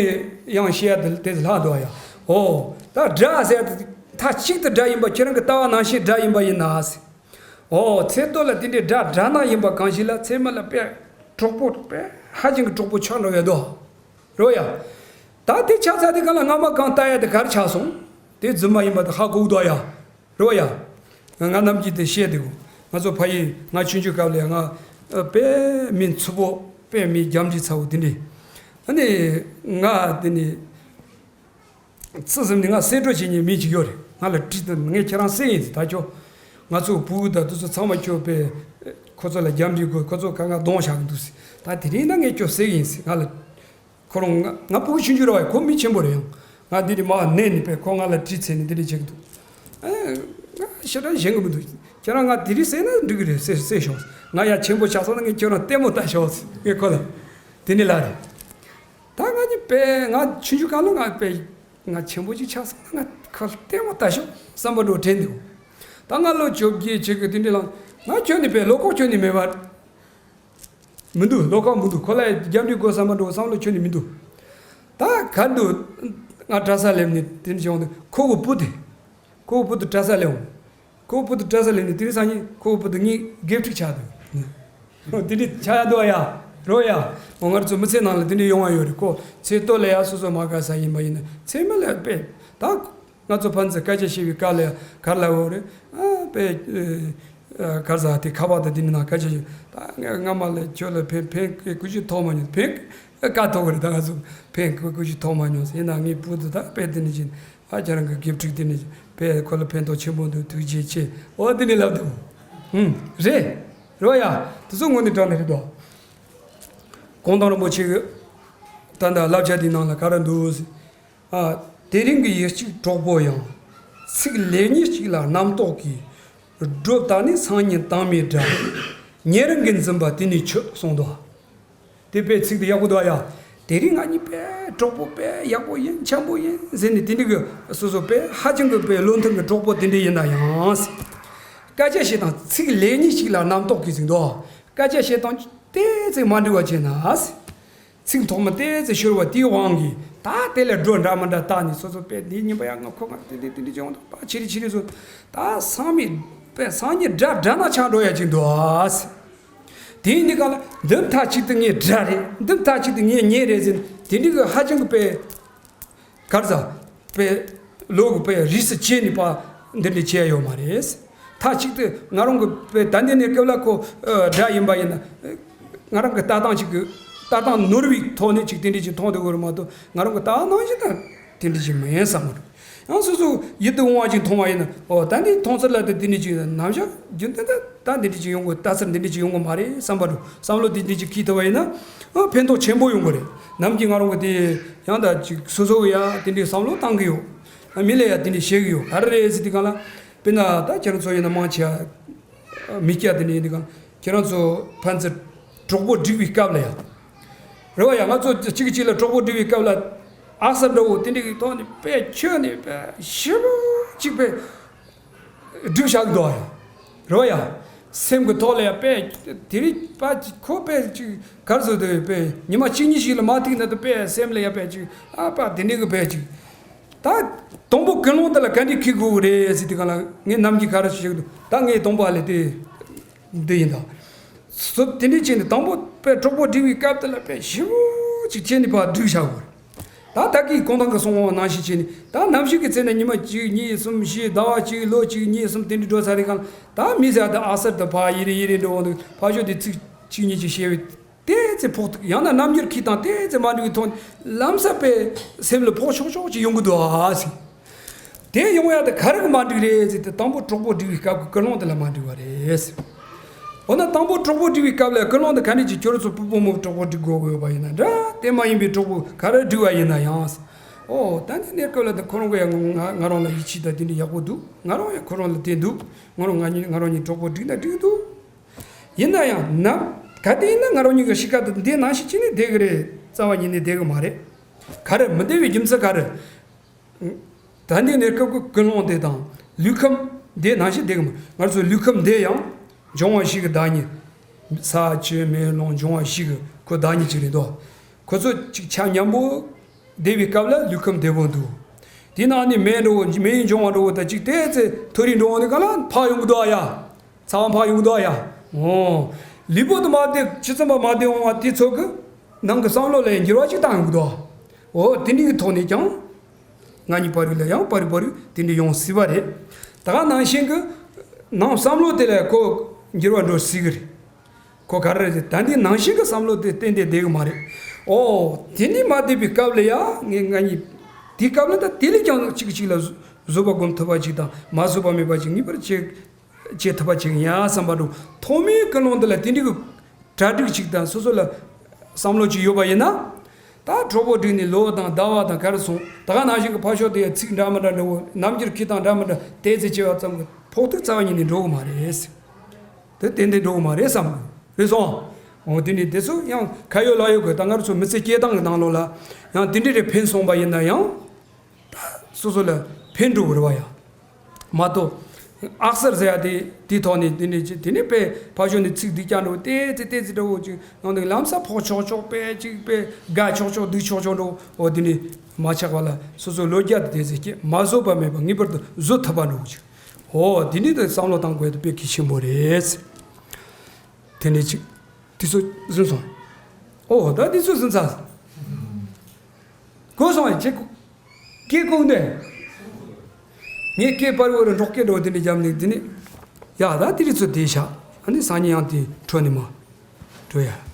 ཡང་བཤད་ཡ་དེ་དེ་ལྷག་འདུག་ཨ་ཡ། ཨོ། ད་དགྲ་ཟེར་ཡ་དེ་མཐའ་གཅིག་ཏུ་དགྲ་ཡིན་པ་ཁྱེད་རང་གི་ལྟ་བ་ནང་བཞིན་དགྲ་ཡིན་པ་ཡིན་ན་ཟེར། ཨོ། ཚེ་སྟོད་ལ་དེ་འདྲའི་དགྲ་དགྲ་ནག་ཡིན་པ་གང་ཞིག་ལ་ཚེ་སྨད་ལ་དཔེ་གྲོགས་པོ་དཔེ་ཧ་ཅང་གི་གྲོགས་པོ་ཆགས་འགྲོ་ཡ་འདུག་རེད་བ་ཡ། ད་དེ་ཆགས་ཚར་དེ་ག་ལ་སྔ་མ་གང་ལྟ་ཡ་དེ་ག་རེ་ཆགས་སོང་། དེ་རྫུན་མ་ཡིན་པ་དེ་ཧ་གོ་གི་འདུག་ཡ། རེད་བ་ཡ། ང་ནམ་རྒྱུན་དེ་བཤད་དེ་གོ། ང་ཚོ་ཕ་ཡུལ་ང་ཆུང་ཆུང་སྐབས་ལ་ཡ་ང་དཔེ་མི་འཚུབ་པོ་དཔེ་མི་རྒྱབ་འདྲི་ཚ་བོ་དེ་འདྲའི་ ཨ་ནི་ང་དེ་ནི་ཚུལ་བཟུང་ནས་ང་གསེད་གྲོགས་བྱེད་མཁན་མི་གཅིག་ཡོད་རེད། ང་ལ་དྲིས་དང་ངས་ཁྱེད་རང་གསེད་ཡིན་ཟེར། ད་ཁྱོད་ང་ཚོ་བུ་དང་དེ་ཚོ་ཚང་མ་ཁྱོད་པས་ཁོ་ཚོ་ལ་རྒྱབ་འདྲི་དགོས། ཁོ་ཚོ་ག་ང་གདོང་བཞག་གི་འདུག་ཟེར། ད་དེ་རིང་ན་ངས་ཁྱོད་གསེད་ཡིན་ཟེར། ང་ལ་ཁོ་རང་ང་ང་ཕྲུ་གུ་ཆུང་ཆུང་རེད་བ། ཁོ་མི་ཆེན་པོ་རེད། ཡང་ང་འདི་འདྲ་མར་གནས་ནས་པས་ཁོ་ང་ལ་དྲིས་ཚེ་ནས་འདི་འདྲ་བྱེད་ཀྱི་འདུག། ཨ་ང་ཞེ་དྲག་ཞེན་གི་མི་འདུག། ཁྱེད་རང་ང་དེ་རིང་གསེད་ན་འགྲིག་གི་རེད། གསེད་གསེད་ཤོག། ང་ཡང་ཆེན་པོ་ཆགས་སོང་ན་ངས་ཁྱོད་རང་ལྟད་མོ་ལྟ་ཤོག་ཟེར། ངས་ཁོ་ལ་དེ་ནས་ལབ་རེད། ད་ང་གཉིས་པས་ང་ཆུང་ཆུང་སྒང་ལ་ང་པས་ང་ཆེན་པོ་ཅིག་ཆགས་སོང་ན་ང་ཁོ་ལ་ལྟད་མོ་ལྟ་ཤོག་བསམ་པ་འདྲ་དྲན་འདུག། ད་ང་ལོ་བཅོ་བརྒྱད་བྱེད་གི་དེ་འདྲ་ལ་ང་ཁྱོད་ནི་པས་བློ་ཁོག་ཁྱོད་ནི་མེད་པ་མི་འདུག། བློ་ཁོག་མི་འདུག། ཁོ་ལ་རྒྱབ་འདྲི་དགོས་བསམ་པ་འདྲ་བསམ་བློ་ཁྱོད་ནི་མི་འདུག། ད་ག་འདུག། ང་གྲྭ་ས་སླེབས་ནས་དེ་འདྲ་བྱུང་དུས་ཁོ་གི་བུ་དེ་ཁོ་གི་བུ་དེ་གྲྭ་ས་སླེབས་འོང་། ཁོ་བུ་དང་གྲྭ་ས་ལས་ནས་དེ་རིང་སང་ཉིན་ཁོ་བུ་དང་ངའི་དགེ་ཕྲུག་ཆགས་འདུག། དེ་འདྲའི་ཆགས་ཡ་འདུག་ཡ། རོ་ཡ། འོ་ང་ཚོ་མི་ཚེ་ནང་ལ་དེ་འདྲའི་ཡོང་བ་ཡོད་རེད། ཁོ་ཚེ་སྟོད་ལ་ཡ་སོ་སོ་མ་དགའ་ས་ཡིན་པ་ཡིན་ན་ཚེ་མི་ལ་དཔེ་ད་ང་ཚོ་ཕན་ཚུན་སྐད་ཆ་བཤད་པའི་སྐབས་ལ་ཡ་གར་ལ་འོ་རེད། ཨ་དཔེ་གར་ཟ་དེ་ཁ་པར་དང་དེ་འདྲ་ནང་སྐད་ཆ་བཤད། ད་ངས་སྔ་མ་ལ་ཁྱོད་ལ་ཕན་ཕན་ཀུ་ཅི་ཐོགས་མ་མྱོང་། ཕན་དཀའ་ཐོག་རེད། ད་ང་ཚོ་ཕན་ཀུ་ཅི་ཐོགས་མ་མྱོང་། ཡིན་ན་ངའི་བུ་དེ་ད་དཔེ་དེ་འདྲ་བྱས། ཨ་ཁྱེད་རང་གི་དགེ་ཕྲུག་དེ་ནི་ཕན་ཁོ་ལ་ཕན་ཐོགས་ཆེན་པོ་འདུག། ཐུགས་རྗེ་ཆེ། འོ་དེ་ནི་ལབ་འདུག། ཧུམ། རེད། རོ་ཡ། དེ་ཚོ་དངོས་གནས་དྲང་གནས་རེད་དོ། གུང་ཐང་རིན་པོ་ཆེ་གི་ད་ལྟ་བསླབ་བྱ་དེའི་ནང་ལ་ག་རེ་འདུག་ཟེར། ཨ། དེ་རིང་གི་ཡིག་གཅིག་གྲོགས་པོ་ཡང་། ཚིག་ལེགས་ཉེས་གཅིག་ལ་རྣམ་རྟོག་གིས། སྒྲོ་བཏགས་ནས་སང་ཉིན་དྭངས་མའི་སྒྲ། ཉེ་རིང་གི་འཛིན་པ་དེ་ནི་ཆོད་གསུངས་འདུག། དེ་དཔེ་ཚིག་དེ་ཡག་པོ་འདུག་ཡ། དེ་རིང་ང་གཉིས་དཔེ་གྲོགས་པོ་དཔེ་ཡག་པོ་ཡིན་འཆམ་པོ་ཡིན་ཟེར་ནས་དེ་འདྲ་གི་སོ་སོ་དཔེ་ཧ་ཅང་གི་དཔེ་བློ་མཐུན་གི་གྲོགས་པོ་དེ་འདྲ་ཡིན་ན་ཡང་། སྐད་ཆ་བཤད་སྟངས་ཚིག་ལེགས་ཉེས་ཤིག་ལ་རྣམ་རྟོག་གིས་ཟིན་འདུག། སྐད་ཆ་བཤད་སྟངས་ཏོག་ཙམ་མ་འགྲིག་པ་བྱས་ན། ཚིག་ཐོག་མ་ཏོག་ཙམ་ཤོར་བ་དེའི་དབང་གིས་ད་དེ་ལས་སྒྲོ་འདྲ་མི་འདྲ་བཏགས་ནས་སོ་སོ་དཔེ་འདི་ཉིན་པ་ཡ་ང་ཁོ་ང་དེ་འདྲ་དེ་འདྲ་བྱུང་འདུག་པ་ཆི་རི་ཆི་རི་སོ། ད་སང་མི་དཔེ་སང་ཉིན་སྒྲ་སྒྲ་ན་ཆགས་འགྲོ་ཡ་ཅིག་འདུག་ཨ། དེ་ཡིན་དུས་ག་ལ་འདི་མཐའ་གཅིག་ཏུ་ངའི་དགྲ་རེད། འདི་མཐའ་གཅིག་ཏུ་ངའི་ཉེ་རེད་ཟེར་དེ་འདྲའི་གི་ཧ་ཅང་གི་དཔེ་གར་ཟ་དཔེ་ལོ་གི་དཔེ་རིས་སུ་བཅད་ནས་པ་འདི་འདྲ་བྱས་ཡོད་མ་རེད། མཐའ་གཅིག་ཏུ་ང་རང་གི་དཔེ་ད་འདི་ནས་སྐབས་ལ་ཁོ་དགྲ་ཡིན་པ་ཡིན་ན་ང་རང་གི་ལྟ་སྟངས་ཅིག་གི་ལྟ་སྟངས་ནོར་བའི་ཐོག་ནས་ཅིག་དེ་འདྲ་ཅིག་མཐོང་འདུག་གི་རེད་མ་གཏོགས་ང་རང་གི་ལྟ་སྣང་བཞིན་ན་དེ་འདྲ་ཅིག་མིན་བསམ་གི་རེད། ཡང་སོ་སོ་ཡིད་དུ་འོང་བ་ཅིག་མཐོང་བ་ཡིན་ན། ཨོ་ད་འདི་མཐོང་ཚུལ་ལ་དེ་འདི་འདྲ་ཅིག་ནམ་ཞག་རྒྱུན་ལྡན་ད་ད་འདི་འདྲ་ཅིག་ཡོང་གི། ལྟ་ཚུལ་འདི་འདྲ་ཅིག་ཡོང་གི་མ་རེད་བསམ་པ་འདྲ་བསམ་བློ་འདི་འདྲ་ཅིག་འཁྱེར་ཐུབ་པ་ཡིན་ན། ཨོ་ཕན་ཐོགས་ཆེན་པོ་ཡོང་གི་རེད། ནམ་གྱི་ང་རང་གི་དེ་ཡང་ད་ཅིག་སོ་སོ་གི་ཡ་དེ་འདྲའི་བསམ་བློ་བཏང་གི་ཡོད། མི་ལ་ཡ་དེ་འདྲ་བཤད་གི་ཡོད། ག་རེ་རེད་ཟེར་དུས་གང་ལ། དཔེར་ན་ད་ཁྱེད་རང་ཚོ་ཡིན་ན་མང་ཆེ་བ་མི་སྐྱ་དེ་འདྲ་ཡིན་དུས་གང་ཁྱེད་རང་ཚོ་ཕན་ཚུན་གྲོགས་པོ་སྒྲིག་པའི་སྐབས་ལ་ཡ། རེད་བ་ཡ། ང་ཚོ་གཅིག་གིས་གཅིག་ལ་གྲོགས་པོ་སྒྲིག་པའི་སྐབས་ལ་ཨ་གསར་འདྲ་བོ་དེ་འདྲ་གི་ཐོག་ནས་དཔེ་ཁྱོན་ནས་དཔེ་ཞེ་པོ་གཅིག་དཔེ་སྒྲིག་བཞག་གི་འདུག་ཨ་ཡ། རེད་བ་ཡ། སེམས་ཀྱི་ཐོག་ལ་ཡ་དཔེ་དེ་རིགས་པ་ཁོ་དཔེ་གཅིག་གར་བཟོ་དུས་དཔེ་ཉི་མ་གཅིག་གཉིས་ཤིག་ལ་མ་ཐུག་ན་ད་དཔེ་སེམས་ལ་ཡ་དཔེ་གཅིག་ཨ་པ་དེ་འདྲ་གི་དཔེ་གཅིག། ད་དང་པོ་ཀུན་སློང་དེ་ལ་ག་འདྲ་འཁྱེར་དགོས་གི་རེད་ཟེར་དུས་གང་ལ་ངས་ནམ་རྒྱུན་ག་རེ་ཞིག་བཤད་གི་འདུག། ད་ངས་དང་པོ་ཨ་ལས་དེ། འདི་ཡིན་ད། སོ་དེ་འདྲ་བྱས་ནས་དང་པོ་དཔེ་གྲོགས་པོ་སྒྲིག་པའི་སྐབས་དེ་ལ་དཔེ་ཞེ་པོ་ཅིག་བྱས་ནས་ཕར་སྒྲིག་བཞག་དགོས་རེད། ད་ད་གིན་གོང་ཐང་གི་གསུང་བ་ནང་བཞིན་བྱས་ནས་ད་ནམ་ཞིག་གི་ཚེ་ན་ཉི་མ་གཅིག་གཉིས་གསུམ་བཞི་ཟླ་བ་གཅིག་ལོ་གཅིག་གཉིས་གསུམ་དེ་འདྲ་འགྲོ་ཚར་རེ་གང་ད་མི་ཟེར་ད་ཨ་གསར་དུ་ཕར་ཡི་རེ་ཡི་རེ་འགྲོ་འོང་དུས་ཕར་ཕྱོགས་དེ་ཚིག་གཅིག་གཉིས་ཅིག་བཤད་པའི་ཏོག་ཙམ་ཕོག་ཐུག་ཡང་ན་རྣམ་འགྱུར་ཁྱེར་སྟངས་ཏོག་ཙམ་མ་འགྲིག་པའི་ཐོག་ལམ་སང་དཔེ་སེམས་ལ་ཕོག་ཆོག་ཆོག་ཅིག་ཡོང་གི་འདུག་ཨ་ཟེར། དེ་ཡོང་ཡ་དེ་ག་རེ་གི་མ་འགྲིག་རེད་ཟེར་ཏེ་དང་པོ་གྲོགས་པོ་སྒྲིག་པའི་སྐབས་ཀྱི་ཀུན་སློང་དེ་ལ་མ་འགྲིག་པ་རེད་ཟེར། འོ་ན་དང་པོ་གྲོགས་པོ་སྒྲིག་པའི་སྐབས་ལ་ཀུན་སློང་དེ་ག་འདྲ་ཅིག་ཁྱོད་ཚོ་ཕྲུ་གུ་བུ་མོ་གྲོགས་པོ་སྒྲིག་དགོས་དགོས་པ་ཡིན་ན་འདྲ་དེ་མ་ཡིན་པའི་གྲོགས་པོ་ག་རེ་སྒྲིག་པ་ཡིན་ན་ཡང་། ཨོ་ད་ནི་གནས་སྐབས་ལ་དེ་ཁོ་རང་གི་ཡང་ང་ང་རང་ལ་ཡིད་ཆེས་དང་དེ་འདྲ་ཡག་པོ་འདུག། ང་རང་ཡང་ཁོ་རང་ལ་དེ་འདུག། ང་རང་ང་གཉིས་ང་རང་གཉིས་གྲོགས་པོ་སྒྲིག་ན་འགྲིག་འདུག། ཡིན་ན་ཡང་ན་ག་དེ་ཡིན་ན་ང་རང་གཉིས་ཀྱི་གཤིས་ཀ་དེ་འདི་ནང་བཞིན་བྱས་ནས་བསྡད་གི་རེད། རྩ་བ་ཉིད་ནས་བསྡད་གི་མ་རེད། ག་རེ་མི་བདེ་བའི་རྒྱུ་མཚན་ག་རེ། ད་འདི་ནས་སྐབས་ཀྱི་ཀུན་སློང་དེ་དང་ལུས་ཁམས་དེ་ནང་བཞིན་བསྡད་གི་མ། ང་ཚོའི་ལུས་ཁམས་དེ་ཡང་འབྱུང་བ་བཞི་གི་བདག་ཉིད། ས་ཆུ་མེ་རླུང་འབྱུང་བ་བཞི་གི་ཁོ་བདག་ཉིད་ཅིག་རེད་དོ། ཁོ་ཚོ་ཅིག་ཆ་མཉམ་པོ་བསྡད་པའི་སྐབས་ལ་ལུས་ཁམས་བདེ་པོ་འདུག། དེ་ནང་ནས་མེ་འགྲོ་བོ་མེ་ཡི་འབྱུང་བ་འགྲོ་བོ་ད་ཅིག་ཏོག་ཙམ་མཐོ་རིས་འགྲོ་བོ་ནི་ག་ལ་ཕར་ཡོང་གི་འདུག་ཨ་ཡ། ཚ་བ་ཕར་ཡོང་གི་འདུག་ཨ་ཡ། འོ། ལུས་པོ་དེ་མ་བདེ་ཕྱི་ཚན་པ་མ་བདེ་འོང་བ་དེ་ཚོ་གི་ནང་གི་བསམ་བློ་ལ་འགྱུར་བ་ཅིག་བཏང་ཡོང་གི་འདུག། འོ་དེ་འདྲ་གི་ཐོག་ནས་ཀྱང་། ང་གཉིས་བར་རུ་ལ་ཡང་བར་རུ་བར་རུ་དེ་འདྲ་ཡོང་སྲིད་པ་རེད། ད་ག་ནང་བཞིན་གི་ནང་བསམ་བློ་དེ་ལ་ཁོ་འགྱུར་བ་འགྲོ་སྲིད་གི་རེད། ཁོ་ག་རེ་རེད། ད་འདི་ནང་བཞིན་གི་བསམ་བློ་དེ་གཏན་གཏན་བསྡད་གི་མ་རེད། ཨོ། དེ་ནི་མ་བསྡད་པའི་སྐབས་ལ་ཡང་ངས་ང་གཉིས། དེའི་སྐབས་ལ་ད་དེ་ལས་ཀྱང་གཅིག་གིས་གཅིག་ལ་བཟོད་པ་སྒོམ་ཐུབ་པ་ཅིག་དང་མ་བཟོད་པ་མེད་པ་ཅིག་ངེས་པར་བྱེད་བྱེད་ཐུབ་པ་ཅིག་ཡིན་བསམ་པ་འདྲ་བོ། ཐོག་མའི་ཀུན་སློང་འདི་ལ་དེ་འདྲའི་གི་གྲ་སྒྲིག་ཅིག་དང་སོ་སོ་ལ་བསམ་བློ་ཅིག་ཡོད་པ་ཡིན་ན། ད་གྲོགས་པོ་བསྒྲིགས་ནས་ལོ་དང་ཟླ་བ་དང་ག་རེ་སོང་། ད་ག་ནང་བཞིན་གྱི་ཕར་ཕྱོགས་དེ་ཡང་ཚིག་འདྲ་མི་འདྲ་འདྲ་བོ། རྣམ་འགྱུར་ཁྱེད་དང་འདྲ་མི་འདྲ་དེ་ཚེ་བྱས་པ་ཙམ་གྱིས་ཕོག་ཐུག་རྩ་བ་ཉིད་ནས་འགྲོ་གི་མ་རེད། དེ་ཏན་ཏན་འགྲོ་གི་མ་རེད་བསམ་གི་རེད་སོང་། འོ་དེ་ནི་དེ་ཚོ་ཡང་ཁ་ཡོད་ལག་ཡོད་གི་ད་ང་རང་ཚོ་མི་ཚེ་སྐྱེལ་སྟངས་ཀྱི་ནང་ལོགས་ལ་ཡང་དེ་འདྲ་རེ་ཕན་སོང་པ་ཡིན་ན་ཡང་། ད་སོ་སོ་ལ་ཕན་འགྲོ་གི་རེད་བ་ཡ། མ་གཏོགས་ཨག་སར་ཟེར་ཡ་དེ་དེའི་ཐོག་ནས་དེ་ནས་ཅི་དེ་ནས་དཔེ་ཕར་ཕྱོགས་ནས་ཚིག་སྡུག་ཅག་འདྲ་བོ་ཏེ་ཙི་ཏེ་ཙི་འདྲ་བོ་ཅིག་ཡང་དེ་ལམ་སང་ཕོག་ཆོག་ཆོག་དཔེ་ཅིག་དཔེ་དགའ་ཆོག་ཆོག་སྡུག་ཆོག་ཆོག་འདྲ་བོ། འོ་དེ་ནས་མ་ཆགས་པ་ལ་སོ་སོ་ལོ་བརྒྱ་དེ་དེ་ཚེ་སྐྱེ་མ་བཟོད་པ་མེད་པ་ངེས་པར་དུ་བཟོད་ཐུབ་པ་འདྲ་བོ་ཅིག་འོ་དེ་ནས་དེ་བསམ་བློ་བཏང་དགོས་དེ་དཔེ་གལ་ཆེན་པོ་རེད། དེ་ནས་ཅིག་དེ་ཚོ་ཟིན་སོང་། ཨོ་ད་དེ་ཚོ་ཟིན་ཚར། གོ་སོང་ཡ་ཅིག་སྐད་ཁུག་འདི། ངས་སྐད་པར་བོ་རུ་འབྲོག་སྐད་འགྲོ་དེ་འདྲ་བརྒྱབ་ནས་དེ་ནས། ཡ་ད་དེ་རིགས་ཚོ་དེ་བཞག་ཨ་ནི་སང་ཉིན་ཡང་དེ་འཕྲོ་ནས་མ། འགྲོ་ཡ།